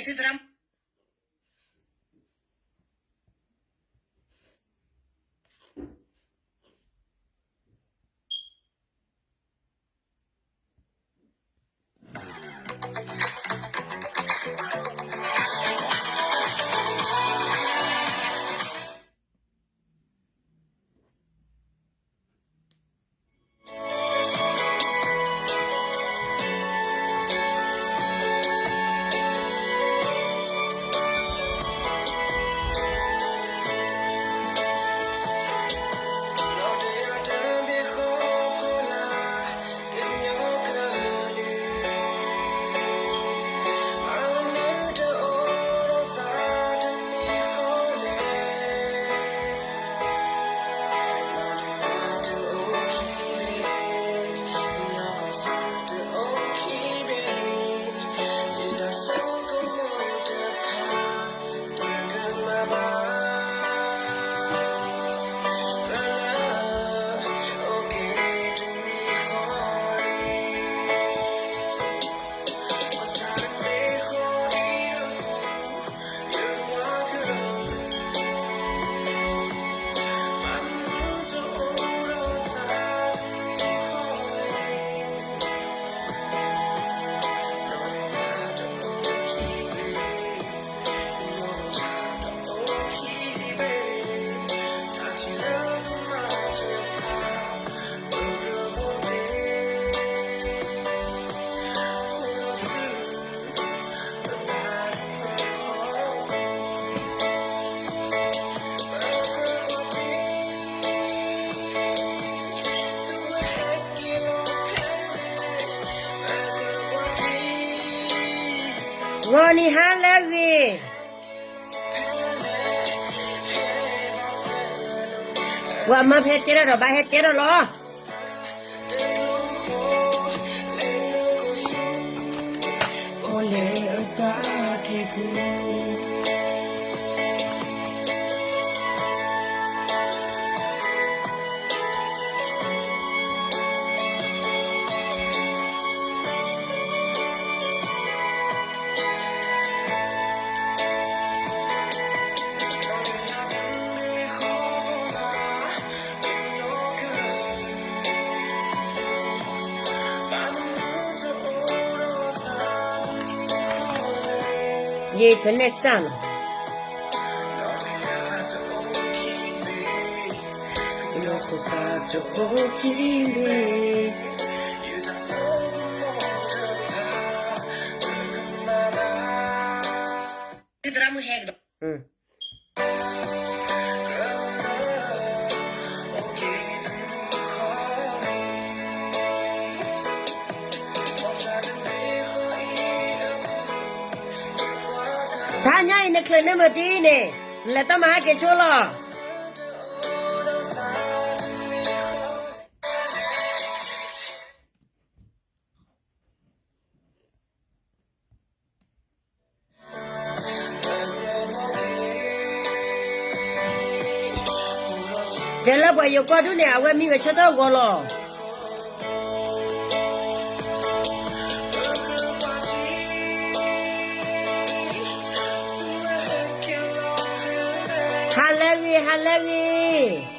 သုသရၣ်ဂီၤနံၤဟါလၢအဂ့ၤ, ပှၤမၢဖဲတဲထီၣ်ဒီးဘၣ်ဟဲတဲထီၣ်လီၤ. ယထွဲနဲၣ်စၢ်နီၤ. တဟါညါအံၤ နချုးန့ၢ်မုၢ်တံၢ်န့ၣ် လဲၤတၢ်မၤဟဲက့ၤဆိလီၤ. တဲလၢပှၤယိၤကီၢ်ဒူၣ်န့ၣ် အဝဲမံဂဲၤဆၢထၢၣ်ဂီၤလီၤ. ဟါလၢအဂ့ၤ, ဟါလၢအဂ့ၤ.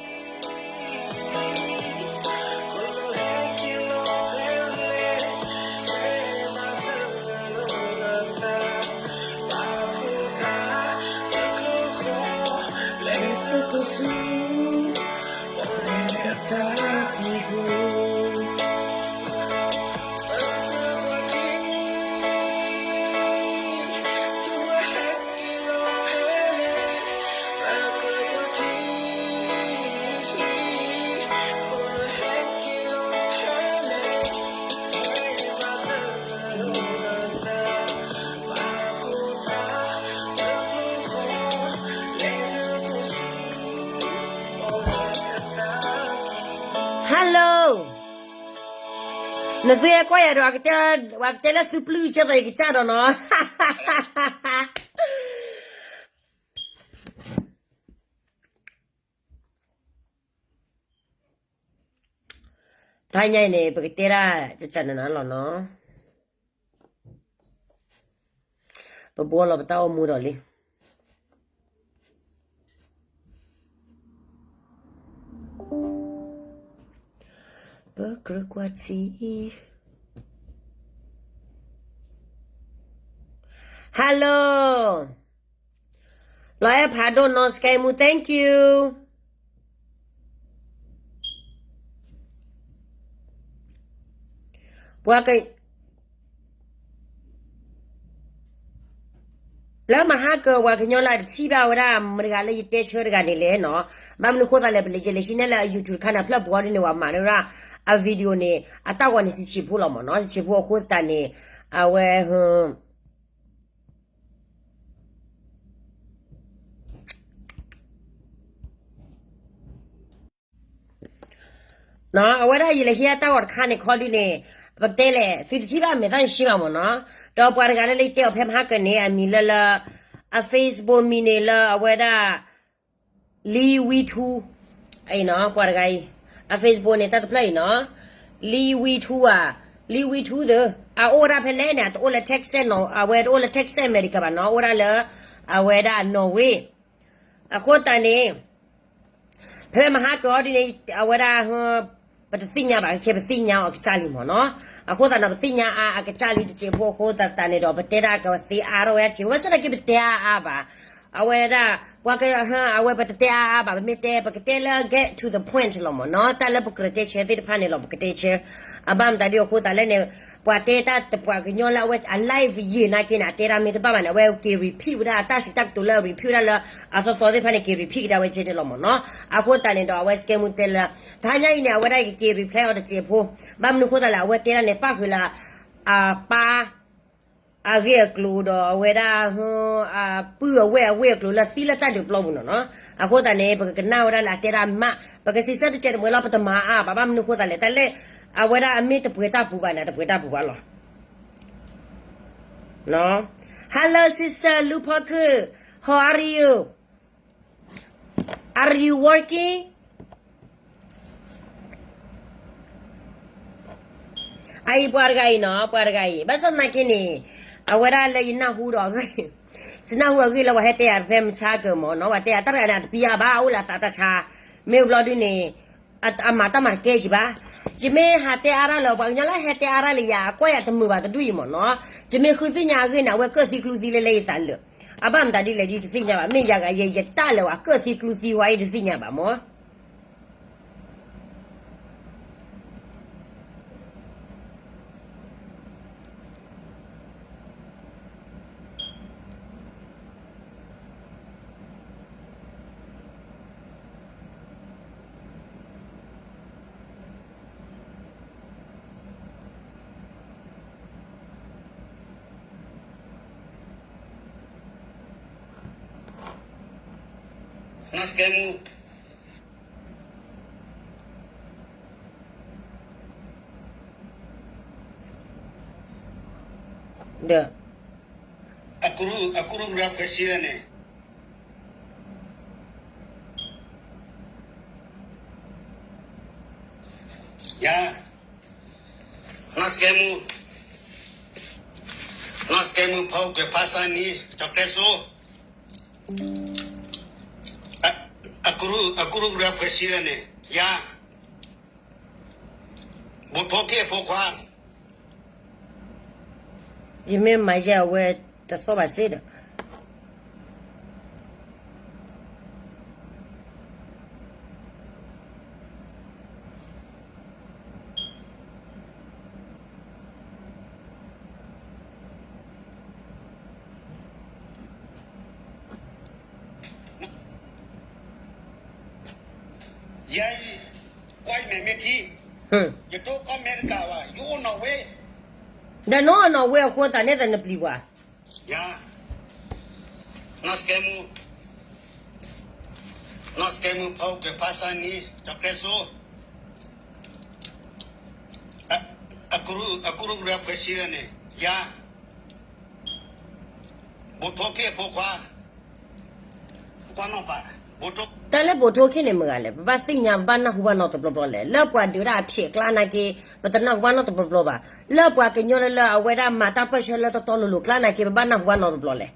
ဟါလၢ, နသုဟဲကွၢ်ယၤဒီး ပှၤကတဲလၢသုပျုၢ်ကဲသိးယကစၢ်ဒီးနီၤ. တဟါညါအံၤန့ၣ် ပကတဲဒၣ်တစဲးနၤနၤလီၤနီၤ. ပဘှီလီၤပတၢ်အိၣ်မူဒီးလံ. ပကြၢးကွၢ်ထံ Hello, လီၤအဲၣ်ဖးဒိၣ်နီၢ်စကဲမူ thank you. ပှၤက လၢမဟါကၢၤ ပှၤကညီလၢအတထံၣ်ဘၣ်ဝဲဒၣ် မတၤတဂၤလၢယတဲဆၢတဂၤန့ၣ်လဲၣ်နီၤ, ဘၣ်မနုၤဃိသးလဲၣ် ပလဲၤယလဲၤဆံနဲၣ်လၢအ YouTube တခါန့ၣ် ဖျၢၣ်ပှီၤဒ်န့ၣ် ပှၤမၤန့ၢ်ဝဲဒၣ် အ video န့ၣ် အတၢ်ဂီၤန့ၣ် တဆံးဖိလီၤမ့ၢ်နီၤ, တဆံးဖိအဃိသတးန့ၣ် အဝဲ အဝဲဒၣ်ယလဲၤဟံးအတၢ်ဂီၤတခါန့ၣ်ခီဒ်န့ၣ်, ပတဲလဲၣ် သုတထံၣ်ဘၣ်မဲာ်သၣ်ယရှံဘၣ်မ့ၢ်နီၤ, ဒီးပှၤတဂၤလၢလၢယတဲအီၤဖဲမဟါကၢၤန့ၣ် အမံၤလၢလၢ အ Facebook မံၤန့ၣ်လၢအဝဲဒၣ် လံဝံထူ အံၤနီၤ, ပှၤတဂၤအံၤ အ Facebook န့ၣ် တၢ်တဖျၢၣ်အံၤနီၤ, လံဝံထူဧါ, လံဝံထူသၢ, အအိၣ်ဝဲဒၣ်ဖဲလဲၣ်န့ၣ် အတအိၣ်လၢ Texas နီၤ, အဝဲတအိၣ်လၢ Texas America ဘၣ်နီၤ, အိၣ်ဝဲဒၣ်လၢ အဝဲဒၣ် Norway အဃိသတးန့ၣ် ဖဲမဟါကၢၤအီၤဒ်န့ၣ် အဝဲဒၣ် ပတသ့ၣ်ညါဘၣ် ခဲပသ့ၣ်ညါအီၤအကစၢ်လံမ့ၢ်နီၤ, အဃိသတးန့ၣ် ပသ့ၣ်ညါအါအကစၢ်လံတစဲးဖိအဃိသတးန့ၣ်ဒီး ပတဲဒၣ်ကသ့အါထီၣ်ဝဲဒၣ်စဲးဖိ ဘၣ်ဆၣ်သနာ်က့ပတဲအါအါဘၣ်, အဝဲဒၣ် ပှၤက အဝဲပတတဲအါအါဘၣ် ပမ့ၢ်တဲ ပကတဲလၢ get to the point လီၤမ့ၢ်နီၤ, တၢ်လၢပကြၢးတဲဆၢသ့ၣ်တဖၣ်န့ၣ်လီၤ ပကတဲဆၢ, အဘၣ်မတၤဒ်အဃိသတးလဲၣ်န့ၣ် ပှၤတဲတၢ်တပှၤကညီလၢအဝဲအ live ယံာ်နာ်က့န့ၣ် အတဲဒၣ်မ့ၢ်တဘၣ်ဘၣ်န့ၣ် အဝဲက့ၤ repeat ဝဲဒၣ် တၢ်စံးတၢ်ကတိၤလၢ repeat ဝဲဒၣ်လၢ အသီသီသ့ၣ်တဖၣ်န့ၣ် က့ၤ repeat ကဒါဝဲကဲတလီၤမ့ၢ်နီၤ, အဃိသတးန့ၣ်ဒီး အဝဲစကဲမူတဲလၢ တဟါညါအံၤန့ၣ် အဝဲဒၣ်ကက့ၤ reply အီၤတစဲးဖိ, ဘၣ်မနုၤဃိသတးလဲၣ် အဝဲတဲဒၣ်န့ၣ် ပၣ်ဃုာ်လၢ အပၢ် အဂ့ၢ်အကျိၤဒီးအဝဲဒၣ် အပုၢ်အဝဲၢ်အဂ့ၢ်အကျိၤလၢသံလၢတၢ်ဒုးပျီပူၤနီၤနီၤ, အဃိသတးန့ၣ် ပကကနၣ်ဝဲဒၣ်လၢအတဲဒၣ်မး ပကစံးဆၢတစဲးတမှဲၤလီၤ ပတမၤအါဘၣ် ဘၣ်မနုၤဃိသတးလဲၣ် တၢ်လၢ အဝဲဒၣ်အမ့ၢ်တပှဲၤတၢ်ပူၤဘၣ်န့ၣ် တပှဲၤတၢ်ပူၤဘၣ်လီၤ. Hello sister လူဖီခု, how are you? Are you working? အအံၤပှၤတဂၤအံၤနီၤ ပှၤတဂၤအံၤ ဘၣ်ဆၣ်သနာ်က့န့ၣ် အဝဲဒၣ်လၢယနၢ်ဟူဒီးအဂ့ၢ် ယနၢ်ဟူအဂ့ၢ်လၢပှၤဟဲတဲယၤဖဲမဆါကၢမ့ၢ်နီၤ ပှၤတဲယၤတၢ်တဂၤန့ၣ် အတပံအါဘၣ် အအိၣ်လၢအသးတၢ်ဆါ မ့ၢ်ဘျီဒုန့ၣ် အမၤတၢ်မၤတကဲကံဘၣ်. ယမ့ၢ်ဟးတဲအါရၣ်လၢ ပှၤကညီလၢဟဲတဲအါရၣ်လၢယၤ အကွၢ်ယၤတမုာ်ဘၣ်တဒူၣ်အံၤမ့ၢ်နီၤ ယမ့ၢ်ဃုသ့ၣ်ညါအဂ့ၢ်န့ၣ် အဝဲကၢၣ်သံကျူသံလၢလၢယသးလၢာ် အဘၣ်မတၤဒ်လဲၣ်ဒ်တသ့ၣ်ညါဘၣ် မ့ၢ်ယၤဂၤယဲ ယတၢ်လၢာ်ဝဲ ကၢၣ်သံကျူသံဝဲအံၤတသ့ၣ်ညါဘၣ်မ့ၢ် နီၢ်စကဲမူ ဒီး အကူရူၢ်ရၤဖှဲးဆံလၢန့ၣ် ယၤ နီၢ်စကဲမူ နီၢ်စကဲမူ ဖီကွဲးဖါစၢ်နံၤ ကၠီၤကျဲစိ အကူရူၢ်ရၤဖှဲးဆံလၢန့ၣ် ယၤ ဘူးထိၣ်က့ၣ်အဖိခွါ ယမ့ၢ်မၤယဲၢ်အဝဲတသီၣ်ဘၣ်စ့ၢ်ဒီး ယၤအံၤ ကွၢ်မဲာ်မ့ၢ်ထံ ယတိၢ်ကီၢ်အမဲရကၤဘၣ် ယအိၣ်နီၣ်ဝ့ ဒီးနီၣ်နီၣ်ဝ့အဃိသတးန့ၣ် သနပျံၤပှၤ ယၤ နီၢ်စကဲမူ နီၢ်စကဲမူ ဖီကွဲးဖါစၢ်နံၤ ကၠီၤကျဲစိ အကူရူၢ်ရၤဖှဲးဆံလၢန့ၣ် ယၤ ဘူးထိၣ်က့ၣ်အဖိခွါ ကွၢ်နီၣ်ပာ် တၢ်လၢဘိၣ်ထိၣ်ခ့ၣ်န့ၣ်မ့ၢ်ဂ့ၤလဲၣ်, ပဘၣ်သ့ၣ်ညါ ပဘၣ်နၢ်ဟူဘၣ်နီတဘျီဘျီလဲၣ်. လၢပှၤဒုးဒၣ်အဖျဲးကျါနာ်က့ ပတနၢ်ဟူဘၣ်နီတဘျီဘျီဘၣ်. လၢပှၤကညီလၢလၢအဝဲဒၣ်မၤတၢ်ပၢၢ်ဆၢလၢတတီလိၤလိၤကျါနာ်က့ ပဘၣ်နၢ်ဟူဘၣ်နီတဘျီဘျီလဲၣ်.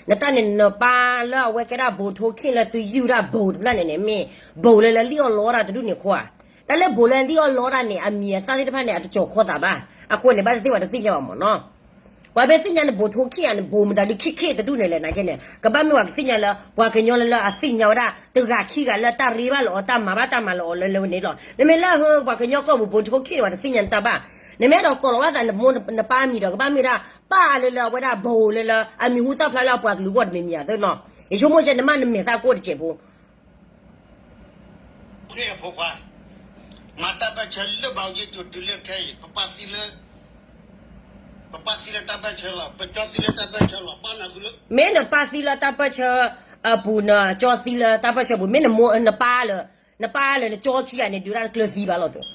နတၢ်န့ၣ်နပၢ်လၢအဝဲကဲဒၣ်ဘိၣ်ထိၣ်ခ့ၣ်လၢသုယူၢ်ဒၣ်ဘိၣ်တဖျၢၣ်န့ၣ်န့ၣ် မ့ၢ်ဘိၣ်လၢလၢလံၣ်အီၣ်လီတၢ်တဒူၣ်န့ၣ်အဃိဧါ. တၢ်လၢဘိၣ်လၢလံၣ်အီၣ်လီတၢ်န့ၣ် အမံၤအသၣ်သ့ၣ်တဖၣ်န့ၣ် အတကၠီၤခီသးဘၣ်. အဃိန့ၣ် ဘၣ်သ့ၣ်သ့ၣ်ပှၤတသ့ၣ်ညါဘၣ်မ့ၢ်နီၤ. ပှၤမ့ၢ်သ့ၣ်ညါန့ၣ် ဘိၣ်ထိၣ်ခ့ၣ်ဧါန့ၣ် ဘိၣ်မတၤဒုးခ့ၣ်ခ့ၣ်တဒူၣ်န့ၣ်လဲၣ်နာ်က့န့ၣ် ကဘၣ်မ့ၢ်ပှၤကသ့ၣ်ညါလၢ ပှၤကညီလၢလၢအသ့ၣ်ညါဝဲဒၣ် တဂၤခံဂၤလၢတၢ်ရ့ဘၣ်လီၤအီၤ တၢ်မၤဘၣ်တၢ်မၤလီၤအီၤလၢလၢဝဲန့ၣ်လီၤ. မ့မ့ၢ်လၢဟၢပှၤကညီကီၢ်ပူၤ ဘိၣ်ထိၣ်ခ့ၣ်န့ၣ် ပှၤတသ့ၣ်ညါနတၢ်ဘၣ်. နမ့ၢ်အဲၣ်ဒိးကိးလီၤဘၣ်သးနမိၢ်နပၢ်မံၤဒီး ကဘၣ်မ့ၢ်ဝဲဒၣ် ပၢ်လၢလၢအဝဲဒၣ်ဘိၣ်လၢလၢ အမံၤဟူသၣ်ဖျါလၢအပှၤကလုာ်အဂီၢ်တမံၤမံၤဧါသ့နီၤ. ယဆိကမိၣ်ကဲ နမ့ၢ်နမဲာ်သၣ်ကိၢ်တစဲးဖိ ဖိခွါ, မၤတၢ်ပၢၢ်ဆၢလၢဘၣ်ယဲၢ်ကၠိၤတုၤလၢခဲအံၤ ပပၢ်သံလၢ, ပပၢ်သံလၢတၢ်ပၢၢ်ဆၢလီၤ, ပကၠီသံလၢတၢ်ပၢၢ်ဆၢလီၤ, ဘၣ်နၢ်ဟူလၢ မ့ၢ်နပၢ်သံလၢတၢ်ပၢၢ်ဆၢအပူၤ နကၠီသံလၢတၢ်ပၢၢ်ဆၢပူၤ, မ့ၢ်နမိၢ်နပၢ်လၢ, နပၢ်လၢနကၠီခံဂၤန့ၣ် ဒုးတၢ်တကျၢၤသံဘၣ်လီၤသ့,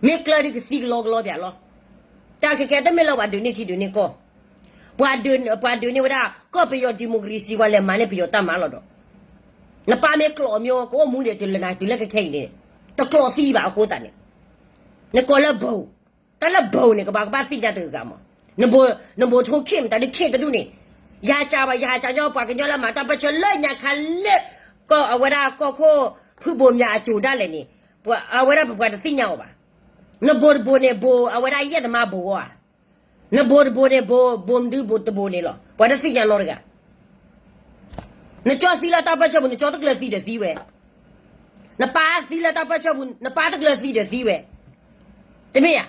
မ့ၢ်ကျၢၤဒုးကသံကလီကလီပၠးလီၤ. တၢ်ခဲခဲတမ့ၢ်လၢပှၤဒုးန့ၢ်ထံဒုးန့ၢ်ကီၢ် ပှၤဒုး, ပှၤဒုးန့ၢ်ဝဲဒၣ် ကီၢ်ပယီၤ democracy ပှၤလဲၤမၤန့ၢ်ပယီၤတၢ်မၤလီၤဒီး, နပၢ်မ့ၢ်ကျိာ်မ့ၢ် ကအိၣ်မူဒံးတုၤလၢနၤတုၤလၢခဲခဲအံၤန့ၣ်, တကျိာ်သံဘၣ်အဃိသတးန့ၣ်, နကိးလၢဘိၣ်, တၢ်လၢဘိၣ်န့ၣ် ကဘၣ်ကဘၣ်သ့ၣ်ညါတဂၤဂၤမး, နဘိၣ်, နဘိၣ်ထိၣ်ခ့ၣ်မတၤဒုးခ့ၣ်တဒူၣ်န့ၣ်, ယဟးကးဘၣ် ယဟးကးညီ ပှၤကညီလၢမၤတၢ်ပၢၢ်ဆၢလၢညါခါလၢ, ကီၢ်အဝဲဒၣ်ကီၢ်ခိၣ်ဖုဘိၣ်မၠးအစိၤဒၣ်လဲာ်န့ၣ်, အဝဲဒၣ်ပပှၤတသ့ၣ်ညါအီၤဘၣ်. နဘိၣ်တဘိၣ်န့ၣ် ဘိၣ်အဝဲဒၣ်ယဲၢ်သမါဘိၣ်ဂီၢ်ဧါ. နဘိၣ်တဘိၣ်န့ၣ် ဘိၣ်, ဘိၣ်မနုၤဘိၣ်တဘိၣ်န့ၣ်လီၤ ပှၤတသ့ၣ်ညါနီတဂၤ. နကၠီသံလၢတၢ်ပၢၢ်ဆၢပူၤ နကၠီတကျၢၤသံဒီးသံဝဲ, နပၢ်သံလၢတၢ်ပၢၢ်ဆၢပူၤ နပၢ်တကျၢၤသံဒီးသံဝဲ, တမ့ၢ်ဧါ,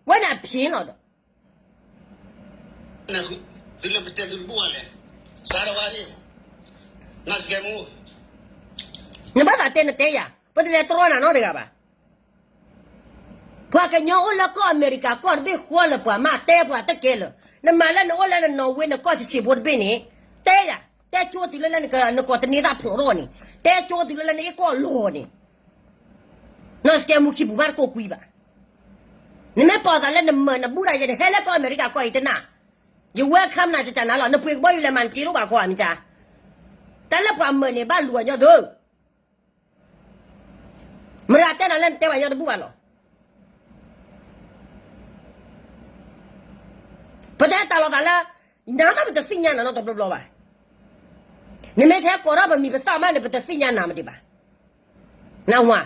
ဝဲန့ၣ်အဖျ့လီၤဒီး သုလၢပတဲသုတဘူၣ်ဘၣ်လဲၣ်, စးထီၣ်ဘၣ်လံ, နစကဲမူ, နဘၣ်သးတဲနတဲယၤ, ပတလဲၤတြီနၤနီတဂၤဘၣ်. ပှၤကညီအိၣ်လၢကီၢ်အမဲရကၤကီၢ်တဘ့ၣ်ဃီလၢပှၤမး တဲပှၤတကဲလၢာ်, နမၤလၢနအိၣ်လၢနနီၣ်ဝ့နကီၢ်ဆံးဆံးဖိတဘ့ၣ်န့ၣ်, တဲယၤ, တဲကၠိတုၤလၢလၢနကိးတန့ၤသၣ်ဖျိးထီၣ်န့ၣ်, တဲကၠိတုၤလၢလၢနအ့ၣ်ကီၢ်လီၤန့ၣ်, နစကဲမူခံပူၤဘၣ်တကိးကွံဘၣ်. နမ့ၢ်ပိာ်သးလၢနမၢနဘူၣ်တၢ်ယဲန့ၣ် ဟဲလၢကီၢ်အမဲရကၤကီၢ်အံၤတနၤ, ယ welcome နၤကကနၤလီၤ, နပှ့ၤကဘီယူၤလဲၤမၤနစ့တအိၣ်ဘၣ်ခီဧါ မ့ၢ်ကါ, တၢ်လၢပှၤမၢန့ၣ် ဘၣ်လူၤအညီသု, မတၤတဲနၤလၢနတဲဘၣ်ညီတဘူၣ်ဘၣ်လီၤ. ပတဲတၢ်လီၤသးလၢ, နၤမ့ၢ်ပတသ့ၣ်ညါနၤနီတဘျီဘျီဘၣ်. နမ့ၢ်ထဲကိးထီၣ်ပမံၤပသၣ်မးန့ၣ် ပတသ့ၣ်ညါနၤမတၤဘၣ်. နဝၤ,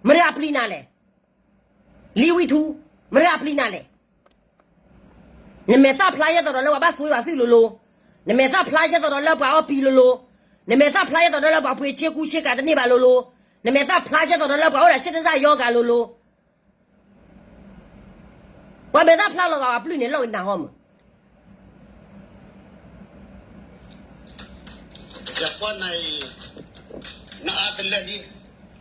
မတၤအပျံၤနၤလဲၣ်, လံဝံထူ, မတၤအပျံၤနၤလဲၣ်. နမဲာ်သၣ်ဖျါယဲၢ်သိးဒီးလၢပှၤဘၣ်သွံဝဲသွံလိၤလိၤ, နမဲာ်သၣ်ဖျါယဲၢ်သိးဒီးလၢပှၤအီၣ်ပံၤလိၤလိၤ, နမဲာ်သၣ်ဖျါယဲၢ်သိးဒီးလၢပှၤပှ့ၤဆ့ကူဆ့ကၤတန့ၢ်ဘၣ်လိၤလိၤ, နမဲာ်သၣ်ဖျါယဲၢ်သိးဒီးလၢပှၤအိၣ်ဒီးဆ့တစၢ်ယီၤဂၤလိၤလိၤ ပှၤမဲာ်သၣ်ဖျါလီၤဂာ်အပျုၢ်န့ၣ် လီၤကနၣ်ဟီမး. ယကွၢ်နၤအံၤ, နအါတလၢ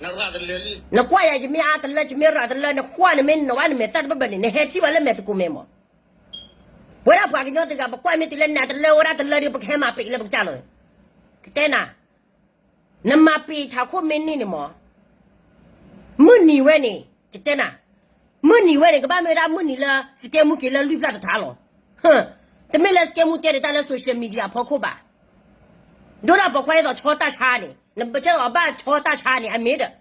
လံ, နရၣ်တလၢလံ. နကွၢ်ယၤ ယမ့ၢ်အါတလၢ ယမ့ၢ်ရၣ်တလၢ နကွၢ်နမ့ၢ်နဝဲနမဲာ်သၣ်တဘၣ်ဘၣ်န့ၣ် နဟဲထံၣ်ဘၣ်လၢမဲာ်သကိးမဲာ်မး. ပဝဲဒၣ်ပှၤကညီတဂၤ ပကွၢ်မ့ၢ်တုၤလၢနးတလၢဝဲဒၣ်တလၢဒီး ပကဟဲမၤပ့ၤလၢပကစၢ်လီၤ. ကတဲနၤ နမၤပ့ၤထးခိၣ်မ့ၢ်န့ၢ်န့ၣ်မး, မုၢ်နံၤဝဲန့ၣ် ယတဲနၤ, မုၢ်နံၤဝဲန့ၣ် ကဘၣ်မ့ၢ်ဝဲဒၣ်မုၢ်နံၤလၢ စကဲမူက့ၤလၢလွံၢ်ဖျၢၣ်တထါလီၤ. တမ့ၢ်လၢစကဲမူတဲဒၣ်တၢ်လၢ social media အဖီခိၣ်ဘၣ်. ဒိၣ်ဒၣ်ပိာ်ခွါအသိးဆီတၢ်ဆါန့ၣ် နဘၣ်ကဲသိးဘၣ်ဆီတၢ်ဆါန့ၣ် အမ့ၢ်ဒီး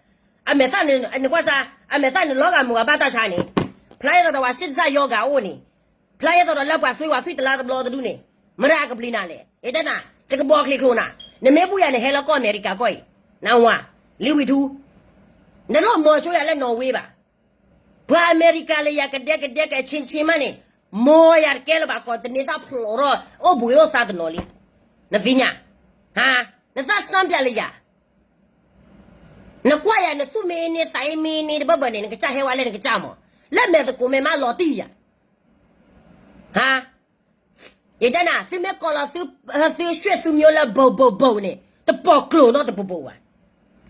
အမဲာ်သၣ်န့ၣ် နကွၢ်စါ အမဲာ်သၣ်န့ၣ်လီၤဂာ်မုၢ်ဂၤဘၣ်တၢ်ဆါန့ၣ် ဖျါအသိးဒီးပှၤဆ့တစၢ်ယီၤဂၤအိၣ်န့ၣ် ဖျါအသိးဒီးလၢပှၤသွံဝဲသွံတလါတဘျီတဒူၣ်န့ၣ် မတၤအကပျံၤနၤလဲၣ်. ယတဲနၤ ယကဘီချံးချိၣ်နၤ, နမ့ၢ်ဘူၣ်ယၤန့ၣ် ဟဲလၢကီၢ်အမဲရကၤကီၢ်အံၤ, နဝၤ လံဝံထူ, နလိၣ်မီၤဆိယၤလၢနီၣ်ဝ့ဘၣ်. ပှၤအမဲရကၤလၢယၤကဒဲကဒဲကဆ့ဆ့မးန့ၣ် မီၤယၤတကဲလၢၤဘၣ် ကိးတန့ၤသၣ်ဖျိးထီၣ် အိၣ်ဘှံးအိၣ်သါတနီၤလံ. နသ့ၣ်ညါ, နသးစၢ်ပျးလၢယၤ နကွၢ်ယၤ နသူၣ်မ့ၢ်အ့န့ၢ်သးအ့မ့ၢ်အ့န့ၢ်တဘၣ်ဘၣ်န့ၣ် နကစၢ်ဟဲဝဲလၢနကစၢ်မး, လၢမဲာ်သကိးမဲာ်မးလီၤတံၢ်ယၤ. ယတဲနၤ သုမ့ၢ်ကိးလီၤသု သုဆွဲၣ်သုမျိုးလၢ ဘိၣ်ဘိၣ်ဘိၣ်န့ၣ် တပိာ်ကျိၤနီတပူၤပူၤဘၣ်.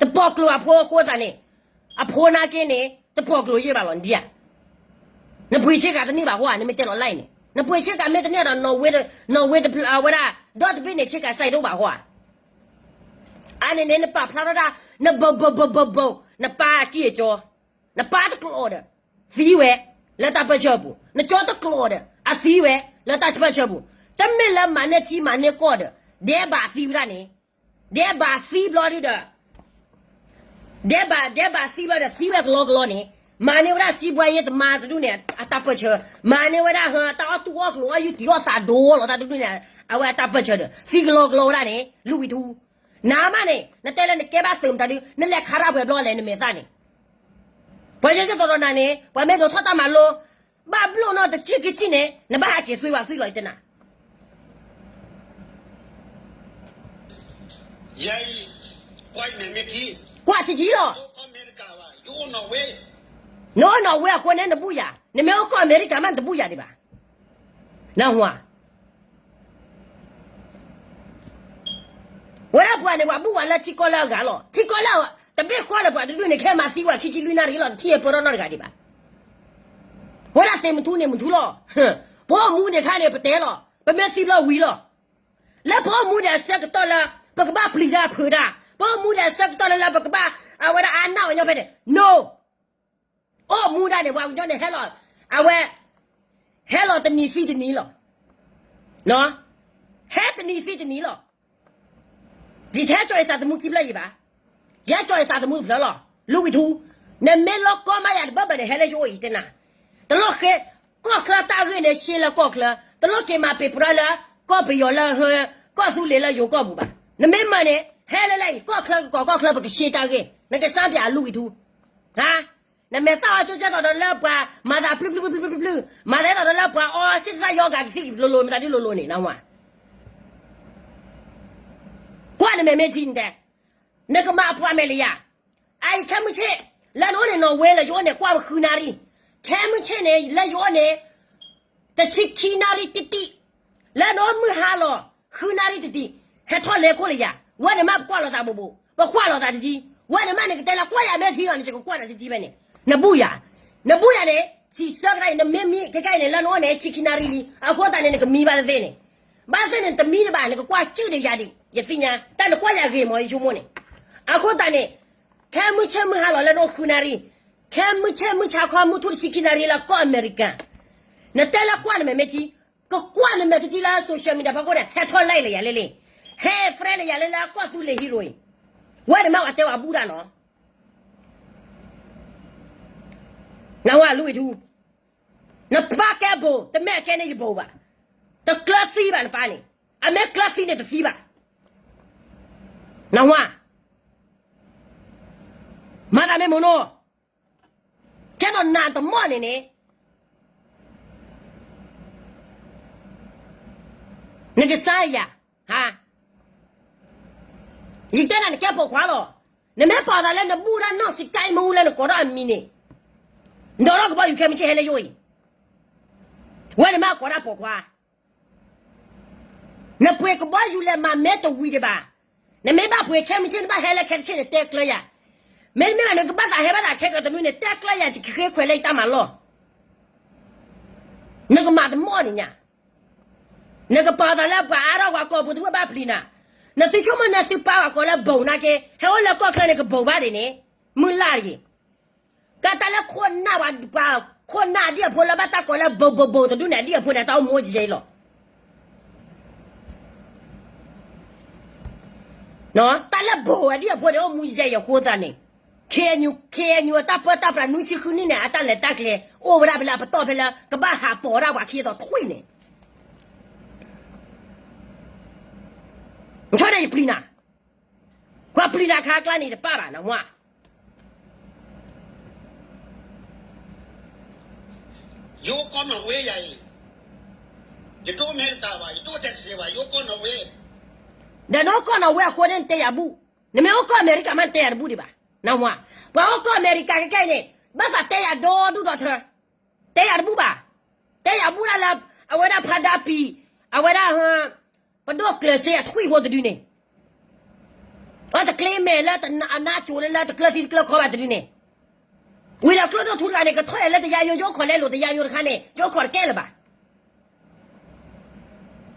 တပိာ်ကျိၤအဖိအဃိသးန့ၣ် အဖိနာ်က့န့ၣ် တပိာ်ကျိၤယဲၢ်ဘၣ်လီၤ နဒ်ဧါ. နပှ့ၤဆ့ကၤတန့ၢ်ဘၣ်ဃိဧါ နမ့ၢ်တဲလီၤလၢန့ၣ် နပှ့ၤဆ့ကၤမ့ၢ်တန့ၢ်ဒီး နီၣ်ဝ့တဖျၢၣ်အဝဲဒၣ် ဒီတဘ့ၣ်န့ၣ် ဆ့ကၤစဲးတအိၣ်ဘၣ်ဃိဧါ. အါန့ၣ်န့ၣ် နပာ်ဖျါထီၣ်ဒၣ် နဘိၣ်ဘိၣ်ဘိၣ်ဘိၣ်ဘိၣ် နပၢ်အကံၢ်အကၠီ နပၢ်တကျိာ်ဒီး သံဝဲ လၢတၢ်ပၢၢ်ဆၢအပူၤ, နကၠီတကျိာ်ဒီး အသံဝဲ လၢတၢ်ပၢၢ်ဆၢအပူၤ, တမ့ၢ်လၢမၤန့ၢ်ထံမၤန့ၢ်ကီၢ်ဒီး ဒဲးဘးအသံဝဲဒၣ်န့ၣ်, ဒဲးဘးသံဘျီဒုဒီး ဒဲးဘး ဒဲးဘးသံဘျီဒီး သံဝဲကလီကလီန့ၣ်, မၤန့ၢ်ဝဲဒၣ်စံးဘှါယ့တမါတဒူၣ်န့ၣ် အတၢ်ပၢၢ်ဆၢ, မၤန့ၢ်ဝဲဒၣ်ဟၢ တၢ်အီၣ်တူၢ်အီၣ်ကျိၤ အီၣ်ယူၢ်တံၢ်အီၣ်သးဒိလီၤ တၢ်တဒူၣ်န့ၣ် အဝဲအတၢ်ပၢၢ်ဆၢဒီး သံကလီကလီဝဲဒၣ်န့ၣ် လူၤဝံၤထူ, နၤမးန့ၣ် နတဲလၢနကဲဘၣ်သုးမတၤဒု နလဲၤခးတၢ်ပှဲၤဘျီလဲၣ် နမဲာ်သၣ်န့ၣ်, ပှၤယဲၢ်ဆံတီၤတီၤနၤန့ၣ် ပှၤမ့ၢ်ဒိးထီၣ်တၢ်မၤလိ ဘၣ်ဘျိၣ်နီၢ်တစံၢ်ကစံၢ်န့ၣ် နဘၣ်ဟးက့ၤသွံၣ်ဝဲသွံၣ်လီၤ ယတဲနၤ ယဲအံၤ ကွၢ်ထံထံလီၤ, နအိၣ်နီၣ်ဝ့အဃိန့ၣ် နဘူၣ်ယၤ, နမ့ၢ်အိၣ်ကီၢ်အမဲရကၤမး နတဘူၣ်ယၤဒံးဘၣ်, နဟါ ဝဲဒၣ်ပှၤန့ၣ် ပှၤဘူၣ်ဝဲလၢထံကီၢ်လၢအဂၤလီၤ, ထံကီၢ်လၢ တဘ့ၣ်ဃီလၢပှၤတဒူၣ်န့ၣ် ခဲမၤသံဝဲခံဆံလွံၢ်နၣ်ရံၣ်လီၤ တထံၣ်အပၢၢ်ထီၣ်နီတဂၤဒံးဘၣ်, ဝဲဒၣ်သ့ၣ်မထူန့ၣ်မထူလီၤ, ပအိၣ်မူန့ၣ်ခါန့ၣ် ပတဲလီၤ, ပမ့ၢ်သံဘျီဝံၤလီၤ, လၢပအိၣ်မူဒီးအဆၢကတီၢ်လၢ ပကဘၣ်ပျံၤတၢ်ဖုးတၢ်, ပအိၣ်မူဒီးအဆၢကတီၢ်လၢလၢပကဘၣ် အဝဲဒၣ်အါနၢ်ဝဲညီဖဲန့ၣ် no, အိၣ်မူဒၣ်န့ၣ် ပှၤကညီန့ၣ်ဟဲလီၤ, အဝဲ ဟဲလီၤတနံၤသံတနံၤလီၤ, ဟဲတနံၤသံတနံၤလီၤ, ယတဟဲကၠီၤယသးသမူခံဖျၢၣ်ယံၤဘၣ်, ယဟဲကၠီၤယသးသမူတဖျၢၣ်လီၤ, လူၤဝံၤထူ, နမ့ၢ်လီၤကီမးယၤတဘၣ်ဘၣ်န့ၣ် ဟဲလၢယအိၣ်အံၤယတဲနၤ, တလိၣ်ဃ့, ကီၢ်ချၢတၢ်ဂ့ၢ်န့ၣ် ရှဲလၢကီၢ်ချၢ, တလိၣ်က့ၤမၤပ့ၤပရီလၢ ကီၢ်ပယီၤလၢဟၢ ကီၢ်သူလ့ၤလၢယိၤကီၢ်ပူၤဘၣ်, နမ့ၢ်မၤန့ၣ် ဟဲလၢလၢအံၤ ကီၢ်ချၢကကိးကီၢ်ချၢပကရှဲတၢ်ဂ့ၢ် နကစၢ်ပၠးအလူၤဝံၤထူ, ဟါ နမဲာ်သၣ်အီၣ်ကၠိကၠဲသိးဒီးလၢပှၤမၤသးပျုၢ်ပျုၢ်ပျုၢ်ပျုၢ်ပျုၢ်, မၤသးဒ်သိးဒီးလၢပှၤအီစ့ၣ်တစၢ်ယီၤဂၤကသံၣ်လိၤလိၤ မတၤဒ်လိၤလိၤန့ၣ် နဝါ, ကွၢ်နမဲာ်မ့ၢ်ထံနတဲ, နကမၤအပှၤမဲာ်လၢယၤ, အအံၤခဲမုၢ်ဆ့ၣ်, လၢနအိၣ်န့ၣ်နီၣ်ဝ့လၢယအိၣ်န့ၣ် ကွၢ်ပဃုနၣ်ရံၣ်, ခဲမုၢ်ဆ့ၣ်န့ၣ် လၢယအိၣ်န့ၣ် တဆံခံနၣ်ရံၣ်တံၢ်တံၢ်, လၢနအိၣ်မုၢ်ဟါလီၤ ဃုနၣ်ရံၣ်တံၢ်တံၢ်, ဟဲထီၣ်လဲၤခိၣ်လၢယၤ, ဝဲန့ၣ်မးပကွၢ်လိာ်သးဘိးဘိး, ပကွၢ်လိာ်သးတကံ, ဝဲန့ၣ်မးန့ၣ် ကတဲလၢကွၢ်ယၤမ့ၢ်ထံလီၤန့ၣ် ယကကွၢ်နၤတကံဖဲန့ၣ်, နဘူၣ်ယၤ, နဘူၣ်ယၤန့ၣ် စံးဆၢကဒါအံၤ နမ့ၢ်မံခဲကနံၣ်အံၤန့ၣ် လၢနအိၣ်န့ၣ် ဆံခံနၣ်ရံၣ်လံ, အဃိသတးန့ၣ် နကမံဘၣ်သ့ၣ်သ့ၣ်န့ၣ်, ဘၣ်သ့ၣ်န့ၣ် တမံဒံးဘၣ် နကကွၢ်စုၣ်ဒီးယၤဒံး ယသ့ၣ်ညါ, တၢ်နကွၢ်ယၤဂ့ၤမး ယဆိကမိၣ်န့ၣ်, အဃိသတးန့ၣ် ခဲမုၢ်ဆ့ၣ်မုၢ်ဟါလီၤလၢနအိၣ်ဃုနၣ်ရံၣ်, ခဲမုၢ်ဆ့ၣ်မုၢ်ဆါခီ မုၢ်ထူၣ်တဆံခံနၣ်ရံၣ်လၢကီၢ်အမဲရကၤ, နတဲလၢကွၢ်နမဲာ်မ့ၢ်ထံ, ကကွၢ်နမဲာ်တကံလၢ social media ဖီခိၣ်န့ၣ် ဟဲထီၣ်လဲလၢယၤလဲၣ်လဲၣ်, ဟဲ friend လၢယၤလၢလၢကီၢ်သူလ့ၤဟံရိအံၤ, ဝဲန့ၣ်မးပှၤတဲဝဲဘူၣ်တၢ်နီၤ နဝါလူၤဝံၤထူ, နပၢ်ကဲဘိး တမ့ၢ်အကဲန့ၢ်ယဘိးဘၣ်, တကျၢၤသံဘၣ်နပၢ်န့ၣ်, အမ့ၢ်ကျၢၤသံန့ၣ်တသံဘၣ်, နဝါ, မၤသးမ့ၢ်မုာ်နီၤ, ကဲဒီးနၤတမီၢ်န့ၣ်န့ၣ် နကစၢ်ယၤ, ဟါ, ယတဲနၤနကဲပိာ်ခွါလီၤ, နမ့ၢ်ပာ်သးလၢနဘူၣ်တၢ်နီၢ်စံးတၢ်အံၤမ့ၢ်ဝံၤလၢနကိးထီၣ်အမံၤန့ၣ်, ဒီးထီၣ်ကဘီယူၤခဲမုၢ်ဆ့ၣ်ဟဲလၢယအိၣ်အံၤ, ဝဲန့ၣ်မးကိးဒၣ်ပိာ်ခွါ နပှ့ၤကဘီယူၤလဲၤမၤမ့ၢ်တဝံၤဒံးဘၣ်, နမ့ၢ်ဘၣ်ပှ့ၤခဲမုၢ်ဆ့ၣ် နဘၣ်ဟဲလၢခဲတဆ့ၣ်န့ၣ် တဲကျၢၤယၤ, မ့တမ့ၢ်ဘၣ် နကဘၣ်သးဟဲဘၣ်သးခဲကတနွံန့ၣ် တဲကျၢၤယၤ ယကဃ့ခွဲးလၢယတၢ်မၤလီၢ်, နကမၤတမီၢ်န့ၣ်ညါ, နကပာ်သးလၢပှၤအါထီၣ်ပှၤကိာ်ပူၤတဖၣ်ဘၣ်ပျံၤနၤ, နသုဆိကမိၣ်နသုပၢ်ပှၤကိးလၢဘိးနၤက့, ဟဲအိၣ်လၢကီၢ်ချၢန့ၣ် ကဘိးဘၣ်ဒံးန့ၣ်, မုၢ်လၢ်တဂ့ၤ ကတၢ်လၢခိၣ်နၢ်ပှၤ ခိၣ်နၢ်အဒံၣ်အဖိလၢဘၣ်တၢ်ကိးလၢဘိးဘိးဘိးတဒူၣ်န့ၣ် အဒံၣ်အဖိန့ၣ် တၢ်အိၣ်မူအိၣ်ယဲၢ်လီၤ. တၢ်လၢဘိးအဒံၣ်အဖိန့ၣ် အိၣ်မူယဲၢ်အဃိသတးန့ၣ် ခ့ၣ်အဲၣ်ယူၣ် ခ့ၣ်အဲၣ်ယူၣ် အတၢ်ပၢတၢ်ပြးနွံဆံဃုနံၣ်န့ၣ် အတၢ်လဲၤတၢ်ကျဲၤ အိၣ်ဝဲဒၣ်ဖဲလၢအပတီၢ်ဖဲလၢ ကဘၣ်ဟးပိာ်ဒၣ်ပှၤခံတီၤထွံၣ်န့ၣ် နဆိန့ၣ်ယပျံၤနၤ ကွၢ်ပျံၤနၤခါအကျါန့ၣ်တပၣ်ဘၣ်နဝါ ယအိၣ်ကီၢ်နီၣ်ဝ့ယၤအံၤ, ယတအိၣ်အမဲရကၤဘၣ်, ယတအိၣ်ထဲတစဲးဘၣ်, ယအိၣ်ကီၢ်နီၣ်ဝ့, ဒီးနအိၣ်ကီၢ်နီၣ်ဝ့အဃိန့ၣ် နတဲယၤဘူၣ်, နမ့ၢ်အိၣ်ကီၢ်အမဲရကၤမး နတဲယၤတဘူၣ်ဒံးဘၣ်, နဝါ, ပှၤအိၣ်ကီၢ်အမဲရကၤခဲခဲအံၤန့ၣ် ဘၣ်သးတဲယၤဒီဒူၣ်ဒီထၢ, တဲယၤတဘူၣ်ဘၣ်, တဲယၤဘူၣ်ဒၣ်လၢ အဝဲဒၣ်ဖးဒါပံၤ, အဝဲဒၣ် ပဒိၣ်ကျဲးစ့အထွံၣ်ဖိတဒုန့ၣ် အတကျ့မဲာ်လၢအနါကိၤလၢလၢတကျၢၤသံတကျၢၤခီဘၣ်တဒုန့ၣ်, ဝံၤဒီးကျိဒိၣ်ထူတဂၤန့ၣ် ကထီၣ်ယၤလၢတယါယိ ယအိၣ်ခိးလဲလိာ်တယါယိတခါန့ၣ် ယအိၣ်ခိးတကဲလၢၤဘၣ်.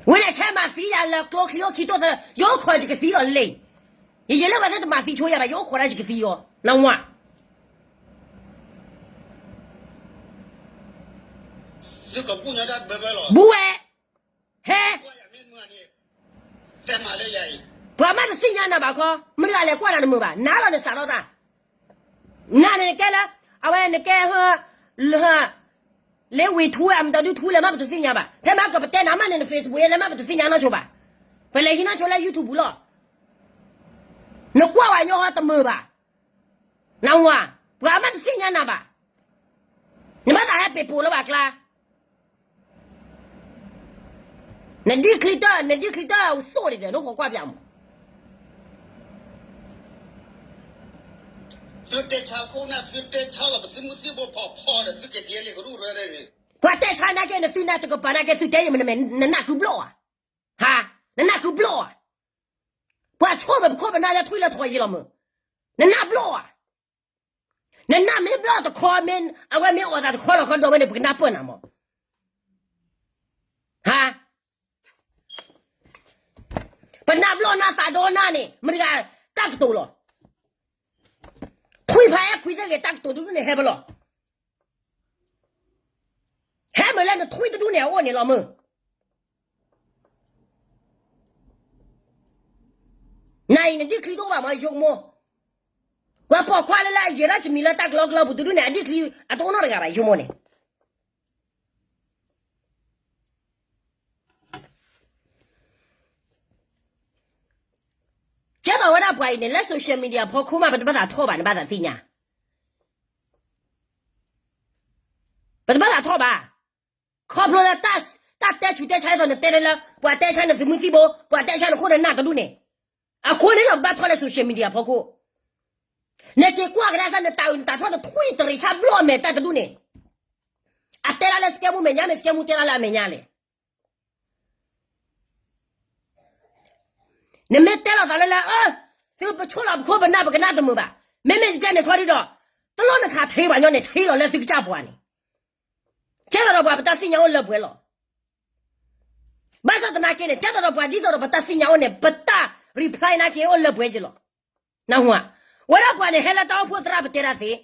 ဝဲန့ၣ်ခဲမၤသံယၤလၢကျိချံအိၣ်ခံတိၢ်သၢ ယအိၣ်ခိးယကသံလီၤလံ, ယယံာ်လၢပှၤသ့ၣ်တမၤသံဆိယၤဘၣ် ယအိၣ်ခိးဒၣ်ယကသံအီၤ နဝါ သုကဘူၣ်ညါတၢ်ဘၢဘၢလီၤ. ဘူၣ်ဝဲ, ဟဲ, တဲမၤလၢယၤအံၤ, ပှၤမ့ၢ်တသ့ၣ်ညါနၤဘၣ်ခီ, မတၤတဂၤလဲၤကွၢ်နၤတမုာ်ဘၣ်, နၤလီၤနစးထီၣ်တၢ်, နၤန့ၣ်နကဲလၢ, အဝဲနကဲ, လၢဝ့ၢ်ထူဝဲ အမတၤဒုထူလဲၣ်မးပတသ့ၣ်ညါဘၣ်, ဖဲမၤကပတဲနၤမးန့ၣ် န Facebook ယဲလဲၣ်မးပတသ့ၣ်ညါနီၢ်ဆိဘၣ်, ပလဲၤဟံးနီၢ်ဆိလၢ YouTube လီၤ, နကွၢ်ဝဲညီဟီတမုာ်ဘၣ်, နဝၤ, ပှၤမ့ၢ်တသ့ၣ်ညါနၤဘၣ်, နဘၣ်သးဟဲပ့ၤပိာ်လၢပှၤကျါ နဒ်ချံတၢ်, နဒ်ချံတၢ်သိၣ်ဒံးဒီး နဃိကွၢ်ပၠးမး, သုတဲဆါခိၣ်နၢ် သုတဲဆါလီၤ ပသုမုၢ်သံၣ်ဘိဖီဖီဒီး သုက့ၤတ့လံကရူၢ်ရၢန့ၣ်, ပှၤတဲဆါနာ်က့ နသုနၢ်တကပၤနာ်က့ သုတဲယမ့ၢ်နမဲာ် နနၢ်ကုဘျီၣ်ဧါ, ဟါ, နနၢ်ကုဘျီၣ်ဧါ, ပှၤဆိၣ်မ့ၢ်ပခိၣ်ပနၢ်လၢထွံၣ်လၢထီယံလီၤမး, နနၢ်ဘျီၣ်ဧါ နနၢ်မ့ၢ်ဘျီၣ်တခီမ့ၢ် အဝဲမ့ၢ်အီၣ်သးတခီလီၤခီဒီးဝဲန့ၣ် ပကနၢ်ပၢၢ်နၤမး, ဟါ, ပနၢ်ဘျီၣ်နၢ်သးဒီနၢ်န့ၣ် မတၤတဂၤတၢ်ကတိၤလီၤ, ထွံၣ်ဖးအဲၣ်ခွံသ့ၣ်ဂ့ၤ တၢ်ကတိၤတဒူၣ်န့ၣ်ဟဲပလီၢ်, ဟဲမ့ၢ်လၢနထွံၣ်တဒူၣ်န့ၣ်အအိၣ်န့ၣ်လီၤမး, နၤအံၤနဒ်ချံတအိၣ်ဘၣ်မး ယဆိကမိၣ်, ပှၤပိာ်ခွါလၢလၢအယဲၤထီၣ်တမံၤလၢတၢ်ကလီကလီပူၤတဒူၣ်န့ၣ် အဒ်ချံအတအိၣ်နီတဂၤဘၣ် ယဆိကမိၣ်န့ၣ် ကဲသိးဝဲဒၣ်ပှၤအံၤန့ၣ် လၢ social media ဖီခိၣ်မး ပတဘၣ်သးထီၣ်ဘၣ် နဘၣ်သးသ့ၣ်ညါ, ပတဘၣ်သးထီၣ်ဘၣ်, ခီဖျိလၢ တၢ်တဲဆူးတဲဆါဒ်သိးနတဲလၢ ပှၤတဲဆါနသုးမုၢ်သံၣ်ဘိ ပှၤတဲဆါနခိၣ်နနၢ်တဒူၣ်န့ၣ်, အဃိန့ၣ်လီၤ ပဘၣ်ထီၣ်လၢ social media ဖီခိၣ်, နက့ၤကွၢ်ကဒါစၢ် နတၢ်အုးနတၢ်ထီၣ်တထွံၣ်တရံးဆါဘျီၣ်အမဲာ်တၢ်တဒူၣ်န့ၣ်, အတဲဒၣ်လၢစကဲမူမဲာ်ညါမ့ၢ် စကဲမူတဲဒၣ်လၢအမဲာ်ညါလဲၣ် နမ့ၢ်တဲလီၤသးလၢလၢ အၢ, သုပဆိၣ်လီၤပခိၣ်ပနၢ်ပကနၣ်တမုာ်ဘၣ်, မ့မ့ၢ်ယတဲန့ၣ်ခီဒ်ဒီး, တလိၣ်နခးထံးပှၤညီန့ၣ် ထံးလီၤလၢသုကစၢ်ပှၤန့ၣ်, ကဲသိးဒီးပှၤပတၢ်သ့ၣ်ညါအိၣ်လၢပှဲၤလီၤ. ဘၣ်ဆၣ်သနာ်က့န့ၣ် ကဲသိးဒီးပှၤဒ်သိးဒီးပတၢ်သ့ၣ်ညါအိၣ်န့ၣ် ပတၢ် reply နာ်က့အိၣ်လၢပှဲၤက့လီၤ. နၢ်ဟူဧါ, ဝဲဒၣ်ပှၤန့ၣ် ဟဲလၢတၢ်အိၣ်ဖှိၣ်သရၣ်ပတဲတၢ်သ့,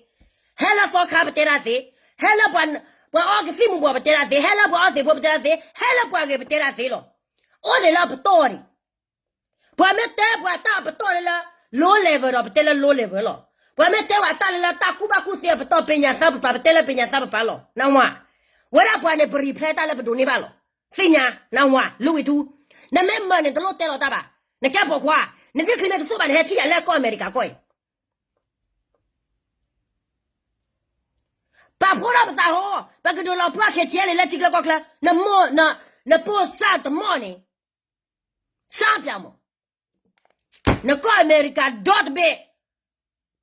ဟဲလၢသီခါပတဲတၢ်သ့, ဟဲလၢပှၤအီကသံၣ်မူၤဘှီးပတဲတၢ်သ့, ဟဲလၢပှၤအီသံးဖိပတဲတၢ်သ့, ဟဲလၢပှၤဂ့ၤပတဲတၢ်သ့လီၤ. အိၣ်ဒံးလၢအပတီၢ်ဒံး ပှၤမ့ၢ်တဲပှၤတၢ်အပတီၢ်လၢလၢ low level ဒီး ပတဲလၢ low level လီၤ. ပှၤမ့ၢ်တဲပှၤတၢ်လၢလၢတၢ်ကူၣ်ဘၣ်ကူၣ်သ့အပတီၢ် ပညၣ်သၢပပၤ ပတဲလၢပညၣ်သၢပပၤလီၤ. နၢ်ဟူဧါ, ဝဲဒၣ်ပှၤန့ၣ် ပ reply တၢ်လၢပဒိးန့ၢ်ဘၣ်လီၤ. သ့ၣ်ညါ, နၢ်ဟူဧါ, လူဝံထူ, နမ့ၢ်မၤန့ၣ် တလိၣ်တဲလီၤတၢ်ဘၣ်. နကဲပိာ်ခွါ, နဒ်ချံမ့ၢ်တသိၣ်ဘၣ်န့ၣ် ဟဲထံၣ်ယၤလၢကီၢ်အမဲရကၤကီၢ်အံၤ ပာ်ဖှိၣ်ထီၣ်ပသးဟီ, ပကဒုးလီၤပှီၢ် KTLA လၢထံချၢကီၢ်ချၢ, နမိၢ်, နပိၢ်စၢ်တမီၢ်န့ၣ်, စၢ်ပၠးမး, နကီၢ်အမဲရကၤဒီတဘ့ၣ်,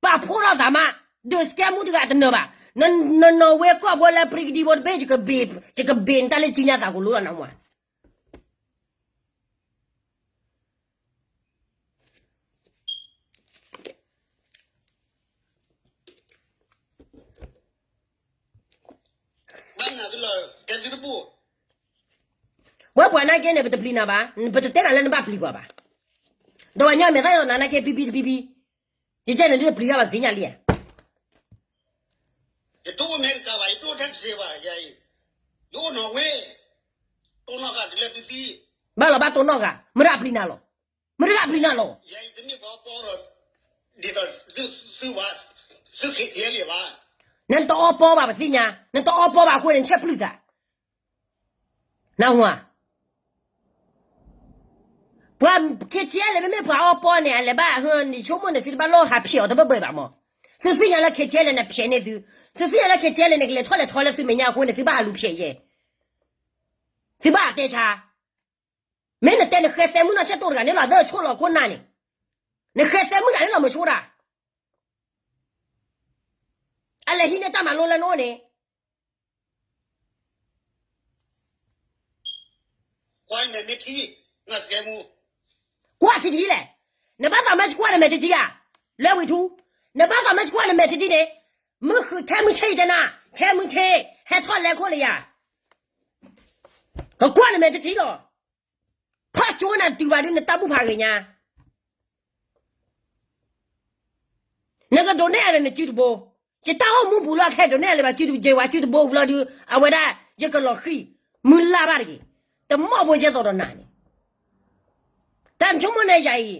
ပာ်ဖှိၣ်ထီၣ်သးမး, ဒုးစကဲမူတဂၤတနၢၤဘၣ်, နနီၢ်ဝ့ကီၢ်ဖိလၢပရံကဒံဖိတဘ့ၣ်, ယကဘ့ၣ်နတၢ်လၢကၠံညါသးကိးလိလီၤ နၢ်ဟူဧါ. ဝဲပှၤနာ်က့န့ၣ် ပတပျံၤနၤဘၣ်, ပတတဲနၤလၢနဘၣ်ပျံၤပှၤဘၣ်. ဒီးပှၤညီမဲာ်သၣ်ယီၤနၤနာ်က့ ဖံဖံတဖံဖံ, ယကဲန့ၣ်ဒ်ပျံၤတၢ်ဘၣ်သ့ၣ်ညါလံဧါ. ယတအိၣ်အမဲရကၤဘၣ်, ယတအိၣ်ထဲတစဲးဘၣ်, ယအိၣ်နီၢ်ဝ့, တိၢ်နီၣ်ဃာ်တုၤလၢသုသံ, ဘၣ်လီၤဘၣ်တိၢ်နီၣ်ဃာ်, မတၤပျံၤနၤလီၤ, မတၤပျံၤနၤလီၤ. နတအီပီဘၣ်ပသ့ၣ်ညါ, နတအီပီဘၣ်အဃိန့ၣ် နဆဲးပျုၢ်သး, နၢ်ဟူဧါ. ပှၤ KTLA မ့မ့ၢ်ပှၤအီပီန့ၣ် အလဲၤဘၣ်, နဆိကမိၣ်န့ၣ် သုတဘၣ်လိၣ်ဟးဖျဲးအီၤတဘၣ်ဘၣ်မး. သုသ့ၣ်ညါလၢ KTLA န့ၣ်ဖျဲးန့ၢ်သု, သုသ့ၣ်ညါလၢ KTLA န့ၣ် ကလဲၤထီၣ်လဲၤထီလၢသုမဲာ်ညါအဃိန့ၣ် သုဘၣ်ဟးလူၤဖျဲးယဲ, သုဘၣ်ဟးတဲဆါ. မ့ၢ်နတဲနဃဲသဲမုၢ်နီၢ်ဆဲးတိၢ်တဂၤန့ၣ်လီၤ သၢဆိၣ်လီၤခိၣ်နၢ်န့ၣ်, နဃဲသဲမုၢ်တဂၤန့ၣ်လီၤ မဆိတၢ် အလဲၤဟံးန့ၢ်တၢ်မၤလိလၢနအိၣ်န့ၣ်, ကွၢ်ထံထံလဲၣ်, နဘၣ်သးမ့ၢ်ကွၢ်နမဲာ်တထံဧါ, လွဲဝံၤထူ, နဘၣ်သးမ့ၢ်ကွၢ်နမဲာ်တထံန့ၣ်, မုၢ်ဃုခဲမုၢ်ဆ့ၣ်တဲနၤ, ခဲမုၢ်ဆ့ၣ်, ဟဲထီၣ်လဲၤခိၣ်လၢယၤ, ကကွၢ်နမဲာ်တထံလီၤ. ဖီၣ်ကၠိနၤတုၤဘၣ်ဒုးနတၢ်ဘူၣ်ဖးဂ့ၤညါ နကဒိးန့ၢ်အလၢနစုတဘိ, ယတၢ်အိၣ်မူပူၤလီၢ်ခဲဒိးန့ၢ်အလၢဘၣ်စုတဘိ, ယဝဲစုတဘိဘျီဒုး အဝဲဒၣ် ယကလီၤဃံၣ်, မုၢ်လၢ်ဘၣ်တဂ့ၤ, တမီၢ်ဖိယဲသိးဒီးနၤန့ၣ်, တၢ်ဆိကမိၣ်န့ၣ်ယၤအံၤ,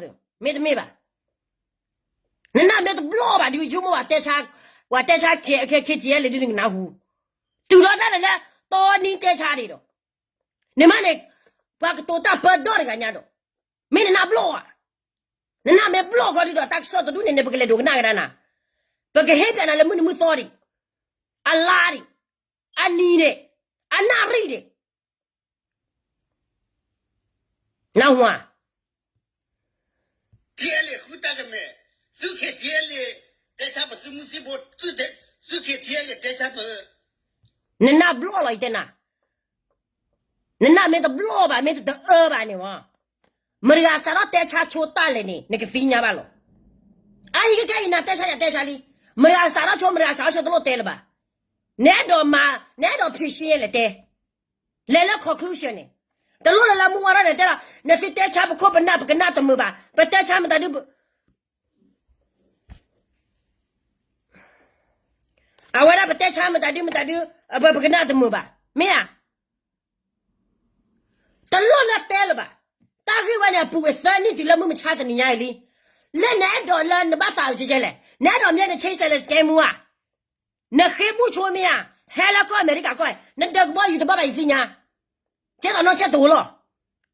နနၢ်မ့ၢ်တဘျီၣ်ဘၣ်သု, မ့တမ့ၢ်ဘၣ်. နနၢ်မ့ၢ်တဘျီၣ်ဘၣ် ဒ်ယဆိကမိၣ် ပှၤတဲဆါ ပှၤတဲဆါ ခဲ ခဲ ခဲ ခဲကဲလၢဒုးနကနၢ်ဟူ, တုၤလီၤတၢ်န့ၣ်လၢ တီနံတဲဆါဒံးဒီး, န့ၣ်မးန့ၣ် ပှၤကတိၤတၢ်ပၢဒီတဂၤညါဒီး, မ့ၢ်နနၢ်ဘျီၣ်ဧါ. နနၢ်မ့ၢ်ဘျီၣ်ဃီဒုးဒီး တၢ်ကစီၣ်တဒူၣ်န့ၣ်န့ၣ် ပကလဲၤဒိးကနၣ်ကဒါနၤ, ပကဟ့ၣ်ပျဲနၤလၢမုၢ်နံၤမုၢ်သီဒံး, အလါဒံး, အနံၤဒံး, အနၣ်ရံၣ်ဒံး နၢ်ဟူဧါ. ထံအဲလ့ၣ်ဃုတၢ်ကမဲာ်, သုးခ့ထံအဲလ့ၣ် တဲဆါပသုးမုၢ်သံၣ်ဘိ, သုးခ့ထံအဲလ့ၣ်တဲဆါပ, နနၢ်ဘျီၣ်လီၤ ယတဲနၤ, နနၢ်မ့ၢ်တဘျီၣ်ဘၣ် မ့ၢ်တတအၢဘၣ်န့ၣ်ဝဲ, မတၤဂၤစးထီၣ်တဲဆါဆိတၢ်လဲၣ်န့ၣ် နကသ့ၣ်ညါဘၣ်လီၤ. အအံၤကကဲအံၤနၤတဲဆါယၤတဲဆါလံ, မတၤဂၤစးထီၣ်ဆိ မတၤဂၤစးထီၣ်ဆိတလိၣ်တဲလၢၤဘၣ်. နအဲၣ်ဒိးမၤ, နအဲၣ်ဒိးဖြေရှင်းလဲၣ်တဲ လဲၤလၢ conclusion န့ၣ်, တလိၣ်လၢလၢမုၢ်ဝါထီၣ်န့ၣ်တဲလီၤ, နသုတဲဆါပခိၣ်ပနၢ် ပကနၣ်တမုာ်ဘၣ်, ပတဲဆါမတၤဒု, အဝဲဒၣ်ပတဲဆါမတၤဒုမတၤဒု, ပကနၣ်တမုာ်ဘၣ်, မ့ၢ်ဧါ. တလိၣ်လၢတဲလၢၤဘၣ်. တၢ်ဂ့ၢ်ဝဲန့ၣ် အပူၤကွံာ်သၢနံၣ်တုၤလၢမုၢ်မဆါတနံၤညါအံၤလံ. လၢနအဲၣ်ဒိးလၢနဘၣ်သးကဲကဲလဲၣ်, နအဲၣ်ဒိးမ့ၢ်နဆ့စဲးလၢ scam မူဧါ. နဃ့ဘူၣ်ဆိမ့ၢ်ဧါ, ဟဲလၢကီၢ်အမဲရကၤကီၢ်, နဒၢးကဘီယူၤတဘၣ်ဘၣ်ယသ့ၣ်ညါ, ကဲသိးနီၢ်ဆၢၣ်တိၤလီၤ.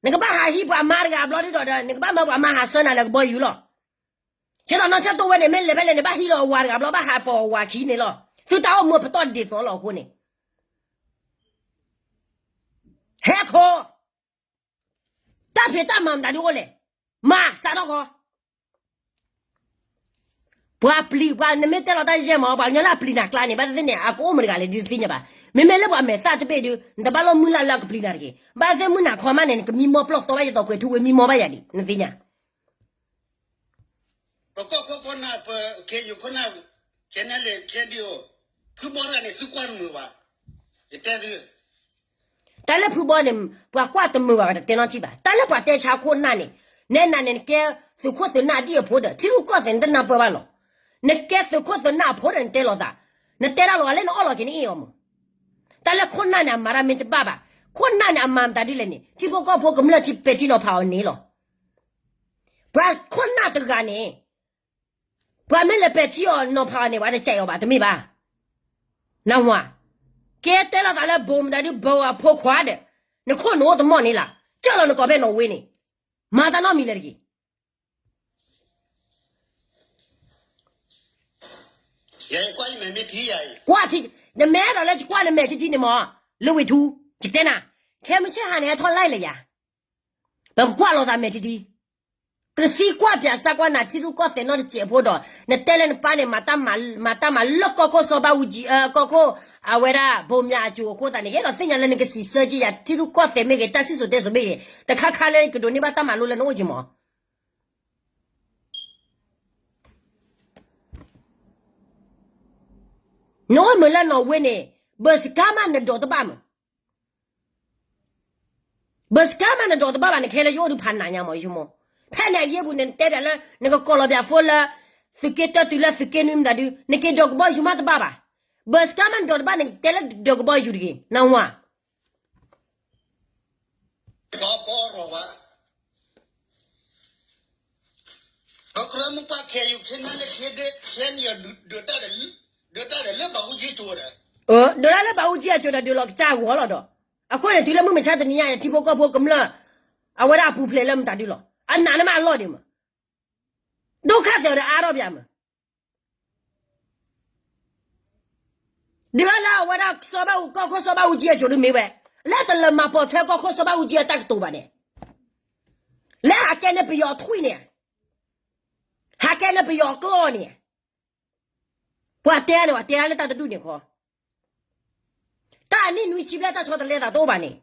နကဘၣ်ဟးဟံးပှၤမါတဂၤအဘျီဒ်ဒီးဒီး နကဘၣ်မၢပှၤမါဟးဆၢနၤလၢကဘီယူၤလီၤ. ကဲသိးနီၢ်ဆၢၣ်တိၤဝဲန့ၣ် မ့ၢ်လဲၤဖဲလဲၣ် နဘၣ်ဟံးလီၤအဝၤတဂၤအဘျီ ဘၣ်ဟးပိာ်အဝၤခံန့ၣ်လီၤ. သုတၢ်အိၣ်မူအပတီၢ်ဒ်သိးလီၤအဃိန့ၣ် ဟဲခိး, တၢ်ဖံးတၢ်မၤမတၤဒုအိၣ်လဲၣ်, မၤစးထီၣ်ဃီ. ပှၤပျံၤ ပှၤ နမ့ၢ်တဲလီၤတၢ်ယဲၢ်မး ပှၤကညီလၢအပျံၤနၤကျါန့ၣ် ဘၣ်သ့ၣ်သ့ၣ်န့ၣ် အကအိၣ်မတဂၤလဲၣ်ဒုးတသ့ၣ်ညါဘၣ်. မ့မ့ၢ်လၢပှၤမဲာ်သၣ်တဘ့ၣ်ဒုး နတဘၣ်လိၣ်မုၢ်လၢ်လၢအကပျံၤနၤတဂ့ၤ. ဘၣ်သ့ၣ်မုၢ်နၤခီမးန့ၣ် နကမံမီၢ်ပျီၢ်သီဘၣ်ယသိးကွဲးထူဝဲမံမီၢ်ဘၣ်ယၤဒံး နသ့ၣ်ညါ ပကီၢ်ခိၣ်ခိၣ်နၢ် ပ ခ့ယိၤခိၣ်နၢ် ခဲန့ၣ်လဲၣ် ခဲဒံးအိၣ် ဖုဘီတဂၤန့ၣ် သုကွၢ်တမုာ်ဘၣ်. ယတဲသု တၢ်လၢဖုဘီန့ၣ် ပှၤကွၢ်တမုာ်ဘၣ် ပတတဲနီတထံၣ်ဘၣ်. တၢ်လၢပှၤတဲဆါခိၣ်နၢ်န့ၣ် နဲနၤန့ၣ် နကဲသုးခိၣ်သုးနၢ်ဒ်အဖိဒီး ထံရူၢ်ကီၢ်သဲးနတနၢ်ပၢၢ်ဘၣ်လီၤ. နကဲသုးခိၣ်သုးနၢ်အဖိဒီးနတဲလိာ်သး, နတဲတၢ်လီၤဂာ်လၢနအီၣ်လီၤက့ၤနအ့ၣ်အီၤမး. တၢ်လၢခိၣ်နၢ်န့ၣ် အမၤတၢ်မ့ၢ်တဘၣ်ဘၣ်. ခိၣ်နၢ်န့ၣ် အမၤမတၤဒ်လဲၣ်န့ၣ် ထံဖိကီၢ်ဖိကမျၢၢ်ထံပဲာ်ထံနီၤဖးအီၤန့ၣ်လီၤ. ပှၤခိၣ်နၢ်တဂၤန့ၣ် ပှၤမ့ၢ်လဲၤပဲာ်ထံအီၤနီၤဖးအီၤန့ၣ် ပှၤတကဲးအီၤဘၣ် တမ့ၢ်ဘၣ်. နၢ်ဟူဧါ. ကဲတဲလိာ်သးလၢ ဘိးမတၤဒု ဘိးအဖိခွါဒီး နခိၣ်နူာ်အိၣ်တမီၢ်န့ၣ်လၢ် ကၢၢ်လီၤနကိးဖဲနီၣ်ဝ့န့ၣ် မၤတၢ်နီတမံၤလၢၤတဂ့ၤ. ကွၢ်ထံ, နမ့ၢ်အဲၣ်ဒိးလၢယကွၢ်နမဲာ်တံၢ်တံၢ်န့ၣ်မး, လၢဝ့ၢ်ထူ, ယကတဲနၤ, ခဲမုၢ်ဆ့ၣ်ဟါန့ၣ် ဟဲထီၣ်လၢ်လၢယၤ, ပကကွၢ်လိာ်သးမဲာ်တံၢ်တံၢ်, ကသံကွၢ်ပၠးစၢ်ကွၢ်နၤထံရူၢ်ကီၢ်သဲးနီတစဲးဖိဒီး နတဲလၢနပၢ်န့ၣ် မၤတၢ်မၤလၢကီၢ်ခိၣ်စီၤဘၣ်အူကၠံ, ကီၢ်ခိၣ်, အဝဲဒၣ် ဘိးမၠးအစိၤအဃိသတးန့ၣ် ယအဲၣ်ဒိးသ့ၣ်ညါလၢနကစံးဆၢက့ၤယၤ ထံရူၢ်ကီၢ်သဲးမ့ၢ်ဂ့ၤ တၢ်စံၣ်စိၤတဲစိၤမ့ၢ်ဂ့ၤ တခါခါလၢကဒိးန့ၢ်ဘၣ်တၢ်မၤလိလၢနအိၣ်က့ၤမး. နအိၣ်မုာ်လၢနီၣ်ဝ့န့ၣ် ဘၢၣ်စကါမးနဒိးတဘၣ်မး, ဘၢၣ်စကါမးနဒိးတဘၣ်ဘၣ် နခဲလၢာ်ယအိၣ်ဒုးဖးနးညါမး ယဆိကမိၣ်, ဖဲန့ၣ်အယ့ၢ်ပူၤန့ၣ် နတဲပၠးလၢ နကကိးလီၤပၠးဖိလၢ သုးက့တၢတုၤလၢသုးက့နွံမတၤဒု နက့ၤဒိးကဘီယူၤမးတဘၣ်ဘၣ်, ဘၢၣ်စကါမးနဒိးတဘၣ်န့ၣ် တဲလၢဒိးကဘီယူၤတဂ့ၤ နၢ်ဟူဧါ. ဒိးတၢ်လၢဘၣ်အူကၠံအစိၤဒီး ဒိးလီၤကစၢ်ဂီၤလီၤဒီး အဃိန့ၣ် တုၤလၢမုၢ်မဆါတနံၤညါ ထံဖိကီၢ်ဖိကမျၢၢ် အဝဲဒၣ်အပူၤဖျဲးလၢမတၤဒုလီၤ. အနးန့ၣ်မးအလီၢ်ဒံးမး, ဒိၣ်ခါသဲးဒီးအါထီၣ်ပၠးမး ဒုးလၢအဝဲဒၣ်စီၤဘၣ်အူ ကီၢ်ခိၣ်စီၤဘၣ်အူကၠံအစိၤဒုမ့ၢ်ဝဲ, လၢတလၢၤမၤပိာ်ထွဲကီၢ်ခိၣ်စီၤဘၣ်အူကၠံအတၢ်ကတိၤဘၣ်န့ၣ်, လၢဟးကဲန့ၣ်ပယီၤထွံၣ်န့ၣ်, ဟးကဲန့ၣ်ပယီၤကျီၢ်န့ၣ်, ပှၤတဲန့ၣ် ပှၤတဲလၢတၢ်တဒူၣ်န့ၣ်ခီ, တၢ်အနံၣ်နွံဆံဘျဲၣ်တၢ်ဆီတလဲသးတအိၣ်ဘၣ်န့ၣ်,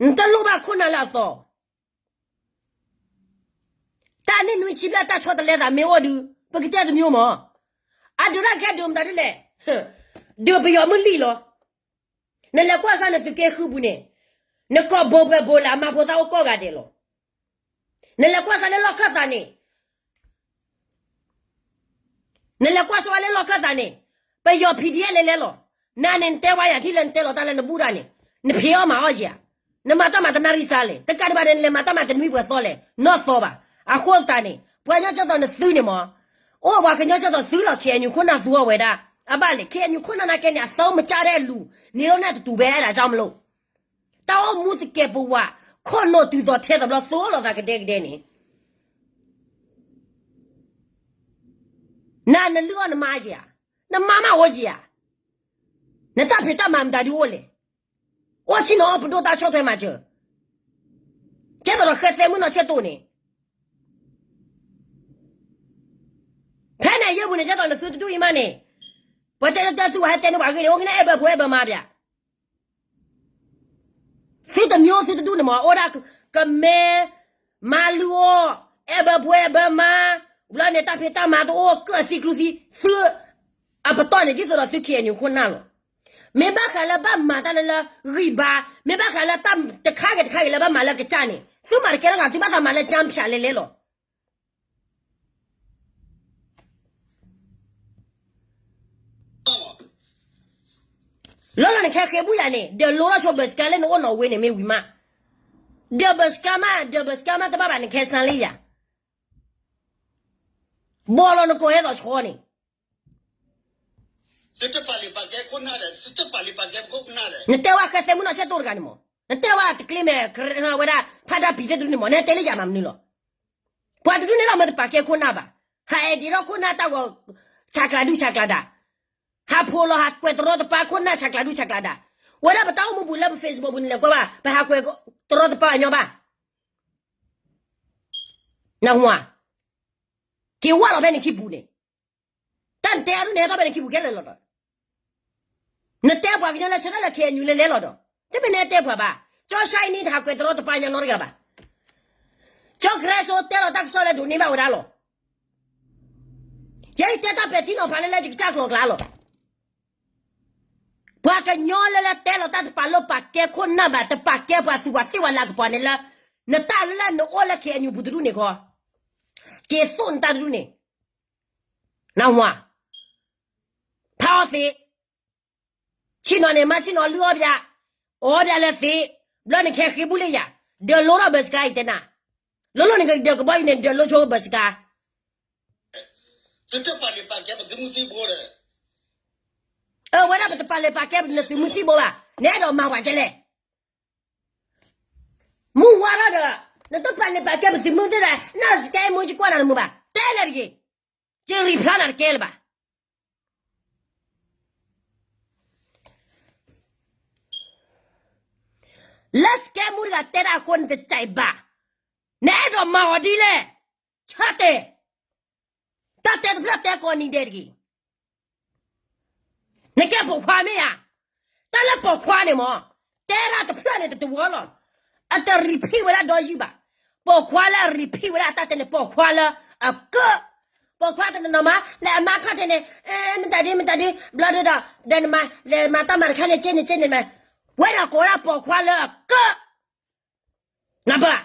နတလိၣ်ဘၣ်ခိၣ်နၢ်လၢအသီ တၢ်နံၣ်နွံဆံဘျဲၣ်တၢ်ဆီတလဲသးမ့ၢ်အိၣ်ဒုး ပကတဲတမံၤမး, အဒုးတၢ်ကဲဒုးမတၤဒ်လဲၣ်, ဒုးပယီၤမုၢ်လံၢ်လီၤ. နလဲၤကွၢ်စၢ်နသုးက့ဃုပူၤန့ၣ်, နကိးဘိးဘှဲးဘိးလၢအမၤဖိသၣ်အိၣ်ကိးဂၤဒဲးလီၤ. နလဲၤကွၢ်စၢ်လၢလီၢ်ခၢၣ်သးန့ၣ် နလဲၤကွၢ်စၢ်ဝဲလၢလီၢ်ခၢၣ်သးန့ၣ်, ပယီၤ ဖံးဒံးအဲၣ် လဲၤလဲၤလီၤ. နၤန့ၣ် နတဲဝဲယၤထံၣ်လၢနတဲလီၤတၢ်လၢနဘူၣ်တၢ်န့ၣ်, နဖံးအီၣ်မၤအီၣ်ယၤ, နမၤတၢ်မၤတနၣ်ရံၣ်စါလဲၣ်, တကးဒံးဘၣ်ဒီး နလဲၤမၤတၢ်မၤတနွံပှဲၤသီလဲၣ်, နီၢ်သီဘၣ်. အဃိသတးန့ၣ် ပှၤကညီကၠီၣ်တီၣ်နသုန့ၣ်မး, အိၣ်ပှၤကညီကၠီၣ်တီၣ်သုလီၤ ခ့ၣ်အဲၣ်ယူၣ်ခိၣ်နၢ်သူအီၤဝဲဒၣ်, အဘၣ်လဲၣ် ခ့ၣ်အဲၣ်ယူၣ်ခိၣ်နၢ်နာ်ကဲန့ၣ် အသီမ့ၢ်ကၢ်ဒဲးလူၤ, န့ၣ်လီၤန့ၣ်တတူၢ်ဘဲဒၣ်ကၠီမလိၣ် တၢ်အိၣ်မူသကဲးပဝး, ခိၣ်နူာ်တုၤသိးထဲသိးဘျီ သိလီၤသးကဒဲကဒဲန့ၣ်, နၤနလုၢ်အီၣ်နမါက့ၤဧါ, နမါမးအိၣ်က့ၤဧါ, နတၢ်ဖံးတၢ်မၤမတၤဒုအိၣ်လဲၣ်, အိၣ်ဆ့ၣ်နီၤပဒိၣ်တၢ်ဆီၣ်ထွဲမၤစၢၤ, ကဲသိးဒီးဃဲသဲမုၢ်နီၢ်ဆဲၣ်တိၣ်န့ၣ် ဖဲန့ၣ်ယဲၢ်ပူၤန့ၣ် ကဲသိးနသုတဒူၣ်အံၤမးန့ၣ်, ပှၤတဲတဲသုဝဲဟဲတဲန့ၢ်ပှၤဂ့ၢ်န့ၣ် အိၣ်က့ၤန့ၣ် အဲၣ်ဘၢဖိအဲၣ်ဘၢမါပၠး, သုတမံၤအိၣ်သုတဒူၣ်န့ၣ်မး အိၣ်ဒၣ်ကမဲ, မါလုၢ်အိၣ်, အဲၣ်ဘၢဖိအဲၣ်ဘၢမါ, ဘျီန့ၣ်တၢ်ဖံးတၢ်မၤတအိၣ် ကၢၢ်သံကျူသံ, သု, အပတီၢ်န့ၣ် ဒ်သိးဒီးသု ခ့ၣ်အဲၣ်ယူၣ်ခိၣ်နၢ်လီၤ. မ့ၢ်ဘၣ်ဃးလၢဘၣ်မၤတၢ်လၢလၢဂံၢ်ဘါ, မ့ၢ်ဘၣ်ဃးလၢတၢ်တခါဂ့ၤတခါဂ့ၤလၢဘၣ်မၤလၢကစၢ်န့ၣ် သုမၤတကဲထီၣ်သး သုဘၣ်သးမၤလၢကၠၢဖၠးလဲၤလဲၤလီၤ. လီၤလီၤနခဲဃ့ဘူၣ်ယၤန့ၣ် ဒီးလိထီၣ်ဆိဘၢၣ်စကါလၢနအိၣ်နီၣ်ဝ့န့ၣ်မ့ၢ်ဝံၤမး, ဒီးဘၢၣ်စကါမး ဒီးဘၢၣ်စကါမးတဘၣ်ဘၣ် နခဲစၢလံယၤ, ဘီလီၤနကိးဟဲလီၤဆီန့ၣ် သုတပာ်လံပာ်ကဲခိၣ်နၢ်ဒီး သုတပာ်လံပာ်ကဲခိၣ်နၢ်ဒီး နတဲဝဲဃဲသဲမုၢ်နီၢ်ဆဲၣ်တိၣ်တဂၤန့ၣ်မး, နတဲဝဲတကျ့မဲာ် ဝဲဒၣ်ဖးဒၣ်ပံၤသ့ၣ်တဒုန့ၣ်မး နဟဲတဲလၢယၤမၤမနုၤလီၤ. ပှၤတဒူၣ်န့ၣ်လီၤမ့ၢ်တပာ်ကဲခိၣ်နၢ်ဘၣ်, ဟးအဲၣ်ဒိးထီၣ်ခိၣ်နၢ်တၢ်ဂီၤ ဆးကျးဒူၣ်ဆးကျးဒါ, ဟးဖိးလီၤဟးကွဲးတရီတပါခိၣ်နၢ်ဆးကျးဒူၣ်ဆးကျးဒါ, ဝဲဒၣ်ပတၢ်အိၣ်မူပူၤလၢပ Facebook ပူၤန့ၣ် လဲၤကွဲးဘၣ် ပဟးကွဲးတရီတပါအညီဘၣ် နၢ်ဟူဧါ, က့ၤဝဲလီၤဖဲန့ၣ်ခံပူၤန့ၣ်, တၢ်နတဲအါဒ်န့ၣ်ဟဲထီၣ်ဖဲန့ၣ်ခံပူၤခဲလၢာ်လီၤဒီး, နတဲပှၤကညီလၢဆၢထၢၣ်လၢ ခ့ၣ်အဲၣ်ယူၣ် လဲၤလဲၤလီၤဒီး, တမ့ၢ်နတဲပှၤဘၣ်, ကၠီၣ်ရှါအံၤန့ၣ် တဟးကွဲးတရီတပါညီနီတဂၤဘၣ်, ကၠီၣ်ကရဲစိတဲလီၤတၢ်ကစီၣ်လၢဒိးန့ၢ်ဘၣ်ဝဲဒၣ်လီၤ. ယဲယတဲတၢ်ပဲာ်ထံနီၤဖးလၢလၢယကစၢ်ကျိၤကျါလီၤ. ပှၤကညီလၢလၢတဲလီၤတၢ်တပာ်လၢပာ်ကဲခိၣ်နၢ်ဘၣ် တပာ်ကဲပှၤသူၣ်ပှၤသ့ၣ်ဝဲလၢကပီၤန့ၣ်လၢ နတၢ်လၢနအိၣ်လၢ ခ့ၣ်အဲၣ်ယူၣ် ပူၤတဒူၣ်န့ၣ်ခီ, က့ၤသိၣ်နတၢ်တဒူၣ်န့ၣ်, နၢ်ဟူဧါ, ဖးအီၣ်သ့, ဆ့ၣ်နီၤန့ၣ် မါဆ့ၣ်နီၤလုၢ်အီၣ်ပၠး, အီၣ်ပၠးလၢသ့, ဘျီန့ၣ်ခဲဃ့ဘူၣ်လၢယၤ, ဒီးလိထီၣ်ဘၢၣ်စကါအံၤတဲနၤ, လိၣ်လိၣ်န့ၣ်ကဒၢးကဘီယူၤန့ၣ် ဒၢးလိၣ်ဆိဘၢၣ်စကၤ, သုတပာ်လုၢ်ပာ်ကဲပသုးမုၢ်သံၣ်ဘိဒီး, အဝဲဒၣ်ပတပာ်လုၢ်ပာ်ကဲပနသုးမုၢ်သံၣ်ဘိဘၣ်, နအဲၣ်ဒိးမၤဝဲကဲလဲၣ်. မုၢ်ဝါထီၣ်ဒီး, နတပာ်လုၢ်ပာ်ကဲပသုးမုၢ်သံၣ်ဒီး နစကဲမူကကွၢ်နၤတမုာ်ဘၣ်, တဲလဲၣ်တဂ့ၤ, ကreplyနၤတကဲလၢၤဘၣ်. လၢစကဲမူတဂၤတဲဒၣ်အဃိနတကြိုက်ဘၣ်, နအဲၣ်ဒိးမၤအီၤဒ်လဲၣ်, ဆၢတဲာ်, တၢ်တဲတဖျၢၣ်တဲကိးနံၤဒဲးတဂ့ၤ. နကဲပိာ်ခွါမ့ၢ်ဧါ, တၢ်လၢပိာ်ခွါန့ၣ်မ့ၢ်, တဲဒၣ်တဖျၢၣ်န့ၣ်တတဝီလီၤ, အတrepeatဝဲဒၣ်ဒီယုၢ်ဘၣ်, ပိာ်ခွါလၢအrepeatဝဲဒၣ်အတၢ်တဲန့ၣ် ပိာ်ခွါလၢအကၢၣ်, ပိာ်ခွါတနီၤနီၤမး လဲၤအမါခီၣ်ထံးန့ၣ်, မတၤဒု မတၤဒု ဘျီဒုဒီး ဒီးနမၤ လဲၤမၤတၢ်မၤတခါန့ၣ် က့န့ၣ်က့န့ၣ်မး, ဝဲဒၣ်ကိးဝဲဒၣ်ပိာ်ခွါလၢအကၢၣ် နဘၣ်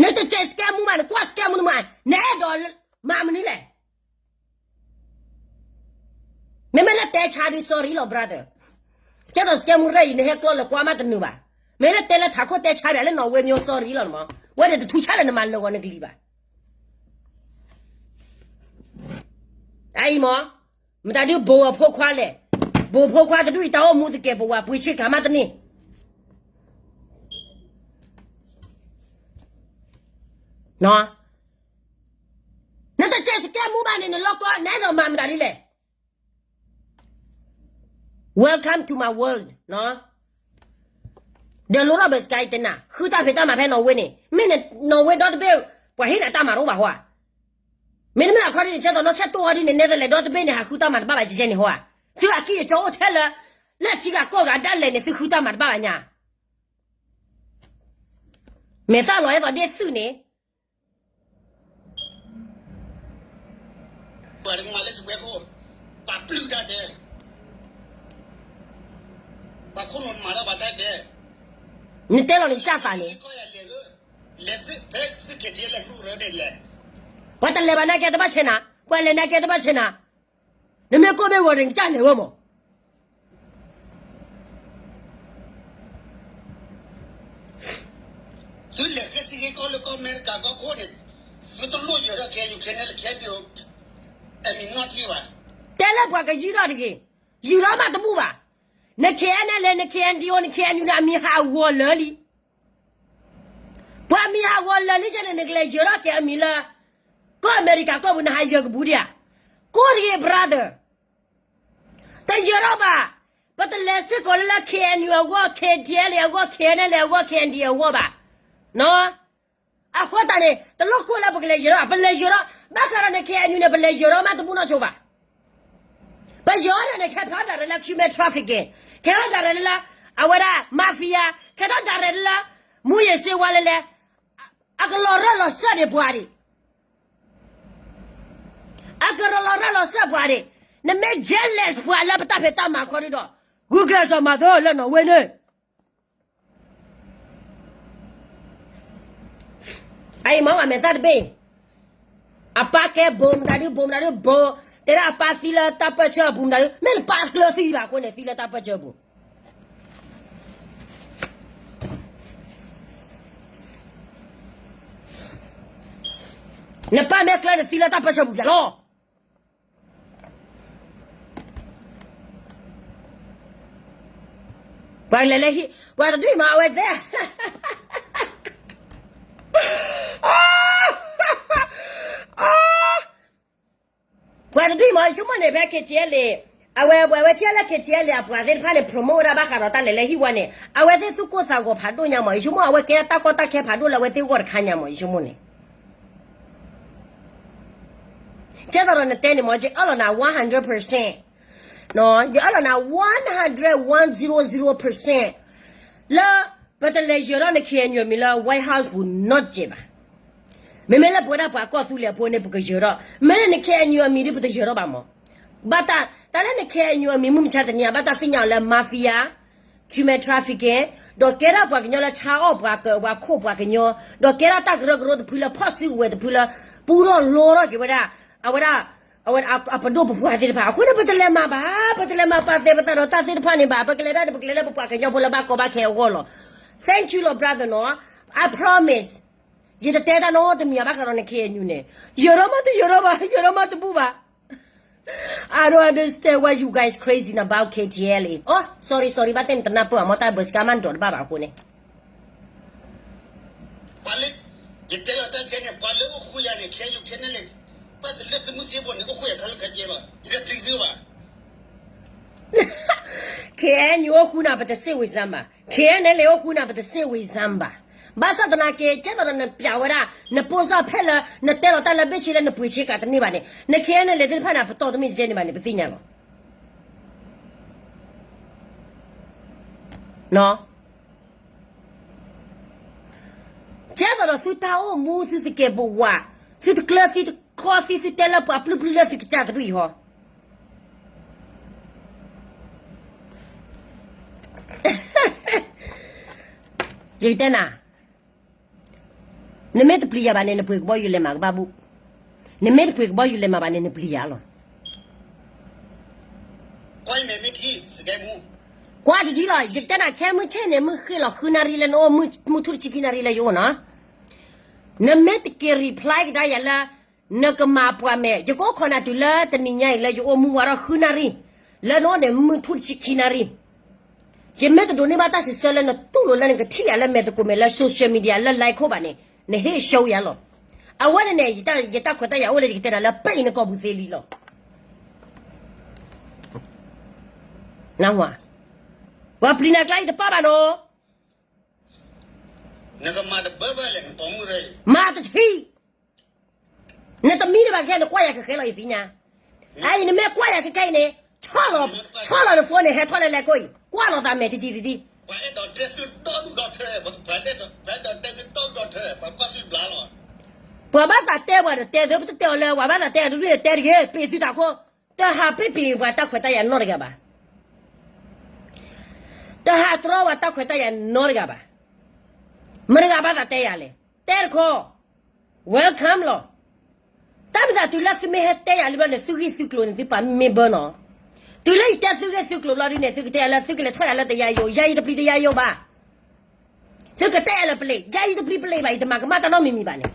နတစဲးစကဲမူဘၣ် နကွၢ်စကဲမူနမး နအဲၣ်ဒိးမၤမနုၤလဲၣ်. မ့မ့ၢ်လၢတဲဆါဒုး sorry လီၤ brother. ကဲသိးစကဲမူရဲၣ်အံၤ နဟဲကျီလၢကွၢ်မးတနုာ်ဘၣ်. မ့ၢ်လၢတဲလၢထးခိၣ်တဲဆါဘၣ်လၢနီၣ်ဝ့မၠိ sorry လီၤမး. ဝဲဒၣ်တထူဆါလၢနမၤလၢာ်ဂီၤနကလံၤဘၣ်. အအံၤမး, မတၤဒုးဘိအဖိခွါလဲၣ်, ဘိဖိခွါတဒူၣ်အံၤတၢ်အိၣ်မူတကဲာ်ပဝးပှ့ၤဆ့ကၤမးတန့ၢ် နတတဲစကဲမူဘၣ်န့ၣ် နလီၢ်ကီ နအဲၣ်ဒိးမၤမတၤဒ်လဲၣ်. Welcome to my world. ဒီးလိၣ်ထီၣ်ဘၢစကါအံၤတနၤ ဃုတၢ်ဖံးတၢ်မၤဖဲနီၣ်ဝ့န့ၣ် မ့ၢ်နီၣ်ဝ့ဒီတဘ့ၣ် ပှၤဟ့ၣ်နၤတၢ်မၤတအိၣ်ဘၣ်ဟီဧါ. မ့တမ့ၢ်အခီဒ်န့ၣ် ကဲသိးနီၢ်ဆဲးတိၢ်အီၤဒ်န့ၣ် နဲဒ်လဲၣ်ဒီတဘ့ၣ်န့ၣ် ဟးဃုတၢ်မၤတဘၣ်ဘၣ်ကဲကဲန့ၣ်ဟီဧါ. သုအကံၢ်အစီအိၣ်ထဲလၢ လၢထံဂၤကီၢ်ဂၤဒၣ်လဲာ်န့ၣ် သုဃုတၢ်မၤတဘၣ်ဘၣ်ညါ မဲာ်သၣ်လီၤအဲၣ်သိးဒ့ၣ်သုးန့ၣ် ပှၤတကမၤလၢစပွဲခိၣ်, ပာ်ပျုၢ်တၢ်တဲ, ပှၤခိၣ်နူာ်မၤတၢ်ပှၤတၢ်တဲ, နတဲလီၤန့ၣ်ကစၢ်သးန့ၣ်, လဲၤသုဖဲသုခဲးထံလဲၤဃုရၢဒဲးလဲၣ်, ပှၤတလဲၤဘၣ်နာ်ကဲတဘၣ်ဆဲးနၤ, ပှၤလဲၤနာ်ကဲတဘၣ်ဆဲးနၤ, နမ့ၢ်ကိၣ်မ့ၢ်ဂီၤန့ၣ် နကစၢ်လဲၤဝဲမး. သုလဲၤဃ့ထံဃ့ကီၢ်လၢကီၢ်အမဲရကၤကီၢ်ခိၣ်န့ၣ်, သုတလိၣ်ယၢၤထီၣ် ခဲယူၤခဲနဲလၢ ခဲဒုး အမံၤနီၣ်ထံဘၣ်. တဲလၢပှၤကယုၢ်ထီၣ်တဂ့ၤ, ယုၢ်ထီၣ်မးတဘူၣ်ဘၣ်. န ခဲအံၤန့ၣ်လဲၣ် န ခဲအံၤဒံးအိၣ် န ခဲအံၤနုၤန့ၣ် အမံၤဟးဂီၤလၢာ်လံ. ပှၤအမံၤဟးဂီၤလၢာ်လံကဲန့ၣ် နကလဲၤယၢၤထီၣ်က့ၤအမံၤလၢ ကီၢ်အမဲရကၤကီၢ်ပူၤ နဟးယၢၤကဘူးဒံးဧါ. ကိၣ်တဂ့ၤ brother. တယၢၤထီၣ်ဘၣ်. ပတလဲၤစ့ၢ်ကီးလၢလၢ ခဲအံၤနုၤအဂီၢ် ခဲဒံးလံအဂီၢ် ခဲနဲလံအဂီၢ် ခဲအံၤဒံးအဂီၢ်ဘၣ်. အဃိသတးန့ၣ် တလိၣ်ကိၣ်လၢပကလဲၤယၢၤထီၣ် ပလဲၤယၢၤထီၣ် ဘၣ်ဃးဒီးန ခဲအံၤနုၤန့ၣ် ပလဲၤယၢၤထီၣ်မးတဘူၣ်နီၢ်ဆိဘၣ်. ပယီၤန့ၣ် ခဲထီၣ်ဒၣ်ရဲၣ်လၢ human trafficking, ခဲထီၣ်ဒၣ်ရဲၣ်လၢ အဝဲဒၣ် mafia, ခဲထီၣ်ဒၣ်ရဲၣ်လၢ မူးယစ်ဆေးဝါးလဲၣ်လဲၣ်, အကလီၤရၢၢ်လီၤစၢၢ်ဒံးပှၤဒံး, အကလီၤရၢၢ်လီၤစၢၢ်ပှၤဒံး, နမ့ၢ် jealous ပှၤလၢပတၢ်ဖံးတၢ်မၤခီဒံးဒီး ဂုာ်ကျဲးစၢးမၤသၢလၢနီၣ်ဝ့န့ၣ် အအံၤမ့ၢ်ဝဲမဲာ်သၣ်တဘ့ၣ်, အပၢ်ကဲဘိမတၤဒု ဘိမတၤဒု ဘိ, တဲဒၣ်အပၢ်သံလၢတၢ်ပၢၢ်ဆၢအပူၤမတၤဒု မ့ၢ်နပၢ်ကျၢၤသံဘၣ်အဃိန့ၣ် သံလၢတၢ်ပၢၢ်ဆၢအပူၤ နပၢ်မ့ၢ်ကျၢၤန့ၣ်သံလၢတၢ်ပၢၢ်ဆၢပူၤပၠးလီၤ. ပှၤလဲၤလၢဟံၣ် ပှၤတဒူၣ်မၤအဝဲသ့ၣ် ပှၤတဒူၣ်မၤ ယဆိကမိၣ်န့ၣ် ဖဲ KTLA အဝဲ ပှၤဝဲထံၣ်လၢ KTLA အပှၤသ့ၣ်တဖၣ်န့ၣ် promote ဝဲဒၣ်ဘၣ်ဃးဒီးတၢ်လဲၤလၢဟံၣ်ဝဲန့ၣ် အဝဲသ့ၣ်သူၣ်ကိၢ်သးဂီၤဖးဒိၣ်ညါမး ယဆိကမိၣ်အဝဲကဲတၢ်ကီတၢ်ခဲဖးဒိၣ်လၢအဝဲသ့ၣ်ဂီၢ်တခါညါမး ယဆိကမိၣ်န့ၣ် ကဲသိးဒီးနတဲန့ၣ်မး ယအၢၣ်လီၤနၤ one hundred percent, ယအၢၣ်လီၤနၤ one hundred, one zero zero percent လၢ ပတလဲၤယၢၤထီၣ်န KNU အမံၤလၢ White House ပူၤနီတစဲးဘၣ်. မ့မ့ၢ်လၢပဝဲဒၣ်ပှၤကီၢ်သူလ့ၤအဖိန့ၣ် ပကယၢၤထီၣ်, မ့မ့ၢ်လၢန KNU အမံၤဒ်ပတယၢၤထီၣ်ဘၣ်မး. ဘၣ်တၢ် တၢ်လၢန KNU အမံၤမုၢ်မဆါတနံၤအံၤ ဘၣ်တၢ်သ့ၣ်ညါအီၤလၢ mafia, human trafficking, ဒီးကဲထီၣ်ပှၤကညီလၢဆါအီၣ်ပှၤက ပှၤခိၣ်ပှၤကညီ, ဒီးကဲထီၣ်တၢ်ကရၢကရိတဖုလၢ ဖီၣ်စုကဝဲၤတဖုလၢ ပူထီၣ်လိထီၣ်က့ၤဝဲဒၣ် အဝဲဒၣ် အဝဲအပဒိၣ်ပပှၢ်သ့ၣ်တဖၣ် အဃိန့ၣ် ပတလဲၤမၤဘၣ်, ပတလဲၤမၤပာ်သဲးပသးဒီးတၢ်သ့ၣ်တဖၣ်န့ၣ်ဘၣ်, ပကလဲၤဒၣ်န့ၣ် ပကလဲၤလၢပပှၤကညီဖိလၢဘၣ်ကီဘၣ်ခဲအဂီၢ်လီၤ. Thank you လီၤ brother နီၤ, I promise, ယတတဲတၢ်နီတမံၤဘၣ်ဃးဒီးန K N U န့ၣ်, ယၢၤထီၣ်မးတယၢၤထီၣ်ဘၣ်, ယၢၤထီၣ်မးတဘူၣ်ဘၣ်. I don't understand why you guys crazy about K T L A. Oh, sorry, sorry, ဘၣ်သ့ၣ်နတနၢ်ပၢၢ်အမ့ၢ်တၢ်ဘၢစကါမး နဒိးတဘၣ်ဘၣ်အဃိန့ၣ် ပှၤလၢ ယတဲလီၤတၢ်ခဲန့ၣ် ပှၤလၢအိၣ်ဃူယၤန့ၣ် ခဲယုၢ်ခဲန့ၣ်လဲၣ်, ပှၤတလၢသမူသ့ၣ်ဖိန့ၣ် အိၣ်ဃူယၤခဲလၢာ်ခဲဆ့ဘၣ်, ယတပျံၤသုဘၣ်. K N U အိၣ်ဃူနၤ ပတစ့ၣ်ဝံၤစၢ်ဘၣ်, K N L A အိၣ်ဃူနၤ ပတစ့ၣ်ဝံၤစၢ်ဘၣ်. ဘၣ်ဆၣ်သနာ်က့ ကဲသိးဒီးနပျးဝဲဒၣ် နပိၢ်စၢ်ဖဲလၢ နတဲလီၤတၢ်လၢဘ့ၣ်ဆ့လၢနပှ့ၤဆ့ကၤတန့ၢ်ဘၣ်န့ၣ် န K N L A သ့ၣ်တဖၣ်န့ၣ် အပတီၢ်တမ့ၢ်တကဲန့ၣ်ဘၣ်န့ၣ် ပသ့ၣ်ညါလီၤ. ကဲသိးဒီးသုတၢ်အိၣ်မူ သုသကဲးပဝး, သုတကျၢၤသံတခီသံ သုတဲလၢပှၤပျုၢ်ပျုၢ်လၢသုကစၢ်တဒူၣ်အံၤဟီ. ယကတဲနၤ, နမ့ၢ်တပျံၤယၤဘၣ်န့ၣ် နပှ့ၤကဘီယူၤလဲၤမၤကဘၣ်ဘူၣ်, နမ့ၢ်တပှ့ၤကဘီယူၤလဲၤမၤဘၣ်န့ၣ် နပျံၤယၤလီၤ. ကွၢ်တဒ်လီၤ, ယကတဲနၤ ခဲမုၢ်ဆ့ၣ်န့ၣ် မုၢ်ဃ့ၢ်လီၤဃုနၣ်ရံၣ်လၢနအိၣ်မုၢ်ထူၣ်တဆံခံနၣ်ရံၣ်လၢယအိၣ်နီၤ, နမ့ၢ်တက့ၤ reply ကဒါယၤလၢ နကမၤပှၤမဲာ်, ယကအိၣ်ခိးနၤတုၤလၢတနံၤညါအံၤလၢယအိၣ်မုၢ်ဝါထီၣ်ဃုနၣ်ရံၣ်, လၢနအိၣ်န့ၣ် မုၢ်ထူၣ်တဆံခံနၣ်ရံၣ်. ယမ့ၢ်တဒိးန့ၢ်ဘၣ်တၢ်စံးဆၢလၢနတူၢ်လိာ်လၢနကထံၣ်ယၤလၢမဲာ်သကိးမဲာ်လၢ social media လၢ line ခိၣ်ဘၣ်န့ၣ် နဟ့ၣ် show ယၤလီၤ. အဝဲန့ၣ်န့ၣ် ယတၢ်ခွဲးတၢ်ယာ်အိၣ်လၢယကတဲနၤလၢ ပအံၤနကိာ်ပူၤသ့လံလီၤ. နၢ်ဟူဧါ, ပှၤပျံၤနၤကျါအံၤတပၢ်ဘၣ်နီၤ, မၤတထံၣ်, နတမံဒံးဘၣ်ခဲ နကွၢ်ယၤကဃဲလီၤ ယသ့ၣ်ညါ, အအံၤနမ့ၢ်ကွၢ်ယၤခဲခဲအံၤန့ၣ်, ဆီၣ်လီၤန phone န့ၣ် ဟဲထီၣ်လၢလဲၤခိၣ်အံၤ ကွၢ်လီၤသးမဲာ်တံၤတံၤတံၤ, ပှၤဘၣ်သးတဲပှၤတတဲသု ပတတဲအီၤလၢ ပှၤဘၣ်သးတဲအီၤတဒူၣ်န့ၣ် တဲတဂ့ၤ, ပ့ၤသုတၢ်ခိၣ်, တဟးပ့ၤပ့ၤပှၤတၢ်ခွဲးတၢ်ယာ်နီတဂၤဘၣ်, တဟးတြီပှၤတၢ်ခွဲးတၢ်ယာ်နီတဂၤဘၣ်. မတၤတဂၤဘၣ်သးတဲယၤလဲၣ်, တဲတခီ, welcome လီၤ. တၢ်မ့ၢ်သးတုၤလၢသုမ့ၢ်ဟဲတဲယၤလံဘျီန့ၣ် သုဂံၢ်သုကျိၤန့ၣ် သုပာ်မ့ၢ်ဘၢနီၤ, တုၤလၢယတဲသုဂံၢ်သုကျိၤဘျီဒ်န့ၣ် သုကတဲယၤလၢသုကလဲၤထီၣ်ယၤလၢတယၤယိာ်, ယၤယတပျံၤတယၤယိာ်ဘၣ်. သုကတဲယၤလၢပလံး, ယၤယတပျံၤပလံးဘၣ်, ယတမၤကမၣ်တၢ်နီတမံၤမံၤဘၣ်န့ၣ်,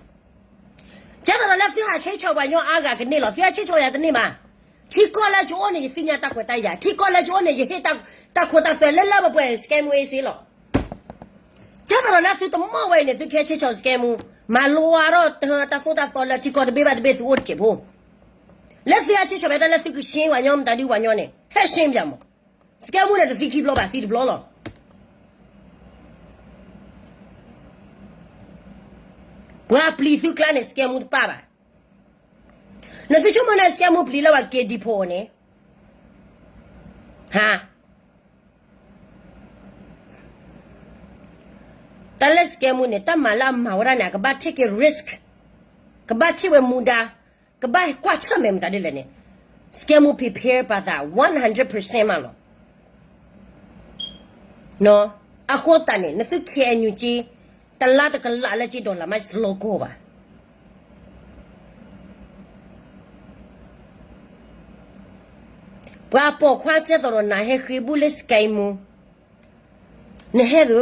ကဲသိးဒီးလၢသုဟးဆဲးဆီးပှၤညီအါဂၤကန့ၢ်လီၤ, သုဟးဆဲးဆီးယၤတန့ၢ်ဘၣ်. ထံကီၢ်လၢယအိၣ်န့ၣ် ယသ့ၣ်ညါတၢ်ခွဲးတၢ်ယာ်, ထံကီၢ်လၢယအိၣ်န့ၣ် ယဟ့ၣ်တၢ်ခိတၢ်သွဲလၢလၢပှဲၤပှဲၤ scam ဝဲစ့လီၤ. ကဲသိးဒီးလၢသုတမီၢ်ဝဲအံၤန့ၣ် သုကဟဲဆဲးဆီး scam, မၤလိအါထီၣ်တၢ်သိၣ်တၢ်သီလၢထံကီၢ်တဘ့ၣ်ဘၣ်တဘ့ၣ်သုအိၣ်တစဲးဖိ, လၢသုဟဲဆဲးဆီးဖဲတၢ်လၢသုကရှင်းပှၤညီမတၤဒုပှၤညီန့ၣ် ဟဲရှင်းပၠးမး. scam န့ၣ်တသံခံဘျီဘၣ် သံတဘျီလီၤ. ပှၤပျံၤသုကျါန့ၣ် scam တပၢ်ဘၣ်. နသုဆိကမိၣ်န့ၣ် scam ပျံၤလၢပှၤက့ၤဒံဖိန့ၣ်, ဟါ, တၢ်လၢ scam န့ၣ် တၢ်မၤလၢအမၤဝဲဒၣ်န့ၣ် အကဘၣ် take a risk, ကဘၣ်ထံၣ်ဝဲမူဒါ, ကဘၣ်ကွၢ်ဆၢၣ်မဲာ်မတၤဒ်လဲၣ်န့ၣ်, scam prepare ပှၤသး one hundred percent မးလီၤ. အဃိသတးန့ၣ် နသု K N U က့ တလါတကလးလၢက့ dollar မးတလီၤကီၢ်ဘၣ်. ပှၤပိာ်ခွါကဲသိးဒီးနၤဟဲဃ့ဘူၣ်လၢ scam, နဟဲသၢ,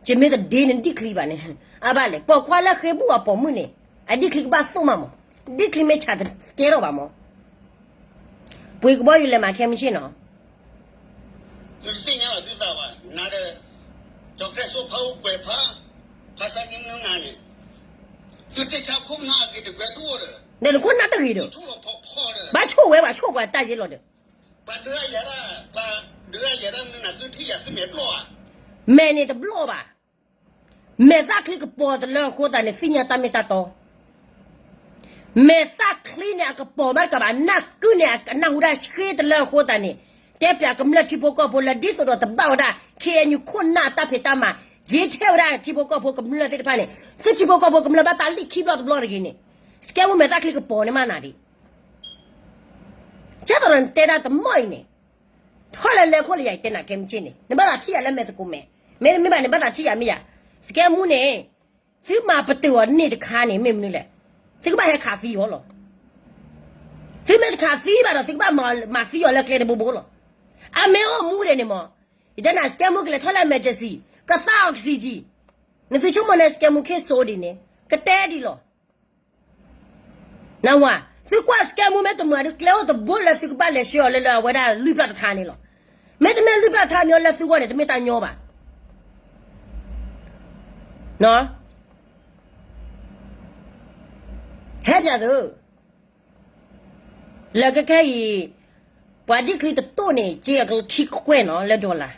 ယမ့ၢ်တဒ့နဒံၣ်ချံဘၣ်န့ၣ်, အဘၣ်လဲၣ် ပိာ်ခွါလၢဃ့ဘူၣ်အပိာ်မုၣ်န့ၣ် အဒံၣ်ချံကဘၣ်သိၣ်မးမး, ဒံၣ်ချံမ့ၢ်ဆးတကဲထီၣ်ဘၣ်မး, ပှ့ၤကဘီယူၤလဲၤမၤခဲမုၢ်ဆ့ၣ်နီၤ သုတသ့ၣ်ညါလီၤသုသးဘၣ်, နၤဒီး ကၠီၤကြဲၣ်စိဖါအိၣ်ကွဲးဖါ, ဖါစၢ်နံမနုၤနၤန့ၣ်, သုတ့ၢ်ဆါခိၣ်နၢ်အဂ့ၤတကွဲးဒိၣ်ဒီး, ဒီးနခိၣ်နၢ်တဂ့ၤဒီး, ဘၣ်ဆိၣ်ဝဲ ပှၤဆိၣ်ပှၤတၢ်ယ့လီၤဒီး, ပှၤဒုး, ပှၤဒုးယၤဒၣ်မနုၤနၤသုထံၣ်ယၤသုမဲာ်ဘျီၣ်ဧါ, မဲာ်န့ၣ်တဘျီၣ်ဘၣ်. မဲာ်သၣ်ချံကပီၤတလၢအဃိသတးန့ၣ် သ့ၣ်ညါတၢ်မ့ၢ်တၢ်တီ မဲာ်သၣ်ချံန့ၣ်အကပီၤမးတကးဘၣ်, နၢ်ကုန့ၣ်အနၢ်ဟူဒၣ်ဃ့တလၢအဃိသတးန့ၣ်, တဲပၠးကမျၢၢ်ထံဖိကီၢ်ဖိလၢဒ်သိးဒီးတဘၣ်ဝဲဒၣ် K N U ခိၣ်နၢ်အတၢ်ဖံးတၢ်မၤ, ယ့ထဲဝဲဒၣ်ထံဖိကီၢ်ဖိကမျၢၢ်သ့ၣ်တဖၣ်န့ၣ်, သုထံဖိကီၢ်ဖိကမျၢၢ်ဘၣ်တၢ်လံၣ်ခံဘျီတဘျီတဂ့ၤန့ၣ်, စကဲမူမဲာ်သၣ်ချံကပီၤန့ၣ်မးနၤဒ် ကဲသိးဒီးနတဲဒၣ်တမီၢ်အံၤန့ၣ်, ထီၣ်လၢလဲၤခိၣ်လၢယၤယတဲနၤခဲမုၢ်ဆ့ၣ်န့ၣ် နဘၣ်သးထံၣ်ယၤလၢမဲာ်သကိးမဲာ်, မ့တမ့ၢ်ဘၣ်န့ၣ် ဘၣ်သးထံၣ်ယၤမ့ၢ်ယၤ, စကဲမူန့ၣ်, သုမၤပတုာ်အီၤန့ၣ်တခါန့ၣ် မ့ၢ်မနုၤလဲၣ်, သုကဘၣ်ဟဲခးသံအီၤလီၤ. သုမ့ၢ်တခးသံဘၣ်ဒီး သုကဘၣ်မၤသံအီၤလၢကျဲတဘိဘိလီၤ. အမ့ၢ်အိၣ်မူဒဲးန့ၣ်မး, ယတဲနၤ စကဲမူကလဲၤထီၣ်လၢ emergency ကသၣ်အီၤကစံးကံ, နသုဆိကမိၣ်န့ၣ်စကဲမူခ့စိဒ်န့ၣ် ကတဲဒ်လီၤ. နဝၤ, သုကွၢ်စကဲမူမ့ၢ်တမုာ်ဒီး ကျဲအိၣ်တဘိလၢသုကဘၣ်လဲၤဆှၢအီၤလၢလၢအဝဲဒၣ်လွံၢ်ပျၢ်တထါန့ၣ်လီၤ. မ့တမ့ၢ်လွံၢ်ပျၢ်တထါမ့ၢ်အီၤလၢသုဂီၢ်န့ၣ် တမ့ၢ်တၢ်ညီဘၣ်. ဟဲပၠးသု, လၢကခဲအံၤ ပှၤဒံၣ်ချံတတိၢ်န့ၣ် က့အကခံကကွဲၢ်နီၤလၢ dollar,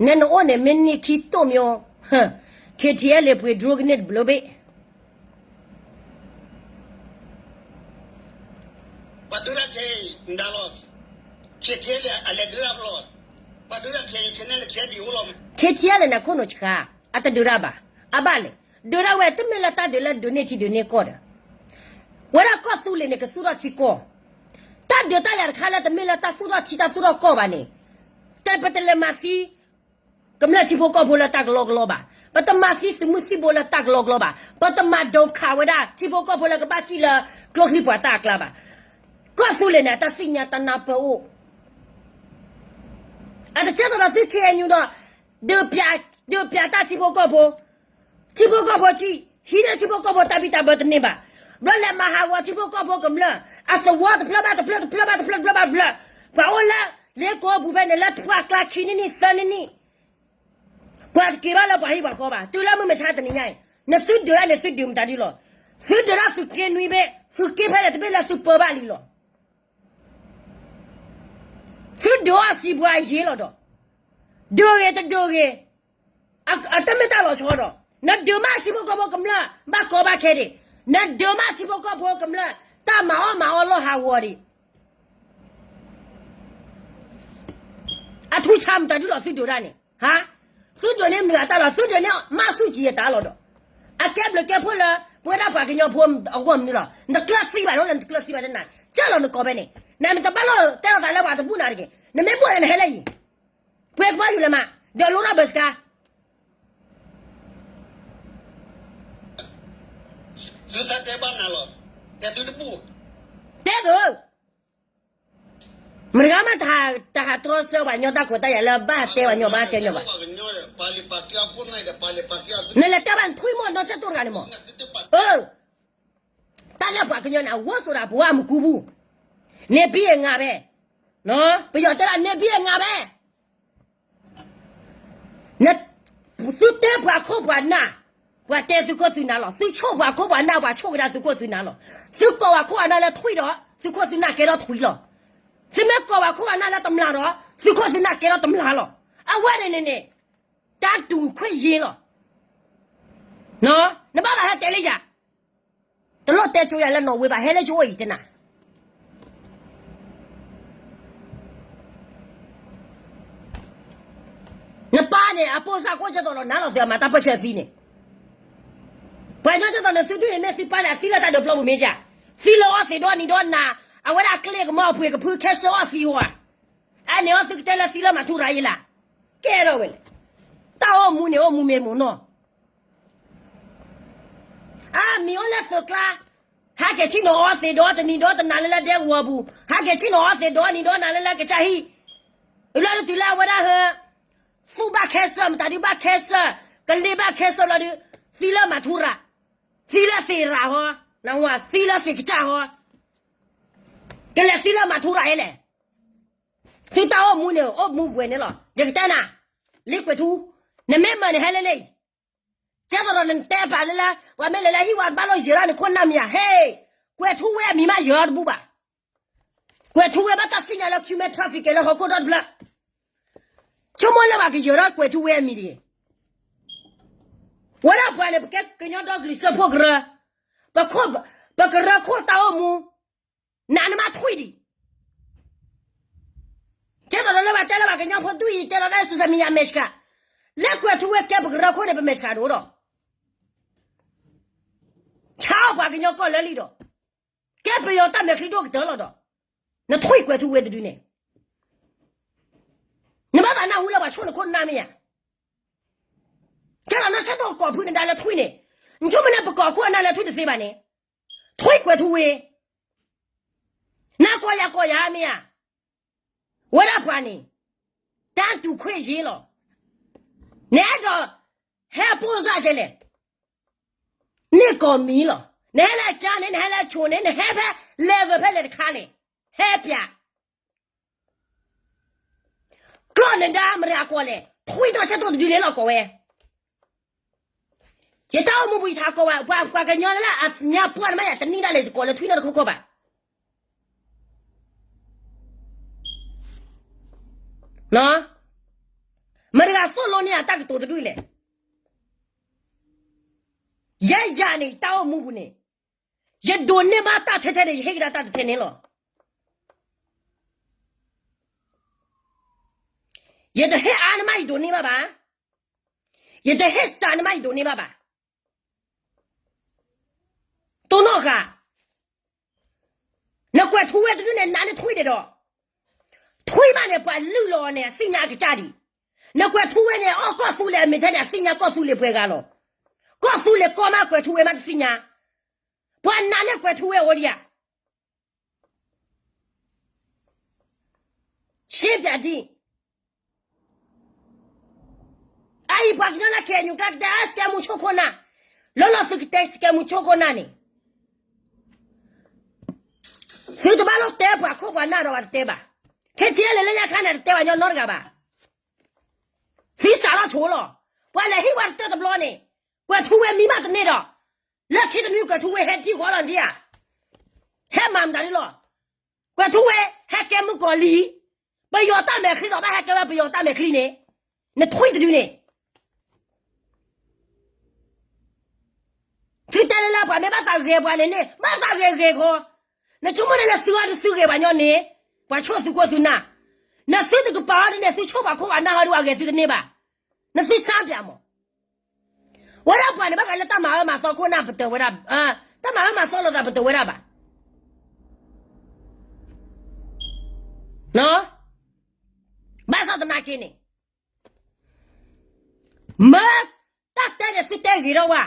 နဲနအိၣ်န့ၣ် မ့ၢ်န့ၢ်ခံတိၢ်မ့ၢ် KTLA ပှ့ၤ drone ကန့ၢ်တဘျုးဘ့ၣ် ပှၤဒုးတၢ်ခဲအံၤ နဒါလီၤ, KTLA အလဲၤဒုးတၢ်ဘျီ, ပှၤဒုးတၢ်ခဲအံၤ ခဲန့ၣ်လၢခဲဒံးအိၣ်လီၤ. KTLA န့ၣ်ခိၣ်နူာ်ဆှါ, အတဒုးတၢ်ဘၣ်, အဘၣ်လဲၣ်, ဒုးတၢ်ဝဲ တမ့ၢ်လၢတၢ်ဒုးလၢဒုးန့ၢ်ထံဒုးန့ၢ်ကီၢ်ဒီး, ဝဲဒၣ်ကီၢ်သူလ့ၤန့ၣ် ကသူၣ်ထီၣ်ထံကီၢ်, တၢ်ဒုးတၢ်ယၤတခါလၢတမ့ၢ်လၢတၢ်သူၣ်ထီၣ်ထံတၢ်သူၣ်ထီၣ်ကီၢ်ဘၣ်န့ၣ်, တပတလဲၤမၤသံ ကမျၢၢ်ထံဖိကီၢ်ဖိလၢတၢ်ကလီကလီဘၣ်, ပတမၤသံသုးမုၢ်သံၣ်ဘိလၢတၢ်ကလီကလီဘၣ်, ပတမၤဒိခးဝဲဒၣ်ထံဖိကီၢ်ဖိလၢကဘၣ်စံၣ်လၢကျိချံပှၤသၣ်အကျါဘၣ်. ကီၢ်သူလ့ၤန့ၣ် အတၢ်သ့ၣ်ညါတၢ်နၢ်ပၢၢ်အိၣ်, အတကဲသိးဒီးသု KNU ဒီး, ဒုးပျးတၢ်ထံဖိကီၢ်ဖိ, ထံဖိကီၢ်ဖိစံၣ်, ဟံးန့ၢ်ထံဖိကီၢ်ဖိတၢ်ဘံၣ်တၢ်ဘၢတန့ၢ်ဘၣ်, ဘျီလဲၤမၤဟးဂီၤထံဖိကီၢ်ဖိကမျၢၢ်, အသဝီတဖျၢၣ်ဘၣ်တဖျၢၣ်တဖျၢၣ်ဘၣ်တဖျၢၣ်တဖျၢၣ်ဘၣ်တဖျၢၣ်, ပှၤအိၣ်လၢလ့ကိပူၤဖဲန့ၣ်လၢပှၤကျါခံနံၣ်နံၣ်သၢနံၣ်နံၣ် ပှၤတက့ၤဘၣ်လၢပှၤဟံၣ်ပှၤဃီဘၣ်, တုၤလၢမုၢ်မဆါတနံၤညါအံၤ, နသုဒုးဒၣ်န့ၣ် သုဒုးမတၤဒ်လီၤ. သုဒုးဒၣ်သုးက့နွံဘ့ၣ်, သုးက့ဖဲလဲၣ်တဘ့ၣ်လၢသုပၢဘၣ်လံလီၤ. သုဒုးအီၣ်စံးပှၤအယ့လီၤဒီး, ဒုးဂ့ၤတဒုးဂ့ၤ, အတမ့ၢ်တၢ်လီၤဆီဒီး, နဒုးမးထံဖိကီၢ်ဖိကမျၢၢ်ဘၣ်ကီဘၣ်ခဲဒံး, နဒုးမးထံဖိကီၢ်ဖိကမျၢၢ် တၢ်မၤအီၣ်မၤအီလီၢ်ဟးဂီၤဒံး အထူဆါမတၤဒ်လီၤ သုဒုးဒၣ်န့ၣ်, ဟါ, သုဒုးန့ၢ်မတၤတၢ်လီၤ, သုဒုးန့ၢ်မၤဆူၣ်စံးယတၢ်လီၤဒီး, အကဲဘျုးကဲဖှိၣ်လၢ ပဝဲဒၣ်ပှၤကညီဖိအဂီၢ်မနုၤလီၤ, နတကျၢၢ်သံဘၣ်နီၤ, နတကျၢၢ်သံဘၣ်တနၤ, ကၢ်လီၤနကိးဖဲန့ၣ်, နမ့ၢ်တဘၣ်လီၤတဲလီၤသးလၢပှၤတဘူၣ်နၤတဂ့ၤ, နမ့ၢ်ဘူၣ်နဟဲလၢယံၤ, ပှဲၤကဘၣ်ယူၤလဲၤမး, ဒီးလိထီၣ်ဘၢစကါ သုသးတဲဘၣ်နၤလီၤ, တဲသုတဘူၣ်, တဲသု, မတၤဂၤမး တဟးတြီဆၢပှၤကညီတၢ်ခွဲးတၢ်ယာ်လၢဘၣ်တဲပှၤကညီဘၣ်တဲညီဘၣ်, နလဲၤတဲဘၣ်နထွံၣ်မိၢ်နီၢ်ဆၢၣ်တိၢ်တဂၤန့ၣ်မး, အၢ တၢ်လၢပှၤကညီန့ၣ် အဝဲဆိးဒၣ်ပဝဲအမူကူပူၤ, န့ၢ်ဘံၣ်အငါဖဲ, ပယီၤတဲဒၣ်န့ၢ်ဘံၣ်အငါဖဲ သုတဲပှၤခိၣ်ပှၤနၢ်, ပှၤတဲသုခိၣ်သုနၢ်လီၤ. သုဆိၣ်ပှၤခိၣ်ပှၤနၢ် ပှၤဆိၣ်ကဒါသုခိၣ်သုနၢ်လီၤ. သုကိးပှၤခိၣ်ပှၤနၢ်လၢထွံၣ်ဒီး သုခိၣ်သုနၢ်ကဲထီၣ်ထွံၣ်လီၤ. သုမ့ၢ်ကိးပှၤခိၣ်ပှၤနၢ်လၢတမျၢ်ဒီး သုခိၣ်သုနၢ်ကဲထီၣ်တမျၢ်လီၤ. အဝဲန့ၣ်န့ၣ်န့ၣ် တၢ်တူၢ်ခွဲးယ့လီၤ. နဘၣ်သးဟဲတဲလၢယၤ တလိၣ်တဲကၠိယၤလၢနီၣ်ဝ့ဘၣ် ဟဲလၢကၠိအိၣ်အံၤတဲနၤ နပၢ်န့ၣ် အပိၢ်စၢ်ကိၣ်ကဲသိးဒီးနၤလီၤ သုအမၤတၢ်ပၢၢ်ဆၢသံန့ၣ်, ပှၤညီကဲသိးန့ၣ် သုဒုၣ်အံၤမ့ၢ်သုပၢ်န့ၣ် အသံလၢတၢ်ဒုးပျီပူၤမ့ၢ်ဧါ, သံလၢအီၣ်သ့ၣ်ဒီနံၤဒီနၤ, အဝဲဒၣ်အကျဲကမီၤအပှ့ၤကဖုခဲစၢအီၣ်သံဟီဧါ, အန့ၣ်အီၤသုကတဲလၢသံလၢမၤထူရၤယ့လၢ်, ကဲထီၣ်ဝဲလဲၣ်, တၢ်အိၣ်မူန့ၣ်အိၣ်မူမ့ၢ်မ့ၢ်နီၢ် အမံၤအိၣ်လၢသုးကျါ, ဟဲက့ၤဆ့ၣ်နီၤအီၣ်သ့ၣ်ဒီတနံၤဒီတနၤလၢလၢဒဲကဝီၤပူၤ, ဟဲက့ၤဆ့ၣ်နီၤအီၣ်သ့ၣ်ဒီနံၤဒီနၤလၢလၢကစၢ်ဟံၣ်, လၢလၢတုၤလၢအဝဲဒၣ်ဟဲ, သူၣ်ဘၣ်ခဲစၢၣ် မတၤဒုဘၣ်ခဲစၢၣ်, ကလ့ဘၣ်ခဲစၢၣ်ဘျီဒု, သံလၢမၤထူရၤ, သံလၢသ့ၣ်ရၤဟီ, နဝၤသံလၢသ့ၣ်ကစၢ်ဟီ, ကလဲၤသံလၢမၤထူရၤအံၤလဲၣ် သုတၢ်အိၣ်မူန့ၣ် အိၣ်မူပှဲၤန့ၣ်လီၤ. ယကတဲနၤ, လံကွဲးထူ, နမ့ၢ်မၤန့ၣ်ဟဲလၢလၢအံၤ, ကဲသိးဒီးနတဲပာ်လၢလၢ ပှၤမ့ၢ်လဲၤလၢဟံၣ်ဝါတဘၣ်လိၣ်ယၢၤဒၣ်နခိၣ်နၢ်မံၤဧါ, ဟဲ, ကွဲးထူဝဲအမံၤမးယၢၤအီၤတဘူၣ်ဘၣ်. ကွဲးထူဝဲဘၣ်တၢ်သ့ၣ်ညါလၢ human trafficking လၢဟီၣ်ခိၣ်ဒီတဖျၢၣ်, ဆိကမိၣ်လၢပှၤကယၢၤထီၣ်ကွဲးထူဝဲအမံၤတဂ့ၤ. ဝဲဒၣ်ပှၤန့ၣ် ပကဲကညီဒီကလုာ်စၢဖှိၣ်ကရၢ, ပကရၢခိၣ်တၢ်အိၣ်မူ နနမၤထွံၣ်ဒံး, ကဲသိးဒီးလၢပှၤတဲလၢပှၤကညီဖိဒူၣ်အံၤ တဲလီၤတၢ်လၢ social media မဲာ်ဆှး, လၢကွဲးထူဝဲကဲပကရၢခိၣ်န့ၣ် ပမဲာ်ဆှးဒိၣ်ဒီး, ဆါအီၣ်ပှၤကညီကီၢ်လၢလံဒီး, ကဲပယီၤတၢ်မဲာ်ချံဒိၣ်ကတၢၢ်လီၤဒီး, နထွံၣ်ကွဲးထူဝဲတဒုန့ၣ်, နဘၣ်သးနၢ်ဟူလၢပှၤဆိၣ်နခိၣ်နၢ်မ့ၢ်ဧါ. ကဲလီၤနဆၢထၢၣ်ကိးဖုနဒါလၢထွံၣ်န့ၣ်, နဆိကမိၣ်န့ၣ် ပကိးခိၣ်အနၢ်လၢထွံၣ်တသ့ဘၣ်န့ၣ်, ထွံၣ်ကွဲးထူဝဲ, နၤကိးယၤကိးယၤမ့ၢ်ဧါ, ဝဲဒၣ်ပှၤန့ၣ် တၢ်တူၢ်ခွဲးယ့လီၤ, နအဲၣ်ဒိး ဟဲပိၢ်စၢ်ကဲလဲၣ်, န့ၢ်ကိးမံၤလီၤ, နဟဲလၢအကါန့ၣ် နဟဲလၢအဆိန့ၣ် နဟဲဖဲ level ဖဲလဲၣ်တခါလဲၣ်, ဟဲပၠး ကျီၢ်နဒါမရၤကီၢ်လဲၣ်, ထွံၣ်နီၣ်ဆၢတိၢ်တဒုလဲၣ်လီၤကိးဝဲ, ယတၢ်အိၣ်မူပူၤယထးကိးဝဲ ပှၤ ပှၤကညီလၢအညါပှၢ်နမ့ၢ်ယၤတနံၣ်ဒၣ်လဲာ် ယကိးလၢထွံၣ်နီၣ်တခိၣ်ခိၣ်ဘၣ်. မတၤဂၤသိၣ်လိန့ၢ်အတၢ်ကတိၤတဒူၣ်လဲၣ်. ယဲယၤန့ၣ် ယတၢ်အိၣ်မူပူၤန့ၣ် ယဒိးန့ၢ်ဘၣ်တၢ်ထဲထဲန့ၣ် ယဟ့ၣ်ကဒါတၢ်တထဲန့ၣ်လီၤ. ယတဟ့ၣ်အါန့ၢ်မး ယဒိးန့ၢ်ဘၣ်ဘၣ်. ယတဟ့ၣ်စှၤန့ၢ်မး ယဒိးန့ၢ်ဘၣ်ဘၣ်. တိၢ်နီၣ်ဃာ်, နကွဲးထူဝဲတဒုန့ၣ် နးန့ၢ်ထွံၣ်ဒဲးဒီး, ထွံၣ်မးန့ၣ် ပှၤလုၢ်လီၤအီၤန့ၣ် အသ့ၣ်ညါအကစၢ်ဒံး. နကွဲးထူဝဲန့ၣ် အီၣ်ကီၢ်သူလ့ၤအမဲာ်ထဲန့ၣ် အသ့ၣ်ညါကီၢ်သူလ့ၤပှဲၤဂၤလီၤ. ကီၢ်သူလ့ၤကီၢ်မး ကွဲးထူဝဲမးတသ့ၣ်ညါ, ပှၤနးန့ၢ်ကွဲးထူဝဲအိၣ်ဒံးဧါ. ရှင်းပြဒံး, အအံၤပှၤကညီလၢ KNU ကျါကတဲ စကဲမူဆိခိၣ်နၢ်, လီၤလီၤသုကတဲစကဲမူဆိခိၣ်နၢ်န့ၣ်, သုတဘၣ်လိၣ်တဲပှၤခိၣ်ပှၤနၢ်ဒီးပှၤတတဲဘၣ်. ခဲထံလၢလၢညါခါန့ၣ် တတဲပှၤကညီနီတဂၤဘၣ်. သုစးထီၣ်ဆိလီၤ. ပှၤလဲၤဟ့ၣ်ပှၤတတၢၢ်တဘျီန့ၣ်, ကွဲးထူဝဲမံမးတန့ၢ်ဒီး, လၢခံတနွံကွဲးထူဝဲဟဲထံၣ်ဃီလီၤဒံးဧါ. ဟဲမၤမတၤဒ်လီၤ. ကွဲးထူဝဲ ဟဲကဲမုၢ်ကီၤလံ, ပယီၤတၢ်မဲာ်ချံဒီးဘၣ်ဟဲကဲဝဲပယီၤတၢ်မဲာ်ချံန့ၣ်, နထွံၣ်တဒုန့ၣ် သုတဲလၢလၢပှၤမ့ၢ်ဘၣ်သးဂဲၤပှၤန့ၣ်န့ၣ် ဘၣ်သးဂဲၤဂဲၤဃီ, နဆိကမိၣ်န့ၣ်လၢသုအီၤဒုးသုဂဲၤပှၤညီန့ၣ်, ပှၤဆိၣ်သုခိၣ်သုနၢ်, နသုတကပၤအီၤဒ်န့ၣ် သုဆိၣ်ပှၤခိၣ်ပှၤနၢ်ဟီဒုး အဂဲၤသုတန့ၢ်ဘၣ်, နသုစၢ်ပၠးမး. ဝဲဒၣ်ပှၤန့ၣ်ဘၣ်ဃးလၢတၢ်မၤအၢမၤသီခိၣ်နၢ်ပတၢၢ်ဝဲဒၣ်, တၢ်မၤအၢမၤသီလိာ်သးပတၢၢ်ဝဲဒၣ်ဘၣ်. ဘၣ်ဆၣ်သနာ်က့န့ၣ် မ့ၢ်တၢ်တဲန့ၣ်သုတဲဂ့ၤထီၣ်ဝဲ,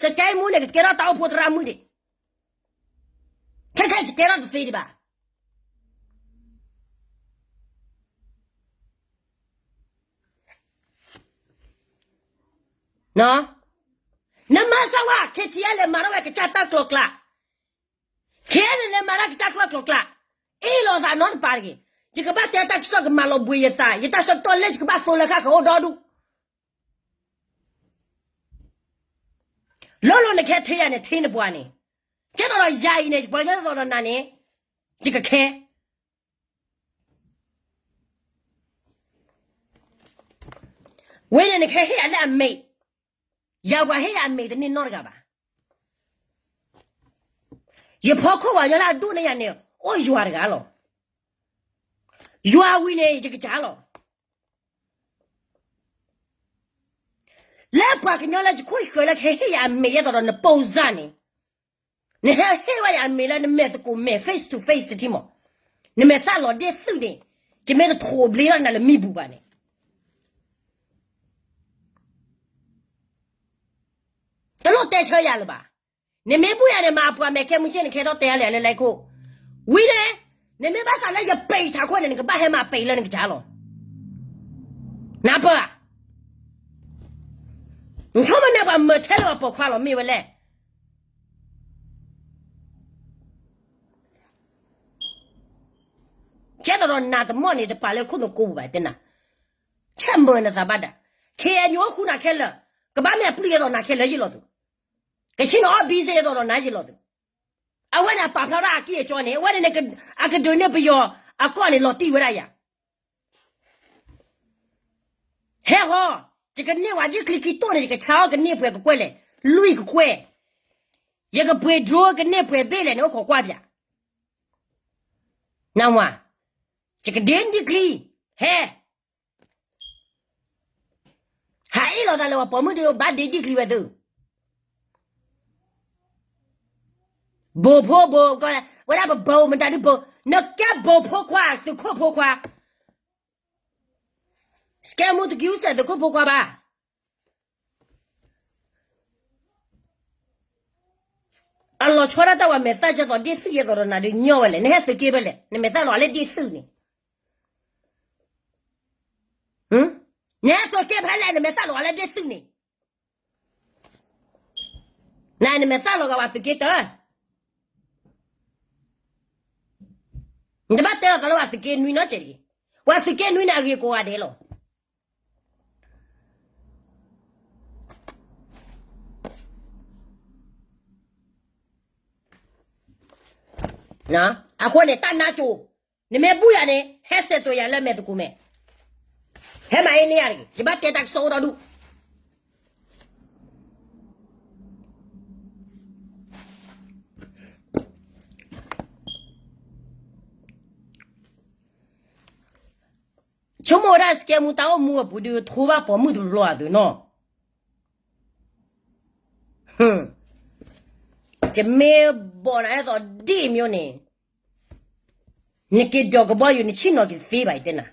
စကဲမူန့ၣ် ကကဲထီၣ်တၢ်အိၣ်ဖှိၣ်သရၣ်မုၣ်ဒံး, ခဲခဲယကဲထီၣ်တသ့ဒံးဘၣ်. နမၤစၢၤဝဲ KTLA လဲၤမၤထီၣ်ဝဲကစၢ်တၢ်ကျိၤကျဲ, ခဲအံၤန့ၣ်လဲၤမၤတၢ်ကစၢ်ကျိၤကျဲ, အ့ၣ်လိာ်သးနီတပၤတဂ့ၤ. ယကဘၣ်တဲတၢ်ကစီၣ်ကမၤလီၤဘှံးယသး, ယတၢ်ဆၢကတီၢ်လၢယကဘၣ်သိလၢဃၣ်ဃၣ်အိၣ်ဒီဒူၣ် လီၤလီၤနကဟဲထဲယၤန့ၣ် ထဲနပှၤန့ၣ်, ကဲသိးဒီးယၤအံၤန့ၣ် ယပှၤကညီသိးဒီးနၤန့ၣ်, ယကခဲ ဝဲန့ၣ်နကဟဲဟ့ၣ်ယၤလၢအမ့ၢ်, ယၤပှၤဟ့ၣ်ယၤအမ့ၢ်တန့ၢ်နီတဂၤဘၣ်. ယဖီခိၣ်ပှၤကညီလၢအဒိၣ်န့ၢ်ယၤန့ၣ် အိၣ်ယွၤတဂၤလီၤ. ယွၤဝံၤန့ၣ် ယကစၢ်လီၤ. လၢပှၤကညီလၢယခိၣ်ယဃၢၤလၢကဟဲဟ့ၣ်ယၤအမ့ၢ်ယဲသိးဒီးနပိၢ်စၢ်န့ၣ်, နဟဲဟ့ၣ်ဝဲယၤအမ့ၢ်လၢနမဲာ်သကိးမဲာ် face to face တထံၣ်မး, နမဲာ်သၣ်လီၤဒ့ၣ်သုးန့ၣ်, ယမ့ၢ်တထိးဘျ့ထီၣ်နၤလၢမံဘူဘၣ်န့ၣ် တလိၣ်တဲဆၢယၤလၢၤဘၣ်. နမ့ၢ်ဘူၣ်ယၤန့ၣ် မၤပှၤမဲာ်ခဲမုၢ်ဆ့ၣ် နကဟဲထီၣ်တဲယၤလၢလဲၤခီ, ဝံၤန့ၣ်, နမ့ၢ်ဘၣ်သးလၢယပံာ်ထးခိၣ်န့ၣ် နကဘၣ်ဟဲမၤပံာ်လၢနကစၢ်လီၤ. နပၢၢ်ဧါ, နဆိကမိၣ်န့ၣ်ပှၤမၤထဲလၢပှၤပိာ်ခွါလီၤမ့ၢ်ဝဲလဲၣ်. ကဲသိးဒီးနၤတမီၢ်န့ၣ် တပာ်လၢခိၣ်နူာ်ကိးပူၤဘၣ်တဲနၤ, ဆဲးမၤနသးဘၣ်ဒၣ်, ခဲအံၤညိအိၣ်ဃူနၤခဲလၢာ်, ကဘၣ်မ့ၢ်အပျုၢ်ယဲသိးနၤခဲလၢာ်ယ့ၢ်လီၤသုး, ကဆ့ၣ်နီၤအီၣ်ဘံစ့ယဲသိးဒီးနၤယ့ၢ်လီၤသုး, အဝဲန့ၣ်အပာ်ဖျါထီၣ်အကံၢ်အကၠီန့ၣ် အဝဲန့ၣ်န့ၣ်, အကဒုးန့ၢ်ပယီၤအကီၢ်န့ၣ် လီၤတံၢ်ဝဲဒၣ်ယၤ ဟဲဃီ, ယကန့ၢ်ဝဲဒ်ချံခံတိၢ်န့ၣ် ယကဆါအီၣ်ကန့ၢ်ပှဲၤကကွဲၢ်လဲၣ်, လွံၢ်ကကွဲၢ်, ယကပှ့ၤ drone ကန့ၢ်ပှဲၤဘ့ၣ်လဲၣ်န့ၣ် အိၣ်ခိးကွၢ်ပၠး, နဝၤ, ယကဒ့ဒ်ချံ, ဟဲ ဟးအ့ၣ်လိာ်သးလၢပှၤပိာ်မုၣ်ဒုး ဘၣ်ဒ့ဒ်ချံဝဲသုး, ဘိၣ်ဖိဘိၣ်, ဝဲဒၣ်ပဘိၣ်မတၤဒုးဘိၣ်, နကဲဘိၣ်ဖိခွါ သုးခိၣ်ဖိခွါ, စကဲမူတကံၢ်စဲးသုးခိၣ်ဖိခွါဘၣ်. အလီၤဆီဒၣ်တၢ်ဝဲမဲာ်သၣ်ကဲသိးဒ့ၣ်သုးယဲသိးဒီးနၤဒုးညီဝဲလဲၣ်, နဟဲသုးက့ဖဲလဲၣ်, နမဲာ်သၣ်လီၤအါလၢဒ့ၣ်သုးန့ၣ်, နဟဲသုးက့ဖဲလဲၣ်, နမဲာ်သၣ်လီၤအါလၢဒ့ၣ်သုးန့ၣ်, နမဲာ်သၣ်လီၤဂာ်ဝဲသုးက့တၢ်, နတဘၣ်တဲလီၤသးလၢပှၤသုးက့နွံနီတစဲးတဂ့ၤ, ပှၤသုးက့နွံန့ၣ် အဂ့ၤကိးဂၤဒဲးလီၤ. အဃိန့ၣ် တၢ်နါကိၤ, နမ့ၢ်ဘူၣ်ယၤန့ၣ် ဟဲစဲးတိၤယၤလၢမဲာ်သကိးမဲာ်, ဟဲမၤအ့န့ၢ်ယၤတဂ့ၤ, ယဘၣ်တဲတၢ်ကစီၣ်အိၣ်ဒီဒူၣ် ဆိကမိၣ်ဝဲဒၣ် စကဲမူတၢ်အိၣ်မူအပူၤဒုး ထိဘၣ်ပိာ်မုၣ်တဘျီအသုးနီၤ, ယမ့ၢ်ဘီၣ်နၤအဲၣ်သိးဒ်အမ့ၢ်န့ၣ်, နက့ၤဒီးကဘီယူၤ နဆ့ၣ်နီၤက့ၤသ့ဘၣ် ယတဲနၤ,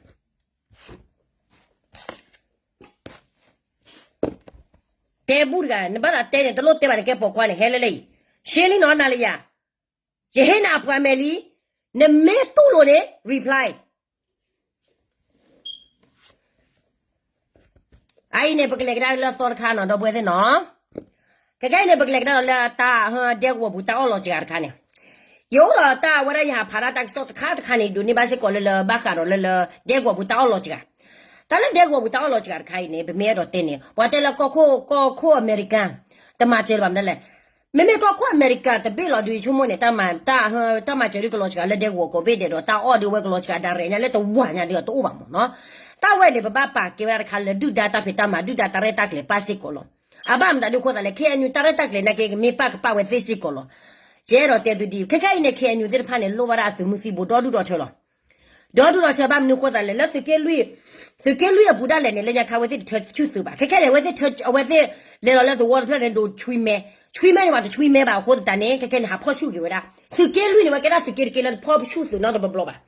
တဲဘူၣ်တဂၤ နဘၣ်သးတဲန့ၣ် တလိၣ်တဲဘၣ် နကဲပိာ်ခွါန့ၣ် ဟဲလၢလၢအံၤ, ရှဲလံနီၤ နၤလၢယၤ, ယဟ့ၣ်နၤအပှၤမဲာ်လံ, နမ့ၢ်တူၢ်လိာ်န့ၣ် reply အအံၤန့ၣ် ပကလဲၤကဒါလၢသီတခါနီၤ ဒီပုၢ်ဝဲၢ်သ့ၣ်နီၤ, ခဲခဲအံၤန့ၣ် ပကလဲၤကဒါဒီးလၢတၢ် ဒဲကဝီၤပူၤတၢ်အီၣ်လီၤစှၤတခါန့ၣ်, ယအိၣ်ဒီးတၢ်ဝဲဒၣ်ယဟးဖးဒၣ်တၢ်ကစီၣ်တခါတခါန့ၣ် ဒိးန့ၢ်ဘၣ်စ့ၢ်ကီးလၢလၢဘၣ်ဃးဒီးလၢလၢ ဒဲကဝီၤပူၤတၢ်အီၣ်လီၤစှၤ, တၢ်လၢဒဲကဝီၤပူၤတၢ်အီၣ်လီၤစှၤတခါအံၤန့ၣ် ပမ့ၢ်အဲၣ်ဒိးတဲန့ၣ် ပှၤတဲလၢကီၢ်ခိၣ် ကီၢ်ခိၣ်အမဲရကၤ တမၤစၢၤလၢၤဘၣ်မနုၤလဲၣ်, မ့မ့ၢ်ကီၢ်ခိၣ်အမဲရကၤတဘ့ၣ်လီၤဒုး ယဆိကမိၣ်န့ၣ် တၢ်မၤ တၢ် တၢ်မၤစၢၤဒုးကလီၤစှၤလၢဒဲကဝီၤကိးဘ့ၣ်ဒဲးဒီး တၢ်အီၣ်ဒုးဝဲကလီၤစှၤဒၣ်ရဲၣ်ညါလၢတဝၤညါဒုးအတအိၣ်ဘၣ်မ့ၢ်နီၤ, တၢ်ဝဲန့ၣ် ပဘၣ်ပာ်ကဲဝဲဒၣ်တခါလၢဒုၣ်ဒါတၢ်ဖံးတၢ်မၤ ဒုၣ်ဒါတၢ်ရဲၣ်တၢ်ကျဲၤပၣ်စ့ၢ်ကီးလီၤ, အဘၣ်မတၤဒုးအဃိသတးလဲၣ် ခ့ၣ်အဲၣ်ယူၣ် တၢ်ရဲၣ်တၢ်ကျဲၤနာ်က့ ကမ့ၢ်ပၣ်ကပာ်ဝဲသ့စ့ၢ်ကီးလီၤ, ယအဲၣ်ဒိးတဲသုဒ်အံၤ ခဲခဲအံၤန့ၣ် ခ့ၣ်အဲၣ်ယူၣ် သ့ၣ်တဖၣ်န့ၣ် လိၣ်ဘၣ်ဒၣ်အသုးမုၢ်သံၣ်ဘိ ဒီဒူၣ်ဒီထၢလီၤ ဒီဒူၣ်ဒီထၢဘၣ်မနုၤအဃိသတးလဲၣ် လၢသုးက့လွံၢ်, သုးက့လွံၢ်အပူၤဒၣ်လဲာ်န့ၣ် လၢညါခါအဝဲသ့ၣ်တထၢဆူၣ်သုးဘၣ် ခဲခဲန့ၣ် အဝဲသ့ၣ် အဝဲသ့ၣ်လဲၤလီၤလၢသဝီတဖျၢၣ်န့ၣ် ဒိးဆွံမဲ, ဆွံမဲန့ၣ် ပှၤတဆွံမဲဘၣ်အဃိသတးန့ၣ် ခဲခဲန့ၣ် ဟးဖီၣ်ဆူၣ်က့ၤဝဲဒၣ် သုးက့လွံၢ်န့ၣ် ဝဲကဲဒၣ်သုးက့တက့လၢတဖီၣ်ဆူၣ်သုးနီတဘျီဘျီဘၣ်,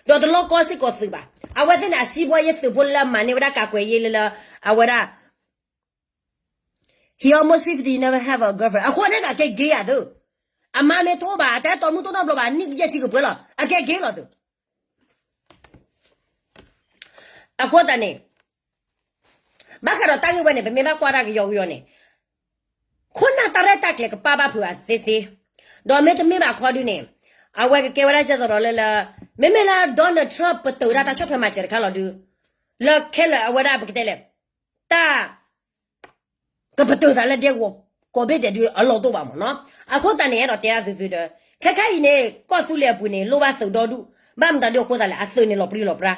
ဒီးတလီၢ်ကီစ့ၢ်ကီးသုးဘၣ်, အဝဲသ့ၣ်န့ၣ် အစံးဘှီယဲၢ်သုးဖိလၢအမၤန့ၢ်ဝဲဒၣ်ကးကွဲးယဲၢ်လၢလၢ အဝဲဒၣ် He almost fifty, never have a girlfriend. အဃိန့ၣ်ဒီးအကဲ gay ယၤသု, အမါမ့ၢ်တအိၣ်ဘၣ် အတၢ်အဲၣ်တီမုၣ်တအိၣ်နီတဘျီဘၣ် နံၣ်ယဲၢ်ဆံကပှဲၤလီၤ အကဲ gay လီၤသု, အဃိသတးန့ၣ် ဘၣ်ဃးဒီးတၢ်ဂ့ၢ်ဝဲန့ၣ် ပမ့ၢ်ဘၣ်ကွၢ်တၢ်ကယီကယီန့ၣ် ခိၣ်နၢ်တၢ်ရဲၣ်တၢ်ကျဲၤကပာ်ဘၣ်ဖုးအသ့သ့, ဒီးမ့တမ့ၢ်ဘၣ်ခီဒုန့ၣ် အဝဲကကဲဝဲဒၣ်ကဲသိးဒီးလၢလၢ မ့မ့ၢ်လၢ Donald Trump ပတုာ်ဒၣ်တၢ်ဆီၣ်ထွဲမၤစၢၤတခါလီၤဒု လၢခဲလၢာ်အဝဲဒၣ်ပကတဲလဲၣ် တၢ် ကပတုာ်သးလၢဒဲကဝီၤကိးဘ့ၣ်ဒဲးဒုအလီၢ်တအိၣ်ဘၣ်မ့ၢ်နီၤ, အဃိသတးန့ၣ် အဲၣ်ဒိးတဲအသုသုဒီး ခဲခဲအံၤန့ၣ် ကီၢ်သူလ့ၤအပူၤန့ၣ် လိၣ်ဘၣ်သုးဒီဒူၣ်, ဘၣ်မတၤဒုအဃိသတးလဲၣ် အသုးန့ၣ်လီၤပြံလီၤပြါ,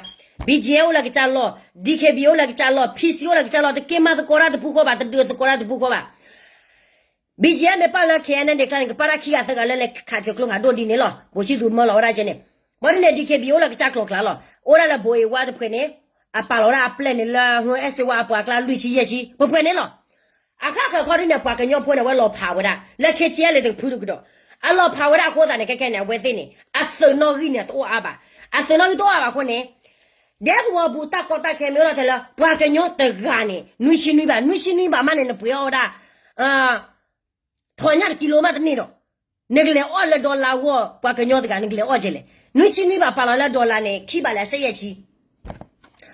BGF အိၣ်လၢကစၢ်လီၢ်, DKB အိၣ်လၢကစၢ်လီၢ်, PC အိၣ်လၢကစၢ်လီၢ်, တက့ၤမၤသကိးတၢ်တပူၤဃီဘၣ်, တဒုးသကိးတၢ်တပူၤဃီဘၣ် BGF မ့ၢ်ပာ်လၢ KNDO ကျါန့ၣ် ကပာ်တၢ်ခံဂၤသၢဂၤလၢလဲၤခးစၢၤကျိဖးဒိၣ်ဒ်န့ၣ်လီၤ. ဗိုလ်ချစ်သူ မၢလီၤဝဲဒၣ်ကဲန့ၣ်, ဘၣ်ဒ်န့ၣ် DKB အိၣ်လၢကစၢ်ကျိၤကျါလီၤ. အိၣ်ဒၣ်လၢ ဘိးအ့ဝါ တဖုန့ၣ်, အပာ်လီၤဝဲဒၣ်အပျဲၢ်န့ၣ်လၢ ဟဲစ့ဝါအပှၤကျါလွံၢ်ဆံယဲၢ်ဆံ ပှဲၤပှဲၤန့ၣ်လီၤ. အဃၣ်ဃၢၤခီဒ်န့ၣ် ပှၤကညီဖိန့ၣ် အဝဲလီၤဖးဝဲဒၣ်လၢခဲကဲလဲၣ်တကဖုတကဒီး, အလီၤဖးဝဲဒၣ်အဃိသတးန့ၣ် ခဲခဲန့ၣ် အဝဲသ့ၣ်န့ၣ် အသုးနီၣ်ဂံၢ်န့ၣ်တအိၣ်အါဘၣ်. အသုးနီၣ်ဂံၢ်တအိၣ်အါဘၣ်အဃိန့ၣ် ဒဲကဝီၤပူၤတၢ်ကီတၢ်ခဲမ့ၢ်အိၣ်ထီၣ်ထဲလၢ ပှၤကညီတဂၤန့ၣ် နွံဆံနွံဘၣ်, နွံဆံနွံဘၣ်မးန့ၣ် နပှ့ၤအီၣ်ဝဲဒၣ် ထီၣ်ညၣ်တကံလိမးတန့ၢ်ဒီး, နကလဲၤအီၣ်လၢ dollar ဂီၢ် ပှၤကညီတဂၤ နကလဲၤအီၣ်ကဲလဲၣ်. နွံဆံနွံဘၣ်ပာ်လီၤလၢ dollar န့ၣ် ခံဘၣ်လၢအစဲးယဲၢ်ဆံ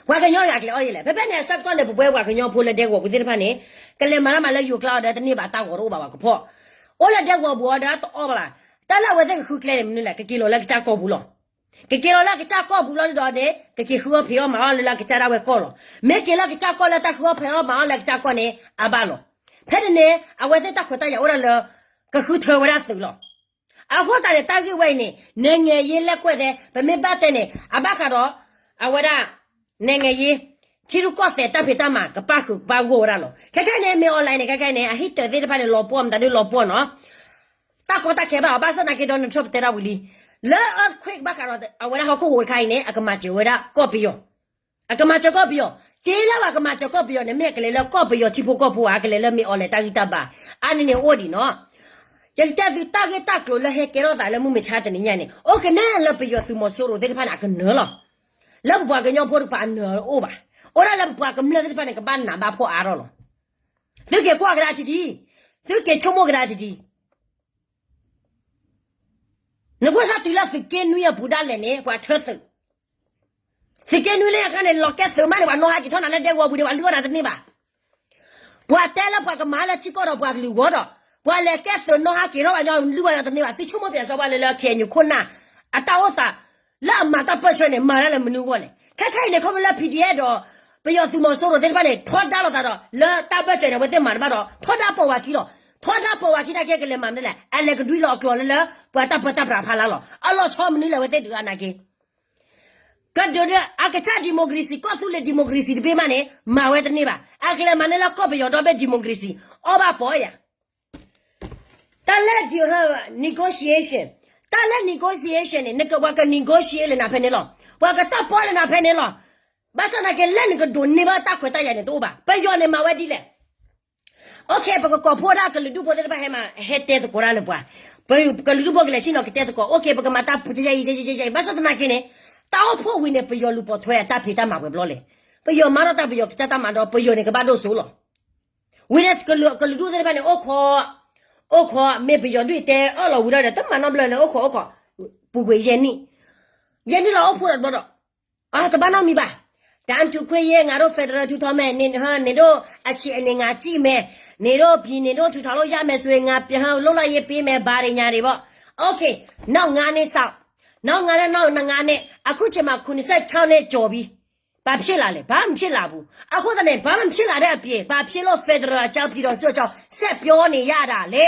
ပှၤကညီတဂၤကလဲၤအီၣ်ယဲလဲၣ်. ဖဲဖဲန့ၣ် အဆၢကတီၢ်န့ၣ် ပပှၤကညီဖိလၢဒဲကဝီၤပူၤသ့ၣ်တဖၣ်န့ၣ် ကလဲၤမၤတၢ်မၤလၢယိၤကျါအီၤဒီး တန့ၢ်ဘၣ်တၢ်ဂီၤတအိၣ်ဘၣ်ဝဲကဖီၣ်, အိၣ်လၢဒဲကဝီၤပူၤအီၤဒီးတအီၣ်ဘၣ်ဘၣ်. တၢ်လၢအဝဲသ့ၣ်ကဃုကျဲန့ၣ်မနုၤလဲၣ်, ကက့ၤလီၤလၢကစၢ်ကီၢ်ပူၤလီၤ. ကက့ၤလီၤလၢကစၢ်ကီၢ်ပူၤလီၤဒီးန့ၣ် ကက့ၤဃုအီၣ်ဖံးအီၣ်မၤအီၣ်လၢလၢကစၢ်ဒၣ်ဝဲကီၢ်လီၤ. မ့ၢ်က့ၤလၢကစၢ်ကီၢ်လၢတၢ်ဃုအီၣ်ဖံးအီၣ်မၤအီၣ်လၢကစၢ်ကီၢ်န့ၣ် အဘၣ်လီၤ. ဖဲန့ၣ်န့ၣ် အဝဲသ့ၣ်တၢ်ခွဲးတၢ်ယာ်အိၣ်ဒၣ်လၢ ကဃုထၢဝဲဒၣ်သုးလီၤ. အဃိသတးန့ၣ် တၢ်ဂ့ၢ်ဝဲအံၤန့ၣ် နဲငဲၤယ့လဲၣ်ကွဲးသဲ ပမ့ၢ်ဘၣ်တဲန့ၣ် အဘၣ်ဃးဒီး အဝဲဒၣ် နဲငဲၤယ့ ထံရူၢ်ကီၢ်သဲးတၢ်ဖံးတၢ်မၤ ကပၣ်ဃုာ်ကပၣ်ဂီၢ်ဝဲဒၣ်လီၤ. ခဲခဲန့ၣ် မ့ၢ် online န့ၣ် ခဲခဲန့ၣ် အဟံၣ်တၢၤသ့ၣ်တဖၣ်န့ၣ် လီၤပှီၢ်မတၤဒုလီၤပှီၢ်နီၤ. တၢ်ကီတၢ်ခဲဘၣ်အီၤ ဘၣ်ဆၣ်သနာ်က့ Donald Trump တဲဒၣ်ဝံၤလံ လၢ earthquake ဘၣ်ဃးဒီး အဝဲဒၣ်ဟီၣ်ခိၣ်ဟိးတခါအံၤန့ၣ် အကမၤစၢၤဝဲဒၣ်ကီၢ်ပယီၤ, အကမၤစၢၤကီၢ်ပယီၤ. က့လၢပှၤကမၤစၢၤကီၢ်ပယီၤန့ၣ် မ့ၢ်အကလဲၤလၢကီၢ်ပယီၤထံဖိကီၢ်ဖိဧါ, ကလဲၤလၢမ့ၢ် online တၢ်ဂံၢ်တၢ်ဘါ, အါန့ၣ်န့ၣ်အိၣ်ဒံးနီၤ. ယကတဲသုတၢ်ဂ့ၢ်တၢ်ကျိၤလၢဟဲကဲထီၣ်သးလၢမုၢ်မဆါတနံၤညါန့ၣ် အိၣ်ကနဲလၢပယီၤသုးမီၤစိရိၤသ့ၣ်တဖၣ်န့ၣ် အကနၢၤလီၤ. လၢပပှၤကညီဖိတကပၤအနၢၤအိၣ်ဘၣ်. အိၣ်ဒၣ်လၢပပှၤကမျၢၢ်သ့ၣ်တဖၣ်န့ၣ် ကဘၣ်နးဘၣ်ဖှီၣ်အါထီၣ်လီၤ. သုက့ၤကွၢ်ကဒါတံၢ်တံၢ်, သုက့ၤဆိကမိၣ်ကဒါတံၢ်တံၢ်. နကွၢ်စၢ်တုၤလၢသုးက့နွံအပူၤဒၣ်လဲာ်န့ၣ် ပှၤထၢသုး, သုးက့နွံလၢအခါန့ၣ် လီၤကဲသုးမးန့ၣ် ပှၤနီၣ်ဟးက့ၤထီၣ်နၤလၢဒဲကဝီၤပူၤန့ၣ် ပှၤလုၢ်အီၣ်နၤတန့ၢ်ဘၣ်. ပှၤတဲလၢပှၤကမၤလၢထံကီၢ်ဒီးပှၤကလုာ်ဂီၢ်ဒီး ပှၤလဲၤကဲသုးနီၣ်ဟးက့ၤထီၣ်ပှၤညီလုၢ်ဘၣ်ညီတန့ၢ်ဘၣ်. သုဆိကမိၣ်ပၠးစီပှၤလဲၤလၢ ခ့ၣ်အဲၣ်ယူၣ် ခိၣ်နၢ် အတၢ်အိၣ်သး လၢအမၤတၢ်ပၢၢ်ဆၢန့ၣ် မၤတၢ်လၢမနုၤအဂီၢ်လဲၣ်. ခဲခဲအံၤန့ၣ် ခီဖျိလၢ PDF ဒီး ပယီၤသုးမီၤစိရိၤသ့ၣ်တဖၣ်န့ၣ် ထီဒါလိာ်သးဒီး လၢတၢ်ဘၢၣ်စၢၤန့ၣ် အဝဲသ့ၣ်မၤတဘၣ်ဒီး ထီဒါပိာ်ဝၤခံလီၤ. ထီဒါပိာ်ဝၤခံနာ်က့ ကလဲၤမၤမနုၤလဲၣ်. အလဲၤကဒွံလီၤအကျိၤလၢလၢ ပှၤတၢ်ပၢတၢ်ပြးဖးလါလီၤ. အလီၤဆီမနုၤလဲၣ် အဝဲသ့ၣ်ဒုးအနာ်က့ ကဒုးဒၣ် အကစၢ် democracy ကီၢ်သူလ့ၤ democracy တဘ့ၣ်မးန့ၣ် မၤဝဲတန့ၢ်ဘၣ်. အကလဲၤမၤန့ၢ်လၢကီၢ်ပယီၤဒီဘ့ၣ် democracy အီၣ်ဘၣ်ပီၤယၤ တၢ်လၢ negotiation, တၢ်လၢ negotiation န့ၣ် နကပှၤက negotiate လၢနၤဖဲန့ၣ်လီၤ. ပှၤကတၢၣ်ပီၣ်လၢနၤဖဲန့ၣ်လီၤ. ဘၣ်ဆၣ်သနာ်က့ လၢနကဒိးန့ၢ်ဘၣ်တၢ်ခွဲးတၢ်ယာ်န့ၣ် တအိၣ်ဘၣ်. ပယီၤန့ၣ်မၤဝဲဒ်လဲၣ်. OK ပကကိးဖှိၣ်ဒၣ်ကလုာ်ဒူၣ်ဖိသ့ၣ်တဖၣ်ဟဲမၤ ဟဲတဲသကိးဒၣ်လၢပှၤ, ပကလုာ်ဒူၣ်ဖိကလဲၤဆ့ၣ်နီၤ ကတဲသကိး. OK ပကမၤတၢ်ပူၤ ဘၣ်ဆၣ်သနာ်က့န့ၣ် တၢ်အိၣ်ဖှိၣ်ဝံၤန့ၣ် ပယီၤလူၤပိာ်ထွဲအတၢ်ဖံးတၢ်မၤပှဲၤဘျီလဲၣ်. ပယီၤမၤထီၣ်တၢ် ပယီၤကစၢ်တၢ်မၤဒီး ပယီၤန့ၣ်ကဘၣ်ဒိၣ်စိလီၤ. ဝံၤန့ၣ်ကလုာ်ဒူၣ်သ့ၣ်တဖၣ်န့ၣ် အိၣ်ခိး, အိၣ်ခိး မ့ၢ်ပယီၤဒုးတဲအၢၣ်လီၤဝံၤဒီး တမၤနီတဘျီန့ၣ် အိၣ်ခိးအိၣ်ခိး ပူၤကွံာ်ယဲၢ်နံၣ်, ယဲၢ်နံၣ်လီၤအိၣ်ဖှိၣ်ဒီးတဘျီဒီး တဘၣ်နီတမံၤဘၣ်. တၢ်ထူခွဲးယဲၢ် ငါတို့ federal ထူထောင်မယ်, န့ၣ်ဒိၣ် အခြေအနေ ငါကြည့်မယ်, န့ၣ်ဒိၣ် ပြည်နယ်တို့ ထူထောင်လို့ရမယ်ဆိုရင် ငါပြန်လုပ်လိုက်ရေးပေးမယ် ဘာတွေညာတွေပေါ့. OK နောက်ငါးနှစ်စောင့်, နောက်ငါးနှစ် နောက်ငါးနှစ် အခုချိန်မှာ ခုနှစ်ဆယ့်ခြောက်နှစ်ကျော်ပြီ. ဘာဖြစ်လာလဲ, ဘာမှဖြစ်လာဘူး. အဃိသတးန့ၣ် ဘာမှဖြစ်လာတဲ့အပြင် ဘာဖြစ်လို့ federal အကြောင်း ပြည်ထောင်စုအကြောင်း ဆက်ပြောနေရတာလဲ.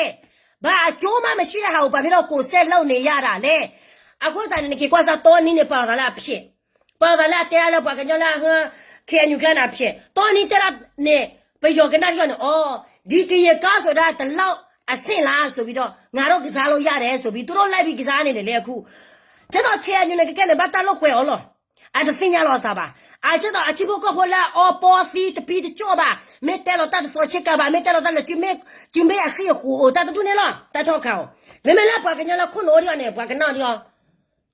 ဘာအကျိုးမှမရှိတဲ့ဟာကို ဘာဖြစ်လို့ ကိုယ်ဆက်လုပ်နေရတာလဲ. အဃိသတးန့ၣ် နက့ၤကွၢ်စၢ် တီနံၤန့ၣ် ပာ်လီၤသးလၢအဖျဲး, ပာ်လီၤသးလၢအတဲအါလၢပှၤကညီလၢ ခ့ၣ်အဲၣ်ယူၣ်ကျါန့ၣ်အဖျဲး, တီနံၤတဲဒၣ်န့ၣ် ပယီၤကနၣ်ထံလီၤန့ၣ် အိ ဒီကရင်ကောင်းဆိုတာ ဒီလောက်အဆင့်လားဆိုပြီးတော့ ငါတို့ကစားလို့ရတယ်ဆိုပြီး သူတို့လိုက်ပြီးကစားနေတယ်လေ အခု. ကဲသိး ခ့ၣ်အဲၣ်ယူၣ်န့ၣ် ကကဲန့ၣ် ဘၣ်တၢ်လိာ်ကွဲအီၤလီၤ. အတသ့ၣ်ညါလီၤအသးဘၣ်. အကဲသိးအထံဖိကီၢ်ဖိလၢအီပီသံတပံတကၠီၣ်ဘၣ်, မ့ၢ်တဲလီၤတၢ်တသီဆ့ကၤဘၣ်, မ့ၢ်တဲလီၤတၢ်လၢ ကၠူမ့ၢ်အဃံအဃိးအိၣ် တၢ်တဒူၣ်န့ၣ်လီၤ, တၢ်ထီၣ်ခးအီၤ. မ့မ့ၢ်လၢပှၤကညီလၢခိၣ်နူာ်အိၣ်ဒံးအီၤန့ၣ် ပှၤကနၣ်အီၤဒံးအီၤ,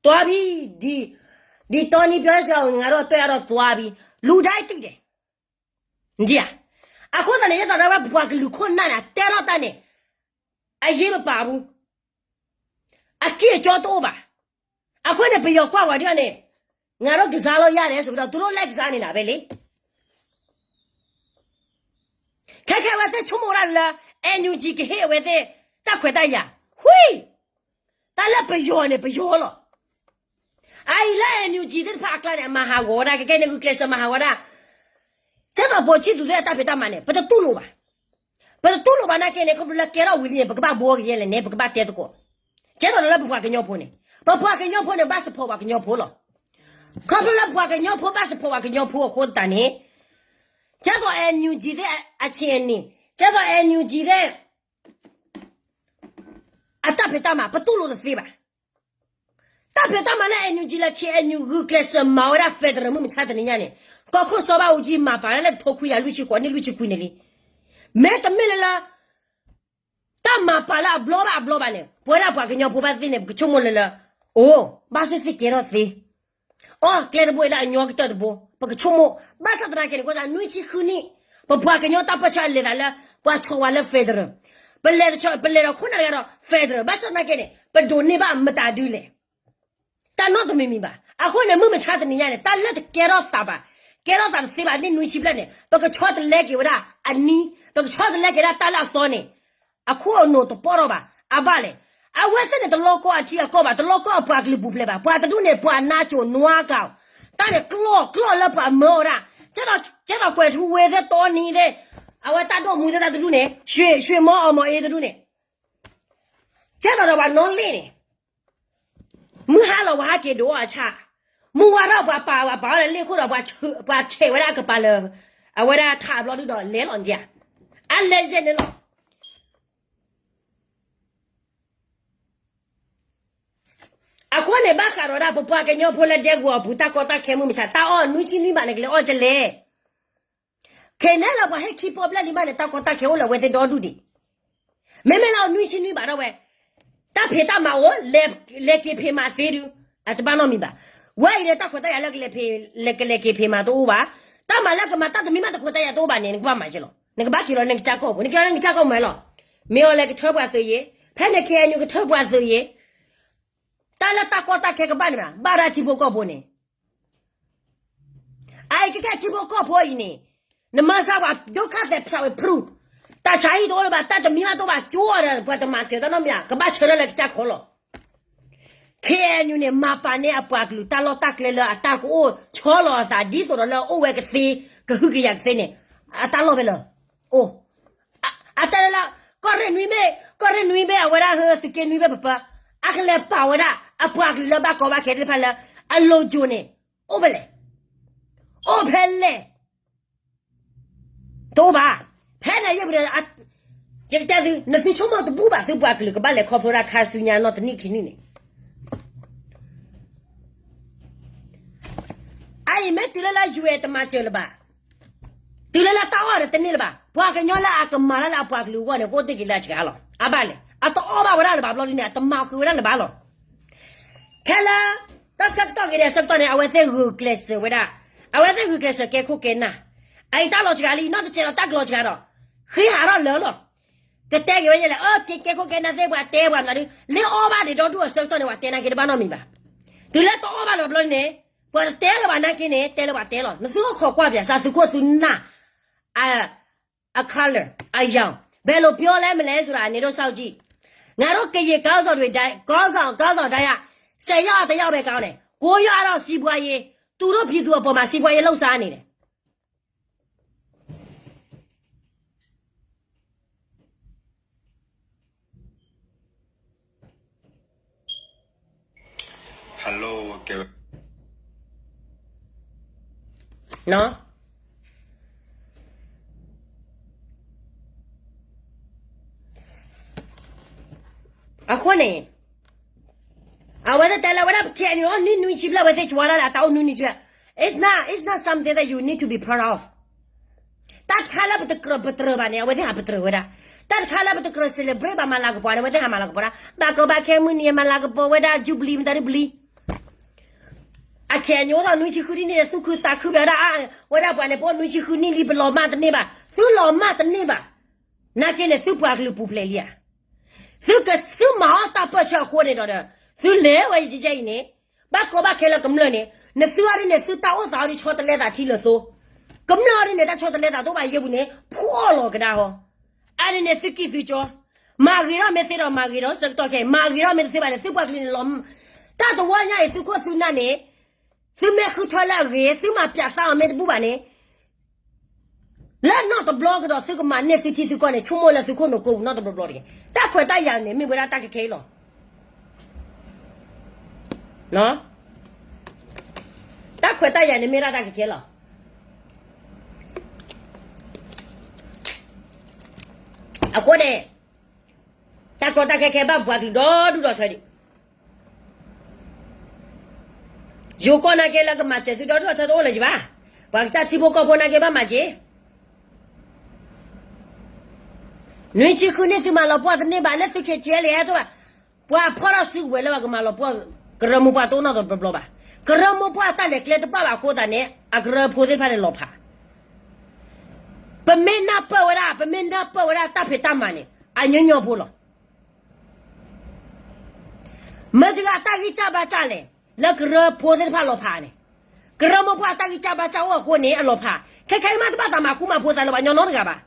သွားပြီ, ဒီ, ဒီတီနံၤပြောစရာကို ငါတို့အတွက်တော့ သွားပြီ, လူတိုင်းသိတယ်. အဃိသတးန့ၣ် ယသးဒၣ်ဝဲပပှၤကလုာ်ခိၣ်နၢ်န့ၣ် တဲထီၣ်တၢ်န့ၣ် အရေးမပါဘူး, အက့ၢ်အကၠီတအိၣ်ဘၣ်. အဃိန့ၣ် ပယီၤကွၢ်ဝဲဒ်အံၤန့ၣ် ငါတို့ကစားလို့ရတယ်ဆိုပြီးတော့ သူတို့လက်ကစားနေတာပဲလေ. ခဲခဲအဝဲသ့ၣ်ဆိကမိၣ်ဝဲဒၣ်လၢ NUG ကဟ့ၣ်အဝဲသ့ၣ် တၢ်ခွဲးတၢ်ယာ်, ဝံၤ, တၢ်လၢပယီၤန့ၣ် ပယီၤလီၤ. အအံၤလၢ NUG သ့ၣ်တဖၣ်အကျါန့ၣ် အမၤဟးဂီၤဝဲဒၣ် ကကဲန့ၣ်ဂုာ်ကျဲးစၢးမၤဟးဂီၤဝဲဒၣ် ကဲသိးပိာ်ထံတူၣ်သ့ၣ်အတၢ်ဖံးတၢ်မၤန့ၣ် ပတတူၢ်လိာ်ဘၣ်. ပတတူၢ်လိာ်ဘၣ်နာ်က့န့ၣ် ခီဖျိလၢကဲထီၣ်ဝံၤလံန့ၣ် ပကဘၣ်ဘှီကယဲၢ်လဲၣ်န့ၣ် ပကဘၣ်တဲသကိး. ကဲသိးလၢပပှၤကညီဖိန့ၣ် ပပှၤကညီဖိန့ၣ် ဘၣ် support ပှၤကညီဖိလီၤ. ခီဖျိလၢပပှၤကညီဖိဘၣ် support ပှၤကညီဖိအဃိသတးန့ၣ် ကဲသိး NUG သ့ၣ်အဆံးအနံၤ, ကဲသိး NUG သ့ၣ် အတၢ်ဖံးတၢ်မၤ ပတူၢ်လိာ်တသ့ဘၣ်. တၢ်ဖံးတၢ်မၤလၢ NUG လၢ KNU ဂုာ်ကျဲးစၢးမၤဝဲဒၣ် federal မုၢ်မဆါတနံၤညါန့ၣ် ကီၢ်ခိၣ်စီၤဘးအူကၠံမၤပာ်လၢလၢတထိခွံကယၤလွံၢ်ဆံဃိးနံၣ်လွံၢ်ဆံခွံန့ၣ်လံ. မ့တမ့ၢ်လၢလၢ တၢ်မၤပာ်လၢအဘျီဘၣ်အဘျီဘၣ်န့ၣ် ပဝဲဒၣ်ပှၤကညီဖိဘၣ်သ့ၣ်န့ၣ် ပကဆိကမိၣ်လၢလၢ အိၣ် ဘၣ်သ့ၣ်သ့ၣ်ကဲထီၣ်သ့ အိၣ် ကျဲတဘိအံၤလၢအညီကတၢၢ်တဘိ ပကဆိကမိၣ် ဘၣ်ဆၣ်သနာ်က့န့ၣ် ကွၢ်စၢ် နွံဆံဃုနံၣ် ပပှၤကညီတၢ်ပၢဆှၢအလဲၤသးလၢ ပှၤဆီၣ်ဝဲလၢ federal ပလဲၤတဆီ ပလဲၤဒီးခိၣ်နၢ်တဂၤဒီး federal ဘၣ်ဆၣ်သနာ်က့န့ၣ် ပဒိးန့ၢ်ဘၣ်မတၤဒုလဲၣ် တၢ်နီတမံၤမံၤဘၣ်. အဃိန့ၣ် မုၢ်မဆါတနံၤညါန့ၣ် တၢ်လၢတကဲထီၣ်သးဘၣ် ကဲထီၣ်သးတသ့ဘၣ် နံၣ်နွံဆံဘျဲၣ်န့ၣ် ပကဆီတလဲက့ၤဝဲဒၣ်အနံၤ ပကဆီတလဲက့ၤဒၣ်တၢ်လၢအသီန့ၣ် အခိၣ်အနူာ်တပီၢ်ထီၣ်ဘၣ် အဘၣ်လဲၣ်. အဝဲသ့ၣ်န့ၣ် တလီကီအထံအကီၢ်ဘၣ် တလီကီအပှၤကလုာ်ပူၤဖျဲးဘၣ် ပှၤတဒူၣ်န့ၣ် ပှၤနါစိၤနွါကၤ တၢ်န့ၣ်ကျီၢ်ကျီၢ်လၢပှၤမၢအီၤဒၣ် ကဲသိး ကဲသိးကွဲးထူဝ့သ့ၣ်တီနံၤသ့ၣ် အဝဲတၢ်ဒိၣ်မူသ့ၣ်တၢ်တဒူၣ်န့ၣ် ရွှေမောင်အောင်မောင်အေးတဒူၣ်န့ၣ် ကဲသိးဒီးပှၤနီၣ်လ့ၣ်န့ၣ် မုၢ်ဟါလီၤပှၤဟးက့ၤဒိးအီၤအဆၣ် မုၢ်ဝါထီၣ်ပှၤပာ်ဝဲပာ်အီၤလၢလ့ၣ်ခိၣ်ဒီး ပှၤဆဲးဝဲဒၣ်အကပၤလၢ အဝဲဒၣ်ထးအဘျီဒုဒီးလဲၤလီၤဒၣ်ဧါ အလဲၤယဲၢ်န့ၣ်လီၤ. အဃိန့ၣ် ဘၣ်ဃးဒီးဒၣ်ပပှၤကညီဖိလၢဒဲကဝီၤအပူၤ တၢ်ကီတၢ်ခဲမုၢ်မဆါ တၢ်အီၣ်နွံဆံနွံဘၣ်န့ၣ် ကလဲၤအီၣ်ကလဲၤ ခဲန့ၣ်လၢပှၤဟ့ၣ်ခံပီၣ်ဘျဲၣ်လံမးန့ၣ် တၢ်ကီတၢ်ခဲအိၣ်လၢအဝဲသ့ၣ်ဒီဒူၣ်ဒံး မ့မ့ၢ်လၢအနွံဆံနွံဘၣ်ဒၣ်ဝဲ တၢ်ဖံးတၢ်မၤအိၣ် လဲၤက့ၤဖံးမၤသ့ဒုး အတဘၣ်နီတမံၤဘၣ်. ဝဲအံၤန့ၣ် တၢ်ခွဲးတၢ်ယာ်လၢကလဲၤဖံး ကလဲၤက့ၤဖံးမၤတအိၣ်ဘၣ်. တၢ်မၤလၢကမၤတၢ်တမံၤမးတခွဲးတၢ်ယာ်တအိၣ်ဘၣ်န့ၣ် နကဘၣ်မၤက့ၤလီၤ. နကဘၣ်က့ၤလီၤလၢနကစၢ်ကီၢ်ပူၤ နက့ၤလီၤလၢနကစၢ်ကီၢ်မးလီၤ. မ့ၢ်အီၤလဲၤကထၢပှၤသုးယ့ၤ ဖဲန့ၣ် KNU ကထၢပှၤသုးယ့ၤ တၢ်လၢတၢ်ကီတၢ်ခဲကဘၣ်န့ၣ်ဘၣ်, ဘၣ်ဒၣ်ထံဖိကီၢ်ဖိန့ၣ်, အအံၤကကဲထံဖိကီၢ်ဖိအံၤန့ၣ်, နမၤစၢၤပှၤဒုက္ခသည်ဖြတ်ဝဲဖြူ, တၢ်ဆါဟံၣ်တအိၣ်လၢၤဘၣ်, တၢ်တမံၤဘၣ်တအိၣ်ဘၣ်, ကၠိအီၤဒီး ပှၤတမၤစၢၤတၢ်နီတမံၤ, ကဘၣ်ဆၢထၢၣ်လၢကစၢ်ခီလီၤ. ခ့ၣ်အဲၣ်ယူၣ်န့ၣ် မၤပာ်န့ၢ်အပှၤကလုာ်တၢ်လီၢ်တၢ်ကျဲလၢအတၢ်ကအိၣ်ဆီလီၤအသး ဒ်သိးဒီးလၢအအိၣ်ဝဲကသ့, ကဟုကယာ်ကသ့န့ၣ်, အတၢ်လီၢ်ဖဲလဲၣ်, အိၣ်, အတဲလၢ ကီၢ်ရ့ၣ်နွံဘ့ၣ်, ကီၢ်ရ့ၣ်နွံဘ့ၣ် အဝဲဒၣ်ဟၢသုးက့နွံဘ့ၣ်ပပၢ, အကလဲၤပာ်ဝဲဒၣ် အပှၤကလုာ်လၢဘၣ်ကီဘၣ်ခဲသ့ၣ်တဖၣ်လၢ အလိၤကၠိန့ၣ်, အိၣ်ဖဲလဲၣ်, အိၣ်ဖဲလဲၣ် တအိၣ်ဘၣ်. ဖဲန့ၣ်ယဲၢ်ပူၤဒီး, ယကတဲသု, နသုဆိကမိၣ်တဘူၣ်ဘၣ် သုပှၤကလုာ်ကဘၣ်လဲၤခီဖျိဒၣ်ခါဆူညါနီၢ်တနံၣ်ခံနံၣ်န့ၣ်, အအံၤမ့ၢ်တုၤလၢလၢ ယူၢ်အဲၣ် တမၤစၢၤလၢၤဘၣ်, တုၤလၢလၢတၢ်အီၣ်ဒီးတန့ၢ်လၢၤဘၣ်, ပှၤကညီလၢအကမၤတၢ်လၢအပှၤကလုာ်အဂီၢ်န့ၣ် ကအိၣ်တ့ၢ်က့ၤလၢအစှၤလီၤ. အဘၣ်လဲၣ်, အတအီၣ်ဘၣ်ဝဲဒၣ်လၢၤဘၣ်ဘျီဒ်န့ၣ် အတမၤဃုာ်ဝဲဒၣ်လၢၤဘၣ်လီၤ. ခဲလၢာ်, တၢ်ဆၢကတီၢ်ဂ့ၤဒဲးဆၢကတီၢ်န့ၣ် အဝဲသ့ၣ်ဂုာ်ကျဲးစၢးဝဲဒၣ်, အဝဲသ့ၣ်ဂုာ်ကျဲးစၢးကဲခိၣ်ကဲနၢ်, အအံၤတၢ်လီၤစှၤလံ နီၢ်တစဲးလီၤတၢ်ကလီၤစှၤဒီး, ဃ့ဟးထီၣ်လၢာ်လီၤ. ကတဲက့ၤဝဲယဲလဲၣ်, အၢ ကဲကဲခိၣ်ကဲနၢ်သ့ၣ် ပှၤတဲပှၤမနုၤဒုး, လၢအီၣ်ဘၣ်ဒံးဒီဒူၣ်အဆၢကတီၢ်န့ၣ် ပှၤတဲနာ်က့တဘၣ်နီတမံၤဘၣ်. တုၤလၢတအီၣ်ဘၣ်လၢၤဘျီန့ၣ်, ပှၤတတဲလၢၤဘၣ်နာ်က့န့ၣ် တဲလၢၤဘၣ်တဲလီၤ. နသုအိၣ်ခိးကွၢ်ပၠးစၢ် သုခိၣ်သုနၢ် အ အ color အရောင် ဘယ်လိုပြောလဲမလဲဆိုတာ အန်တီတို့စောင့်ကြည့်. ငါတို့ကရင်ခေါင်းဆောင်တွေတိုင်း ခေါင်းဆောင် ခေါင်းဆောင်တိုင်းက ဆယ်ယောက် တစ်ယောက်ပဲကောင်းတယ်။ ကိုးယောက်ကတော့ စီးပွားရေး သူတို့ပြည်သူအပေါ်မှာ စီးပွားရေးလုပ်စားနေတယ်. Hello, ကဲဝဲ အဃိန့ၣ် အဝဲသ့ၣ်တဲလၢဝဲဒၣ် ပ KNU အိၣ်နွံနွံဆံဘျဲၣ် အဝဲသ့ၣ်ကွၢ်လၢ်လၢအတၢ်အိၣ်နွံနွံဆံဘျဲၣ်, it's not, it's not something that you need to be proud of. တၢ်တခါလၢပတကြၢးပတြၢၤဘၣ်န့ၣ် အဝဲသ့ၣ်ဟးပတြၢၤဝဲဒၣ်. တၢ်တခါလၢပတကြၢး celebrate ဘၣ်မၤလၤကပီၤန့ၣ် အဝဲသ့ၣ်ဟးမၤလၤကပီၤဒၣ်. ဘၣ်ကီဘၣ်ခဲမုၢ်နံၤမၤလၤကပီၤဝဲဒၣ် jubilee မတၤဒု ဘလံ အခဲအံၤအိၣ်ထီၣ်နွံဆံဃုနံၣ်န့ၣ် သူၣ်ခုသးခုပှဲၤဝဲဒၣ်, ဝဲဒၣ်ပှၤန့ၣ် ပအိၣ်နွံဆံဃုနံၣ်လံ ပလီၤမၢ်တန့ၢ်ဘၣ်, သုလီၤမၢ်တန့ၢ်ဘၣ်. နာ်က့န့ၣ် သုပှၤကလုာ်ပူၤဖျဲးလံဧါ. သုကသုမၤအီၣ်တၢ်ပၢၢ်ဆၢအဃိန့ၣ်ဒီး သုလဲၤဝဲယကဲအံၤန့ၣ်, ဘၣ်ကီဘၣ်ခဲလၢကမျၢၢ်န့ၣ်, နသုအီၤဒ်န့ၣ် သုတၢ်အိၣ်သးအီၤဒ်ဆီတလဲသးထံလၢာ်သိ, ကမျၢၢ်အီၤဒ်န့ၣ် တၢ်ဆီတလဲသးတအိၣ်ဘၣ်ယဲၢ်ပူၤန့ၣ် ဖှီၣ်လီၤကဒါဟီ. အန့ၣ်န့ၣ် သုကံၢ်သုကၠီ, မၤဂ့ၤထီၣ်မ့ၢ်သ့ဒီးမၤဂ့ၤဒီးဆၢကတီၢ်ခဲအံၤ, မၤဂ့ၤထီၣ်မ့ၢ်တသ့ဘၣ်န့ၣ် သုပှၤကလုာ်န့ၣ်လီၤ. တၢ်တဝီညါအံၤ သုခိၣ်သုနၢ်န့ၣ်, သုမ့ၢ်ဃုထၢလၢအဂ့ၤ, သုမၤပၠးသးအီၤမ့ၢ်တဘူၣ်ဘၣ်န့ၣ်, လၢနီၢ်တဘျီကဒီး သုကမၤန့ၢ်သုထံသုကီၢ်န့ၣ် ဆိကမိၣ်လၢသုခိၣ်နူာ်ကိးပူၤနီတဘျီဘျီတဂ့ၤ. တၢ်ခွဲးတၢ်ယာ်န့ၣ် မ့ၢ်ဝဲဒၣ်တၢ်ခဲခဲအံၤလီၤ. တၢ်ခွဲးတၢ်ယာ်န့ၣ် မ့ၢ်ဒၣ်တၢ်ခဲခဲလီၤ. အဃိန့ၣ် တၢ်ကီတၢ်ခဲခဲဘၣ်ပှၤကလုာ်ဒီဒူၣ်ဒီထၢဒံး. ယိၤကီၢ်နာ်က့လၢကမၤစၢၤသုဒီဒူၣ်ဒီထၢတအိၣ်လၢၤဘၣ်. ပှၤကစၢ်ထံဖိကီၢ်ဖိနာ်က့ဘၣ်မၤစၢၤ နွံဆံဃုနံၣ်သုမၤလီၤပှီၢ်တန့ၢ်ဘၣ် လၢသု KTLA တအိၣ်ဘၣ်. ပှၤဖီၣ်ထီၣ်စုကဝဲၤလၢပှၤကမၤလီၤပှီၢ် ကရၢမိၢ်ပှၢ်တအိၣ်နီတဘျီဘျီဘၣ်. ကရၢမိၢ်ပှၢ်အတၢ်လဲၤကျဲတဘၣ်ဘၣ်အဃိသတးန့ၣ် အကရၢဖိသ့ၣ်တဖၣ်န့ၣ်လီၤဖး. ပမ့ၢ်နၢ်ပၢၢ်ဝဲဒၣ် ပမ့ၢ်နၢ်ပၢၢ်ဝဲဒၣ်တၢ်ဖံးတၢ်မၤန့ၣ် အညီညီဖိလီၤ. မ့ၢ်တဂၤတၢ်ဂံၢ်စၢ်ဘါစၢ်လဲၣ် လၢကရၢဖိသ့ၣ်တဖၣ်လီၤဖးန့ၣ်, ကရၢမိၢ်ပှၢ်တၢ်ဂံၢ်စၢ်ဘါစၢ်အိၣ်အဃိန့ၣ် အလီၤဖး. ခဲခဲအံၤမ့ၢ်တဘၣ်သးမၤဃူမၤဖိးသးလၢပှၤကညီနီတဂၤဘၣ်.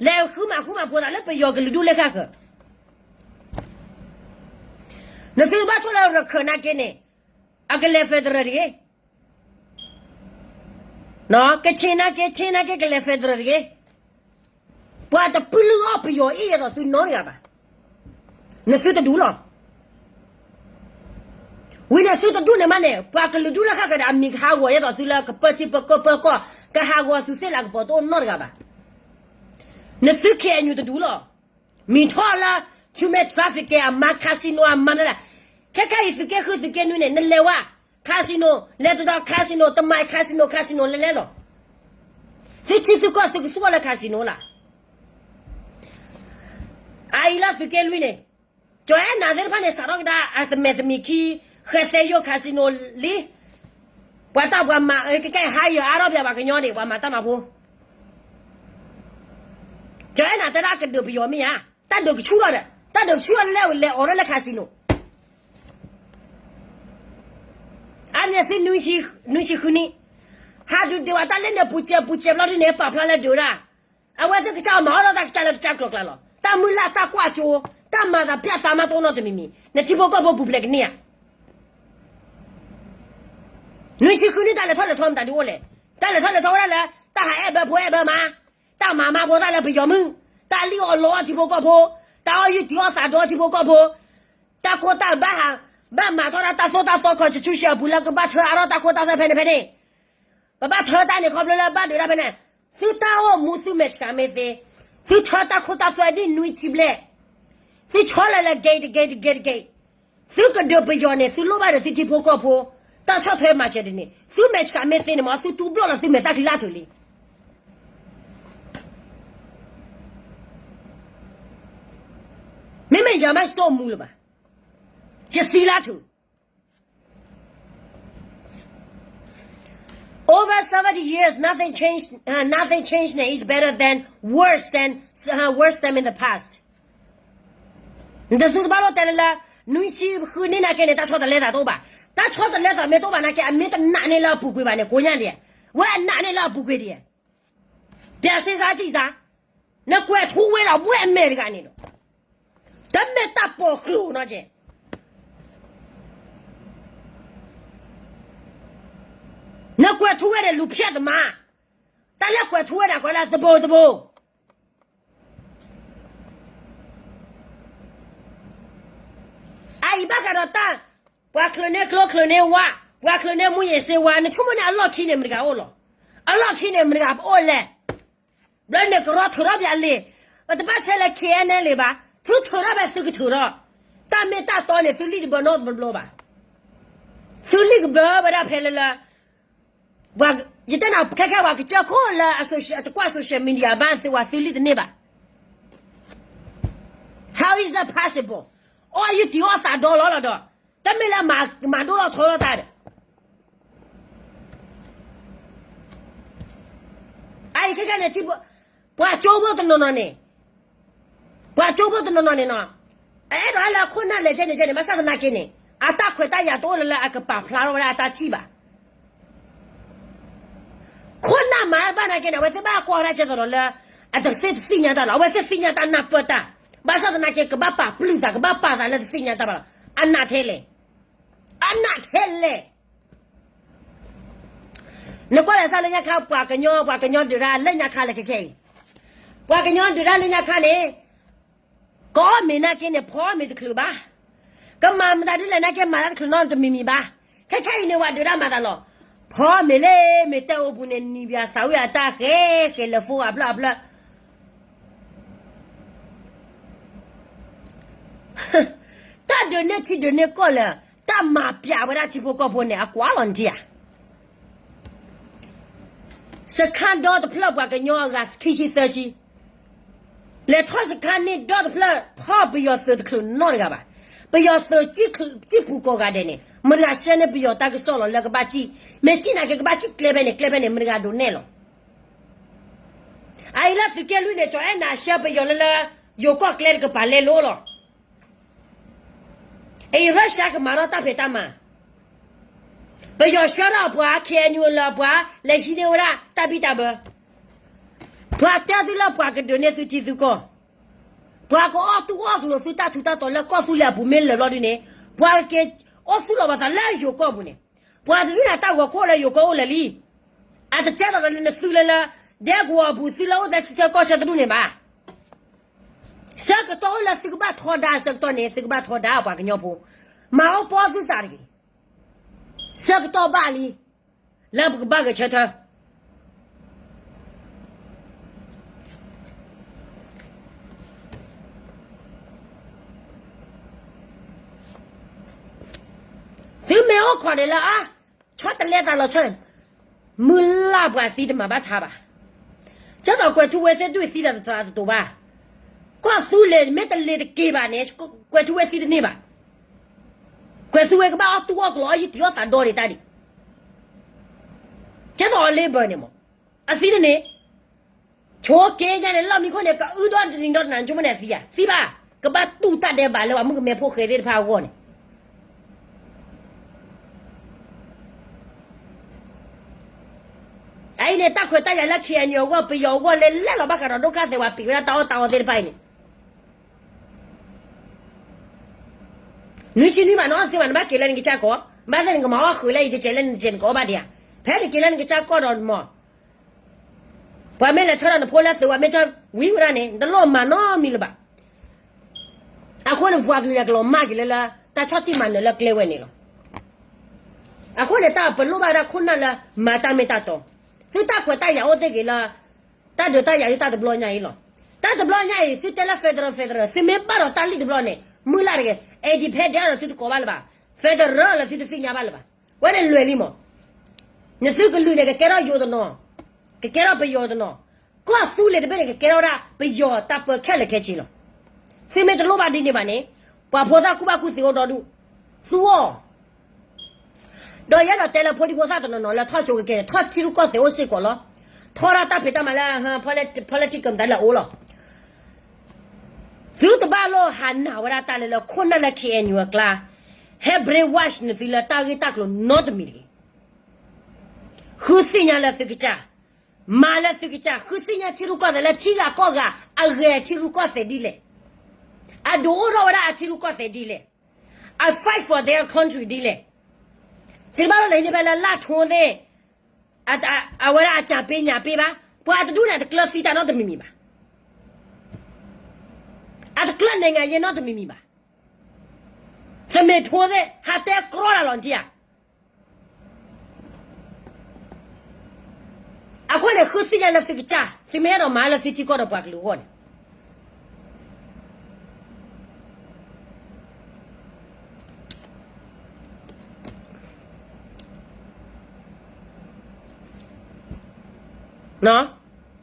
လဲၤဃုမၤဃူမၤဖိးသးလၢပယီၤကလုာ်ဒူၣ်လၢဃၣ်ဃၢၤ. နသုတဘၣ်ဆိၣ်လၢရခၢၣ်နာ်က့န့ၣ် အကလဲၤ federal တဂ့ၤ. ကဆ့ၣ်နာ်က့ ဆ့ၣ်နာ်က့ကလဲၤ federal တဂ့ၤ. ပှၤတပလုၢ်အီၣ်ပယီၤအံၤယဲသိးသုနီတဂၤဘၣ်. နသုတဒူၣ်လီၤ. ဝံၤန့ၣ်သုတဒူၣ်န့ၣ်မးန့ၣ် ပှၤကလုာ်ဒူၣ်လၢဃၣ်ဃၢၤဒီး အမံၤကဟးဂီၤယဲသိးသုလၢကပၢထံပၢကီၢ်ပၢကီၢ် ကဟးဂီၤသုသ့ၣ်လၢကပီၤတအိၣ်နီတဂၤဘၣ်. နသု KNU တဒူၣ်လီၤ. မံၤထီၣ်လၢ human trafficking အမၤ casino အမၤနလဲၣ်. ခဲခဲအံၤသုးက့ဃုသုးက့နွံန့ၣ် နလဲၤဝဲ casino လဲၤတဒီး casino တမၤ casino casino လဲၤလဲၤလီၤ. သုထံသုကီၢ်သုကသူၣ်အီၤလၢ casino လၢ အအံၤလၢသုးက့လွံၢ်န့ၣ် ကၠီၤအဲၣ်နၤသ့ၣ်တဖၣ်န့ၣ် စးထီၣ်ကဒါအသမံးသမံးခံ ဃဲသဲယိၣ် casino လံ. ပှၤတၢ်ပှၤမၤ ကဲကဲ hire အါထီၣ်ပှၤပှၤကညီန့ၣ် ပှၤမၤတၢ်မၤဖိ ကၠီၤအဲၣ်နၤတဲဒၣ်ကဒုးပယီၤမ့ၢ်ဧါ, တၢ်ဒုးကဆူၣ်ထီၣ်ဒီး တၢ်ဒုးကဆူၣ်ထီၣ်လဲၣ်ဝဲလဲၤအိးထီၣ်လၢ casino. အန့ၣ်သု နွံဆံဃုနံၣ်, ဟးဒုးဒုးဝဲတၢ်လၢန့ၣ် ပူၤစဲးပူၤစဲးဘျီဒုန့ၣ် ပာ်ဖျါလၢဒုးဒၣ်, အဝဲသ့ၣ်ကစၢ်အီၤမၤအီၣ်ဒီးတၢ်ကစၢ်လၢကစၢ်ကျိၤကျါလီၤ. တၢ်မုၢ်လၢ်တၢ်ကွၢ်ကၠိ, တၢ်မၤသးပျၢ်သးမးတအိၣ်နီတမံၤမံၤ, နထံဖိကီၢ်ဖိပူၤဖျဲးကန့ၢ်ဧါ. နွံဆံဃုနံၣ်တၢ်လဲၤထီၣ်လဲၤထီမတၤဒုးအိၣ်လဲၣ်. တၢ်လဲၤထီၣ်လဲၤထီဝဲဒၣ်လၢ တၢ်ဟးအဲၣ်ဘၢဖိအဲၣ်ဘၢမါ, တၢ်မၤမါဖိသၣ်လၢပယီၤမုၢ်, တၢ်လံၣ်အီၣ်လီအီၣ်ထံဖိကီၢ်ဖိ, တၢ်အီၣ်ယုၢ်တံၢ်အီၣ်သးဒီထံဖိကီၢ်ဖိ, တၢ်ခိတၢ်ဘၣ်ဟး, ဘၣ်မၤထီၣ်ဒၣ်တၢ်သိၣ်တၢ်သီ constitution အပူၤလၢကဘၣ်ထၢအါထီၣ်တၢ်ခိတၢ်သွဲဖဲန့ၣ်ဖဲန့ၣ်, ပဘၣ်ထၢတၢ်န့ၣ်ခီဖျိလၢဘၣ်ဒုးဒၣ်ဖဲန့ၣ်, သုတၢ်အိၣ်မူသုမဲာ်ဆှးမ့ၢ်သ့, သုထၢတၢ်ခိတၢ်သွဲဒ်နွံဆံဘျဲၣ်, သုဆီလီၤလၢ gate တ gate တ gate တ gate, သုကဒုးပယီၤန့ၣ် သုလိၣ်ဘၣ်ဒီးသုထံဖိကီၢ်ဖိ, တၢ်ဆီၣ်ထွဲမၤစၢၤဒ်န့ၣ် သုမဲာ်ဆှးမ့ၢ်သ့န့ၣ်မ့ၢ် သုတူၢ်ဘျီၣ်လီၤသုမဲာ်တၢ်ချံလၢထူၣ်လံ. မ့မ့ၢ်ယၤမး ယတအိၣ်မူလၢၤဘၣ်, ယသံလၢထူၣ်. Over seventy years, nothing changed, uh, nothing changed န့ၣ် is better than worse than, uh, worse than in the past. နတသုတဘၣ်လိၣ်တဲလၢလၢ, နွံဆံဃုနံၣ်နာ်က့န့ၣ် တၢ်ဆီတလဲသးတအိၣ်ဘၣ်. တၢ်ဆီတလဲသးမ့ၢ်တအိၣ်ဘၣ်နာ်က့ အမ့ၢ်တနာ်န့ၢ်လၢအပူၤကွံာ်ဘၣ်န့ၣ် ကိညါဒံး, ဝဲအနာ်န့ၢ်လၢအပူၤကွံာ်ဒံး, ပျးစ့စါစံၣ်စါ, နကွဲးထူဝဲဒီးဘှဲၣ်အမဲာ်တဂၤန့ၣ်ဒီး, တမ့ၢ်တၢ်ပိာ်ကျိၤနီကဲ နကွဲးထူဝဲန့ၣ် လူၤဖျဲးသမါ, တၢ်လၢကွဲးထူဝဲဒၣ်ကွဲးလၢသဘိသဘိ, အအံၤဘၣ်ဃးဒီးတၢ်, ပှၤချုးန့ၢ်ကျိချုးန့ၢ်ဝါ, ပှၤချုးန့ၢ်မူယံၤစ့ဝါ, နဆိကမိၣ်န့ၣ်အလီၢ်ခံန့ၣ်မတၤတဂၤအိၣ်လီၤ, အလီၢ်ခံန့ၣ်မတၤတဂၤအိၣ်လဲၣ်. ဘျီန့ၣ်ကရီထုးထီၣ်ပၠးလံာ်, ပတဘၣ်ဆဲးလၢ K N L ဘၣ်, သုထုးထီၣ်ဖဲသုကထုးထီၣ်, တၢ်မ့ၢ်တၢ်တီန့ၣ် သုလံၣ်တဘၢနီတဘျီဘၣ်, သုလံၣ်ကဘၢဝဲဒၣ်ဖဲလၢလၢ, ယတဲနၤခဲခဲပှၤကစၢၢ်ခိၣ်လၢအတကွၢ် social media ဘၣ်သုဝဲသုလံၣ်တန့ၢ်ဘၣ်. How is that possible? အီၣ်ယုၢ်တံၢ်အီၣ်သးဒီလီၤလီၤဒီး, တမ့ၢ်လၢမၤဒိၣ်ထီၣ်ထီထီၣ်တၢ်ဒီး အအံၤခဲခဲန့ၣ်, ပှၤကၠိဖိတနီၤနီၤန့ၣ်, ပှၤကၠိဖိတနီၤနီၤန့ၣ်နီၤ, အအဲၣ်ဒိးလၢခိၣ်နၢ်လဲၤကဲန့ၣ်ကဲန့ၣ် ဘၣ်ဆၣ်သနာ်က့န့ၣ်, အတၢ်ခွဲးတၢ်ယာ်တအိၣ်လၢလၢအကပာ်ဖျါထီၣ်ဝဲဒၣ်အတၢ်စံၣ်ဘၣ်. ခိၣ်နၢ်မၤဘၣ်နာ်က့န့ၣ် အဝဲသ့ၣ်ဘၣ်ကွၢ်ဝဲဒၣ်ကဲသိးဒီးလၢ အတသ့ၣ်တသ့ၣ်ညါတၢ်လီၤ, အဝဲသ့ၣ်သ့ၣ်ညါတၢ်နၢ်ပၢၢ်တၢ်, ဘၣ်ဆၣ်သနာ်က့ ကဘၣ်ပာ်ပျုၢ်သး ကဘၣ်ပာ်သးလၢတသ့ၣ်ညါတၢ်ဘၣ်လီၤ. အနးထဲလဲၣ်, အနးထဲလဲၣ်. နကွၢ်လၢစၢ်လၢညါခါ ပှၤကညီ ပှၤကညီဒုးတၢ်လၢညါခါလၢခဲခဲအံၤ, ပှၤကညီဒုးတၢ်လၢညါခါန့ၣ်, ကအီၣ်မ့ၤနာ်က့န့ၣ် ဖီမ့ၤတချုးဘၣ်, ကမၤမတၤဒ်လဲၣ်နာ်က့ မၤတၢ်တချုးနီတမံၤမံၤဘၣ်. ခဲခဲအံၤန့ၣ် ပှၤဒုးတၢ်မၤသးလီၤ, ဖီမ့ၤလၢမ့ၤတဲအိၣ်ပူၤန့ၣ် နံၤပှၤသးဝံၣ်အတၢ်ဃဲဃဲလၢဖိအဖျၢၣ်အဖျၢၣ် တၢ်ဒုးန့ၢ်ထံဒုးန့ၢ်ကီၢ်လၢာ်, တၢ်မၤပျးဝဲဒၣ်ထံဖိကီၢ်ဖိန့ၣ် အကွၢ်လီၤနထံၣ်ဧါ. စခါဒီတဖျၢၣ်ပှၤကညီအဂၤခံဆံသၢဆံ, လဲၤထီၣ်စခါန့ၣ်ဒီတဖျၢၣ် ဖီၣ်ပယီၤသုးတချုးနီတဂၤဘၣ်. ပယီၤသုးစံၣ်ပူၤကိးဂၤဒဲးန့ၣ် မတၤတဂၤဆှၢန့ၢ်ပယီၤတၢ်ကစီၣ်လီၤလၢကဘၣ်စံၣ်, မ့ၢ်စံၣ်နာ်က့ကဘၣ်စံၣ်ကျဲဖဲန့ၣ် ကျဲဖဲန့ၣ် မတၤတဂၤဒိးနဲၣ်လီၤ. အအံၤလၢသုးက့လွံၢ်န့ၣ် ကၠီအဲၣ်နၤဆှၢပယီၤလၢလၢ ယိၤကီၢ်ကျဲတကပၤလဲလိၤလီၤ. အံၤ Russia ကမၤထီၣ်တၢ်ဖံးတၢ်မၤ, ပယီၤဆှၢထီၣ်ပှၤ K N U လၢပှၤလဲၤဟံးန့ၢ်ဝဲဒၣ်တၢ်ဘံၣ်တၢ်ဘၢ, ပှၤတဲသုလၢပှၤကဒုးန့ၢ်သုထံသုကီၢ်, ပှၤကအီၣ်တူၢ်အီၣ်ကျိၤသုတၢ်ထူးတၢ်တီၤလၢကီၢ်သူလ့ၤအပူၤမ့ၢ်လၢာ်ဘျီဒ်န့ၣ်, ပှၤကက့ၤအိၣ်သူၣ်လီၤပသးလၢယိၤကီၢ်ပူၤန့ၣ်, ပှၤတဒုးနၤတၢ်ဂီၤခိၣ်လၢယိၤကီၢ်အိၣ်လၢာ်လံ. အတကဲထီၣ်လၢနသုလၢလၢ ဒဲကဝီၤအပူၤ သုလၢအိၣ်သးဆံဆၢကီၢ်ဆၢတဒူၣ်န့ၣ်ဘၣ်. ဆၢကတီၢ်အိၣ်လၢသုကဘၣ်ထီဒါဆၢကတီၢ်န့ၣ် သုကဘၣ်ထီဒါပှၤကညီဖိ, မၤအိၣ်ပီသုသးတဂ့ၤ. ဆၢကတီၢ်ဘၣ်လံ, လၢပကဘၣ်ဂဲၤဆၢထၢၣ် သုမ့ၢ်အိၣ်ခိးန့ၣ်လၢ အါ, ဆီတလဲသးလီၤဆီ, မုၢ်လၢ်ပှၤသံတမၤဘၣ်ထါဘၣ်. ကၢ်သိးကွဲၤထူဝ့သ့ၣ်ဒုးသံတၢ်တတၢ်တတိၤဘၣ်. ကီၢ်သူလ့ၤမ့ၢ်တလ့ၤတက့ၤဘၣ်န့ၣ်, ကွဲၤထူဝ့သံတန့ၢ်ဘၣ်. ကွဲၤထူဝ့ကဘၣ်အီၣ်တူၢ်အီၣ်ကျိၤအီၣ်ယုၢ်တံၢ်အီၣ်သးဒီဒံးတၢ်ဒံး. ကၢ်သိးအလ့ဘၢန့ၣ်မး, အသံတန့ၢ် ဆိက့ညါန့ၣ် လီၢ်မံခိၣ်န့ၣ် ကအုဒီတနံၤဒီတနၤ နဆိကမိၣ်န့ၣ်အသံဧါ, သံဘၣ်, ကဘၣ်တူၢ်တၢ်ဒဲးဘးလၢပှၤမုၣ်ကမဲဖိဃဲသ့ၣ်တဖၣ်အဂီၢ်န့ၣ်. အအံၤန့ၣ် တၢ်ခွဲးတၢ်ယာ်လၢ KNU အဂီၢ် ပယီၤအဂီၢ်လဲၤလဲၤလီၤဘၣ်ဃးဒီးဒိၣ်ခါသဲးဝဲ ပံးဝဲဒၣ်တၢ်အီၣ်တၢ်အီသ့ၣ်တဖၣ်အံၤန့ၣ် နွံဆံနွံမးနီၤ သ့ၣ်မး နဘၣ်က့ၤလၢနကစၢ်ကီၢ်, ဘၣ်သ့ၣ်နကမၤအီၣ်ဃုာ်လၢအံၤတကဲးလၢနကဲးနကအီၣ်ဘၣ်ဒံးဧါ, ဖဲနက့ၤလၢနကစၢ်ကီၢ်ဒီးမး ပှၤမ့ၢ်လဲၤထၢဒီးနဖိလၢသုးဝဲမ့ၢ်ထၢဝံၤဝဲဒၣ်န့ၣ် နတလိၣ်မၤနီတမံၤလၢၤဘၣ်. အဃိန့ၣ် ပပှၤကလုာ်န့ၣ် ကလီၤမၢ်က့ၤလၢလၢ တၢ်ဆီၣ်တံၢ်မၤနၢၤလၢကျဲဝဲန့ၣ်လီၤ. အဃိန့ၣ် တၢ်ပလိၣ်ဘၣ်ဝဲဒၣ်ခိၣ်နၢ်လၢ မၤတၢ်မ့ၢ်တၢ်တီ, သုတၢ်ခွဲးတၢ်ယာ်အိၣ်တ့ၢ်က့ၤလၢ တၢ်ဒုးတၢ်ယၤဒ်တၢ်တဘျီညါအံၤလီၤ. တၢ်တဘျီညါအံၤ သုတဲလၢ federal federal သုမ့ၢ်ဘၣ်ဒီးတၢ်လံၣ်တဘျီန့ၣ် မုၢ်လၢ်တဂ့ၤ independent ဒီးသုတကိးဘၣ်လၢၤဘၣ်, federal လၢသုတသ့ၣ်ညါဘၣ်လၢၤဘၣ်. ဝဲန့ၣ်လွဲၢ်လံမး, နသုကလုာ်န့ၣ် ကကဲထီၣ်ယိာ်တနီၤ, ကကဲထီၣ်ပယီၤတနီၤ, ကီၢ်သူလ့ၤတဘ့ၣ်န့ၣ် ကကဲထီၣ်ဝဲဒၣ်ပယီၤတၢ်ပၢခဲလၢာ်ခဲဆ့လီၤ. သုမ့ၢ်တလိၣ်ဘၣ်ဒ်န့ၣ်ဘၣ်န့ၣ် ပှၤဖိသၣ်ကူၣ်ဘၣ်ကူၣ်သ့အိၣ်ဒီဒူၣ်, သူအီၤ ဒီးယအဲၣ်ဒိးတဲလၢဖိဒံဖိသၣ်တနီၤနီၤလၢထီၣ်ကၠိကကဲန့ၣ် ထီၣ်ထံရူၢ်ကီၢ်သဲးအိၣ်စ့ၢ်ကီးလီၤ. ထီၣ်ဒၣ်တၢ်ဖံးတၢ်မၤလၢ political မတၤလဲၣ်အိၣ်လီၤ. သုတဘၣ်လိၣ်ဟးနာ်ဝဲဒၣ်တၢ်လၢလၢခိၣ်နၢ်လၢ KNU အကျါ ဟဲ brainwash နသုလၢတၢ်ဂ့ၢ်တၢ်ကျိၤနီတမံၤတဂ့ၤ. ဃုသ့ၣ်ညါလၢသုကစၢ်, မၤလၢသုကစၢ်, ဃုသ့ၣ်ညါထံရူၢ်ကီၢ်သဲးလၢထံဂၤကီၢ်ဂၤအဂဲၤထံရူၢ်ကီၢ်သဲးဒ်လဲၣ်, အဒုးအိၣ်ထီၣ်ဝဲဒၣ်အထံရူၢ်ကီၢ်သဲးဒ်လဲၣ်, အ fight for their country ဒ်လဲၣ်. သုတဘၣ်လိၣ်လဲၤဟံးန့ၢ်ဖဲလၢလၢထိသ့ၣ် အဝဲဒၣ်အစၢ်ပ့ညၣ်ပ့ဘၣ်, ပှၤတဒူၣ်န့ၣ် အတကျၢၤသံတၢ်နီတမံၤမံၤဘၣ်, အတကျၢၤနဲၣ်ငါယဲနီတမံၤမံၤဘၣ်. သမ့ၢ်ထိသ့ၣ် ဟးတဲကြီတၢ်လီၤနထံၣ်ဧါ. အဃိန့ၣ် ဃုသ့ၣ်ညါလၢသုကစၢ်, သုမ့ၢ်အဲၣ်ဒိးမၤလၢသုထံကီၢ်ဒီးပှၤကလုာ်အဂီၢ်န့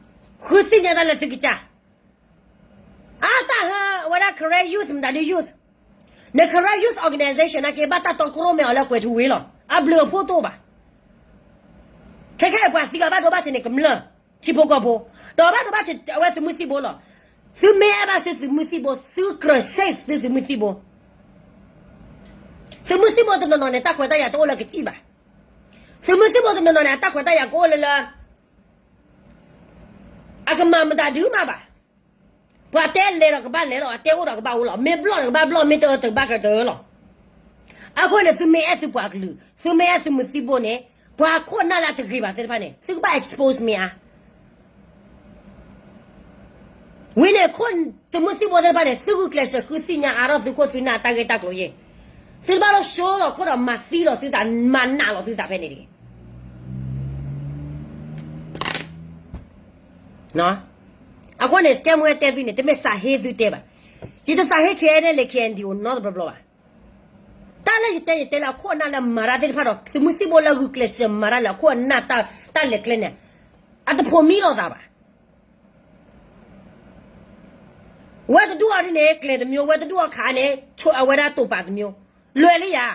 ၣ် ဃုသ့ၣ်ညါတၢ်လၢသုကစၢ်. အတၢ်ဟဲဝဲဒၣ် Karen youth မတၤဒု youth, န Karen youth organization နာ်က့ဘၣ်တၢ်တီခိၣ်ရိၣ်မဲအီၤလၢကွဲၤထူဝ့လီၤ. အဘျုးအဖှိၣ်တအိၣ်ဘၣ်. ခဲခဲအံၤပှၤသံလီၤဘၣ်ဒိဘၣ်ထံးန့ၣ် ကမျၢၢ်ထံဖိကီၢ်ဖိ, ဒီးဘၣ်ဒိဘၣ်ထံးအဝဲသုးမုၢ်သံၣ်ဘိလီၤ. သုမ့ၢ်အဲၣ်ဘၣ်သုသုးမုၢ်သံၣ်ဘိ သုကြၢး save သုသုးမုၢ်သံၣ်ဘိ. သုးမုၢ်သံၣ်ဘိတနီၤနီၤန့ၣ် တၢ်ခွဲးတၢ်ယာ်တအိၣ်လၢကစံၣ်ဘၣ်. သုးမုၢ်သံၣ်ဘိတနီၤနီၤန့ၣ် အတၢ်ခွဲးတၢ်ယာ်ကအိၣ်လၢလၢ အကမၤမတၤဒုးမးဘၣ်. ပှၤတဲလဲၤဒီးကဘၣ်လဲၤလီၤ, အတဲအိၣ်ဒီးကဘၣ်အိၣ်လီၤ, မ့ၢ်ဘျီၣ်ဒီးကဘၣ်ဘျီၣ်, မ့ၢ်တအၢတဘၣ်ကတအၢလီၤ. အဃိန့ၣ် သုမ့ၢ်အဲၣ်သုပှၤကလုာ်, သုမ့ၢ်အဲၣ်သုးမုၢ်သံၣ်ဘိန့ၣ်, ပှၤခိၣ်နၢ်လၢအတဂ့ၤဘၣ်သ့ၣ်တဖၣ်န့ၣ် သုကဘၣ် expose မ့ၢ်ဧါ. ဝံၤန့ၣ် သုးမုၢ်သံၣ်ဘိသ့ၣ်တဖၣ်န့ၣ် သုဂုာ်ကျဲးစၢးဃုသ့ၣ်ညါအါထီၣ်သုခိၣ်သုနၢ်အတၢ်ဂ့ၢ်တၢ်ကျိၤယဲၢ်, သုတဘၣ်လၢ show လီၤခိၣ်ဒီးမၤသံလီၤသုသး, မၤနာ်လီၤသုသးဖဲန့ၣ်တဂ့ၤ. အဃိန့ၣ် စကဲမူဟဲတဲသုန့ၣ် တမ့ၢ်သးဟ့သုတဲဘၣ်. ယတသးဟ့ ခဲအံၤန့ၣ် လၢ KNDO နီတဘျီဘျီဘၣ်. တၢ်လၢယတဲယတဲလၢအခိၣ်အနၢ်လၢမၤတၢ်သ့ၣ်တဖၣ်ဒီး သုးမုၢ်သံၣ်ဘိလၢဂုာ်ကျဲးစၢးမၤတၢ်လၢအခိၣ်အနၢ်တၢ်လဲၤကျဲန့ၣ် အတဖိးမံလိာ်သးဘၣ်. ဝဲတဒူၣ်အီၤဒ်န့ၣ် ကျဲၤတမျိုး, ဝဲတဒူၣ်အီၤခးန့ၣ် ဆိအဝဲဒၣ်တိာ်ပာ်တမျိုး, လွဲၢ်လံယၤ.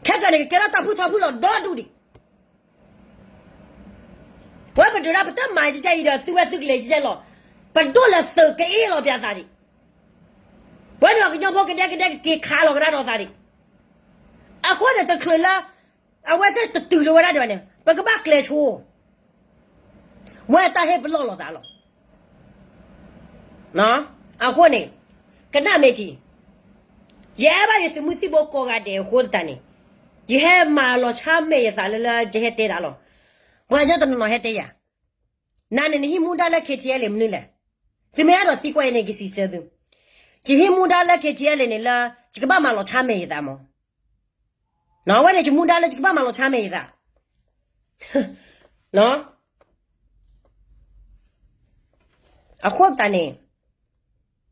ခဲကနံၣ်န့ၣ် ကကဲထီၣ်တၢ်ဖုၣ်ထီဖုၣ်လီၤဒီဒူၣ်ဒံး. ပဝဲပဒုးဒၣ်ပတမၤကကဲအံၤဒီး သုဝဲသုကလဲၤကကဲလီၤ. ပဒိၣ်လဲၤသုးကအ့ၣ်လီၤပသးဒံး. ပဝဲန့ၣ်ဒီးကညီဖိကဒဲကဒဲကက့ၤခးလီၤကဒါဒီးသးဒံး. အဃိန့ၣ် တချုးလၢ အဝဲသ့ၣ်တတုၤလၢဝဲဒၣ်ဒံးဘၣ်န့ၣ် ပကဘၣ်ကျဲၤဆိ ဝဲတၢ်ဟ့ၣ်ပလီၢ်လိာ်သးလီၤ. အဃိန့ၣ် ကနၣ်မ့ၢ်ထံ, ယအဲၣ်ဘၣ်ယသုးမုၢ်သံၣ်ဘိကိးဂၤဒဲးအဃိသတးန့ၣ်, ယဟဲမၤလီၤဆါမဲာ်ယသးလၢလၢယဟဲတဲတၢ်လီၤ. ပှၤကညီတနီၤနီၤဟဲတဲယၤ, နၤန့ၣ်နဟံးမူဒါလၢ KTLA မနုၤလဲၣ်. သုမ့ၢ်အဲၣ်ဒိးသံကွၢ်အံၤန့ၣ် ယကစံးဆၢသု, ယဟံးမူဒါလၢ KTLA န့ၣ်လၢ ယကဘၣ်မၤလီၤဆါမဲာ်ယသးမး. ဝဲန့ၣ်ယမူဒါလၢယကဘၣ်မၤလီၤဆါမဲာ်ယသး. အဃိသတးန့ၣ်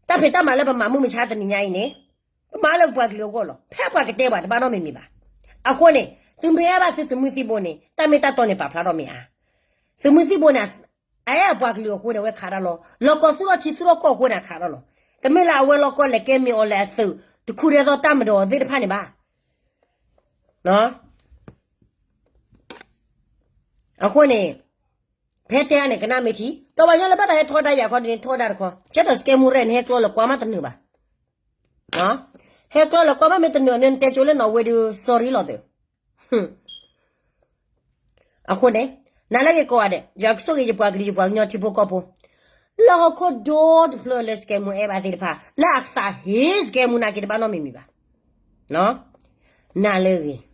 တၢ်ဖံးတၢ်မၤလၢပမၤမုၢ်မဆါတနံၤညါအံၤန့ၣ်, ပမၤလၢပပှၤကလုာ်အဂီၢ်လီၤ. ဖဲပှၤကတဲပှၤတဘၣ်နီတမံၤမံၤဘၣ်. အဃိန့ၣ် သုမ့ၢ်အဲၣ်ဘၣ်သုသုးမုၢ်သံၣ်ဘိန့ၣ် တၢ်မ့ၢ်တၢ်တီန့ၣ်ပာ်ဖျါထီၣ်မ့ၢ်ဧါ. သုးမုၢ်သံၣ်ဘိန့ၣ် အအဲၣ်အပှၤကလုာ်အဃိန့ၣ် အဝဲခးတၢ်လီၤ. လီၢ်ကီၢ်သူၣ်ထီၣ်ထံသူၣ်ထီၣ်ကီၢ်အဃိန့ၣ် အခးတၢ်လီၤ. တမ့ၢ်လၢအဝဲလီၢ်ကီၢ်လဲၤကဲမ့ၢ်အီၤလဲၤအသုး တခူဒဲသိးတၢ်မၤဒီးအီၤသ့ၣ်တဖၣ်န့ၣ်ဘၣ်. အဃိန့ၣ် ဖဲတဲအါန့ၣ် ကနၣ်မ့ၢ်ထံ, ဒီးပှၤကညီလၢဘၣ်သးဟဲထီဒါယၤခီဒ်န့ၣ် ထီဒါတခီ, ကဲထီၣ်စကဲမူရဲၣ်န့ၣ် ဟဲကျီလၢကွၢ်မးတနုာ်ဘၣ်. ဟဲကျီလၢကွၢ်မးမ့ၢ်တနုာ် မ့ၢ်နတဲကၠိလၢနီၣ်ဝ့ဒုး sorry လီၤသုး. အဃိန့ၣ် နာ်လၢအဂ့ၤကိးဂၤဒဲး ယွၤကဆိၣ်ဂ့ၤယပှၤကလုာ်ယပှၤကညီထံဖိကီၢ်ဖိ လၢဟီၣ်ခိၣ်ဒီတဖျၢၣ်လၢစကဲမူအဲၣ်ဘၣ်သ့ၣ်တဖၣ် လၢအသးဟ့စကဲမူနာ်က့တဘၣ်နီတမံၤမံၤဘၣ်. နာ်လၢအဂ့ၤ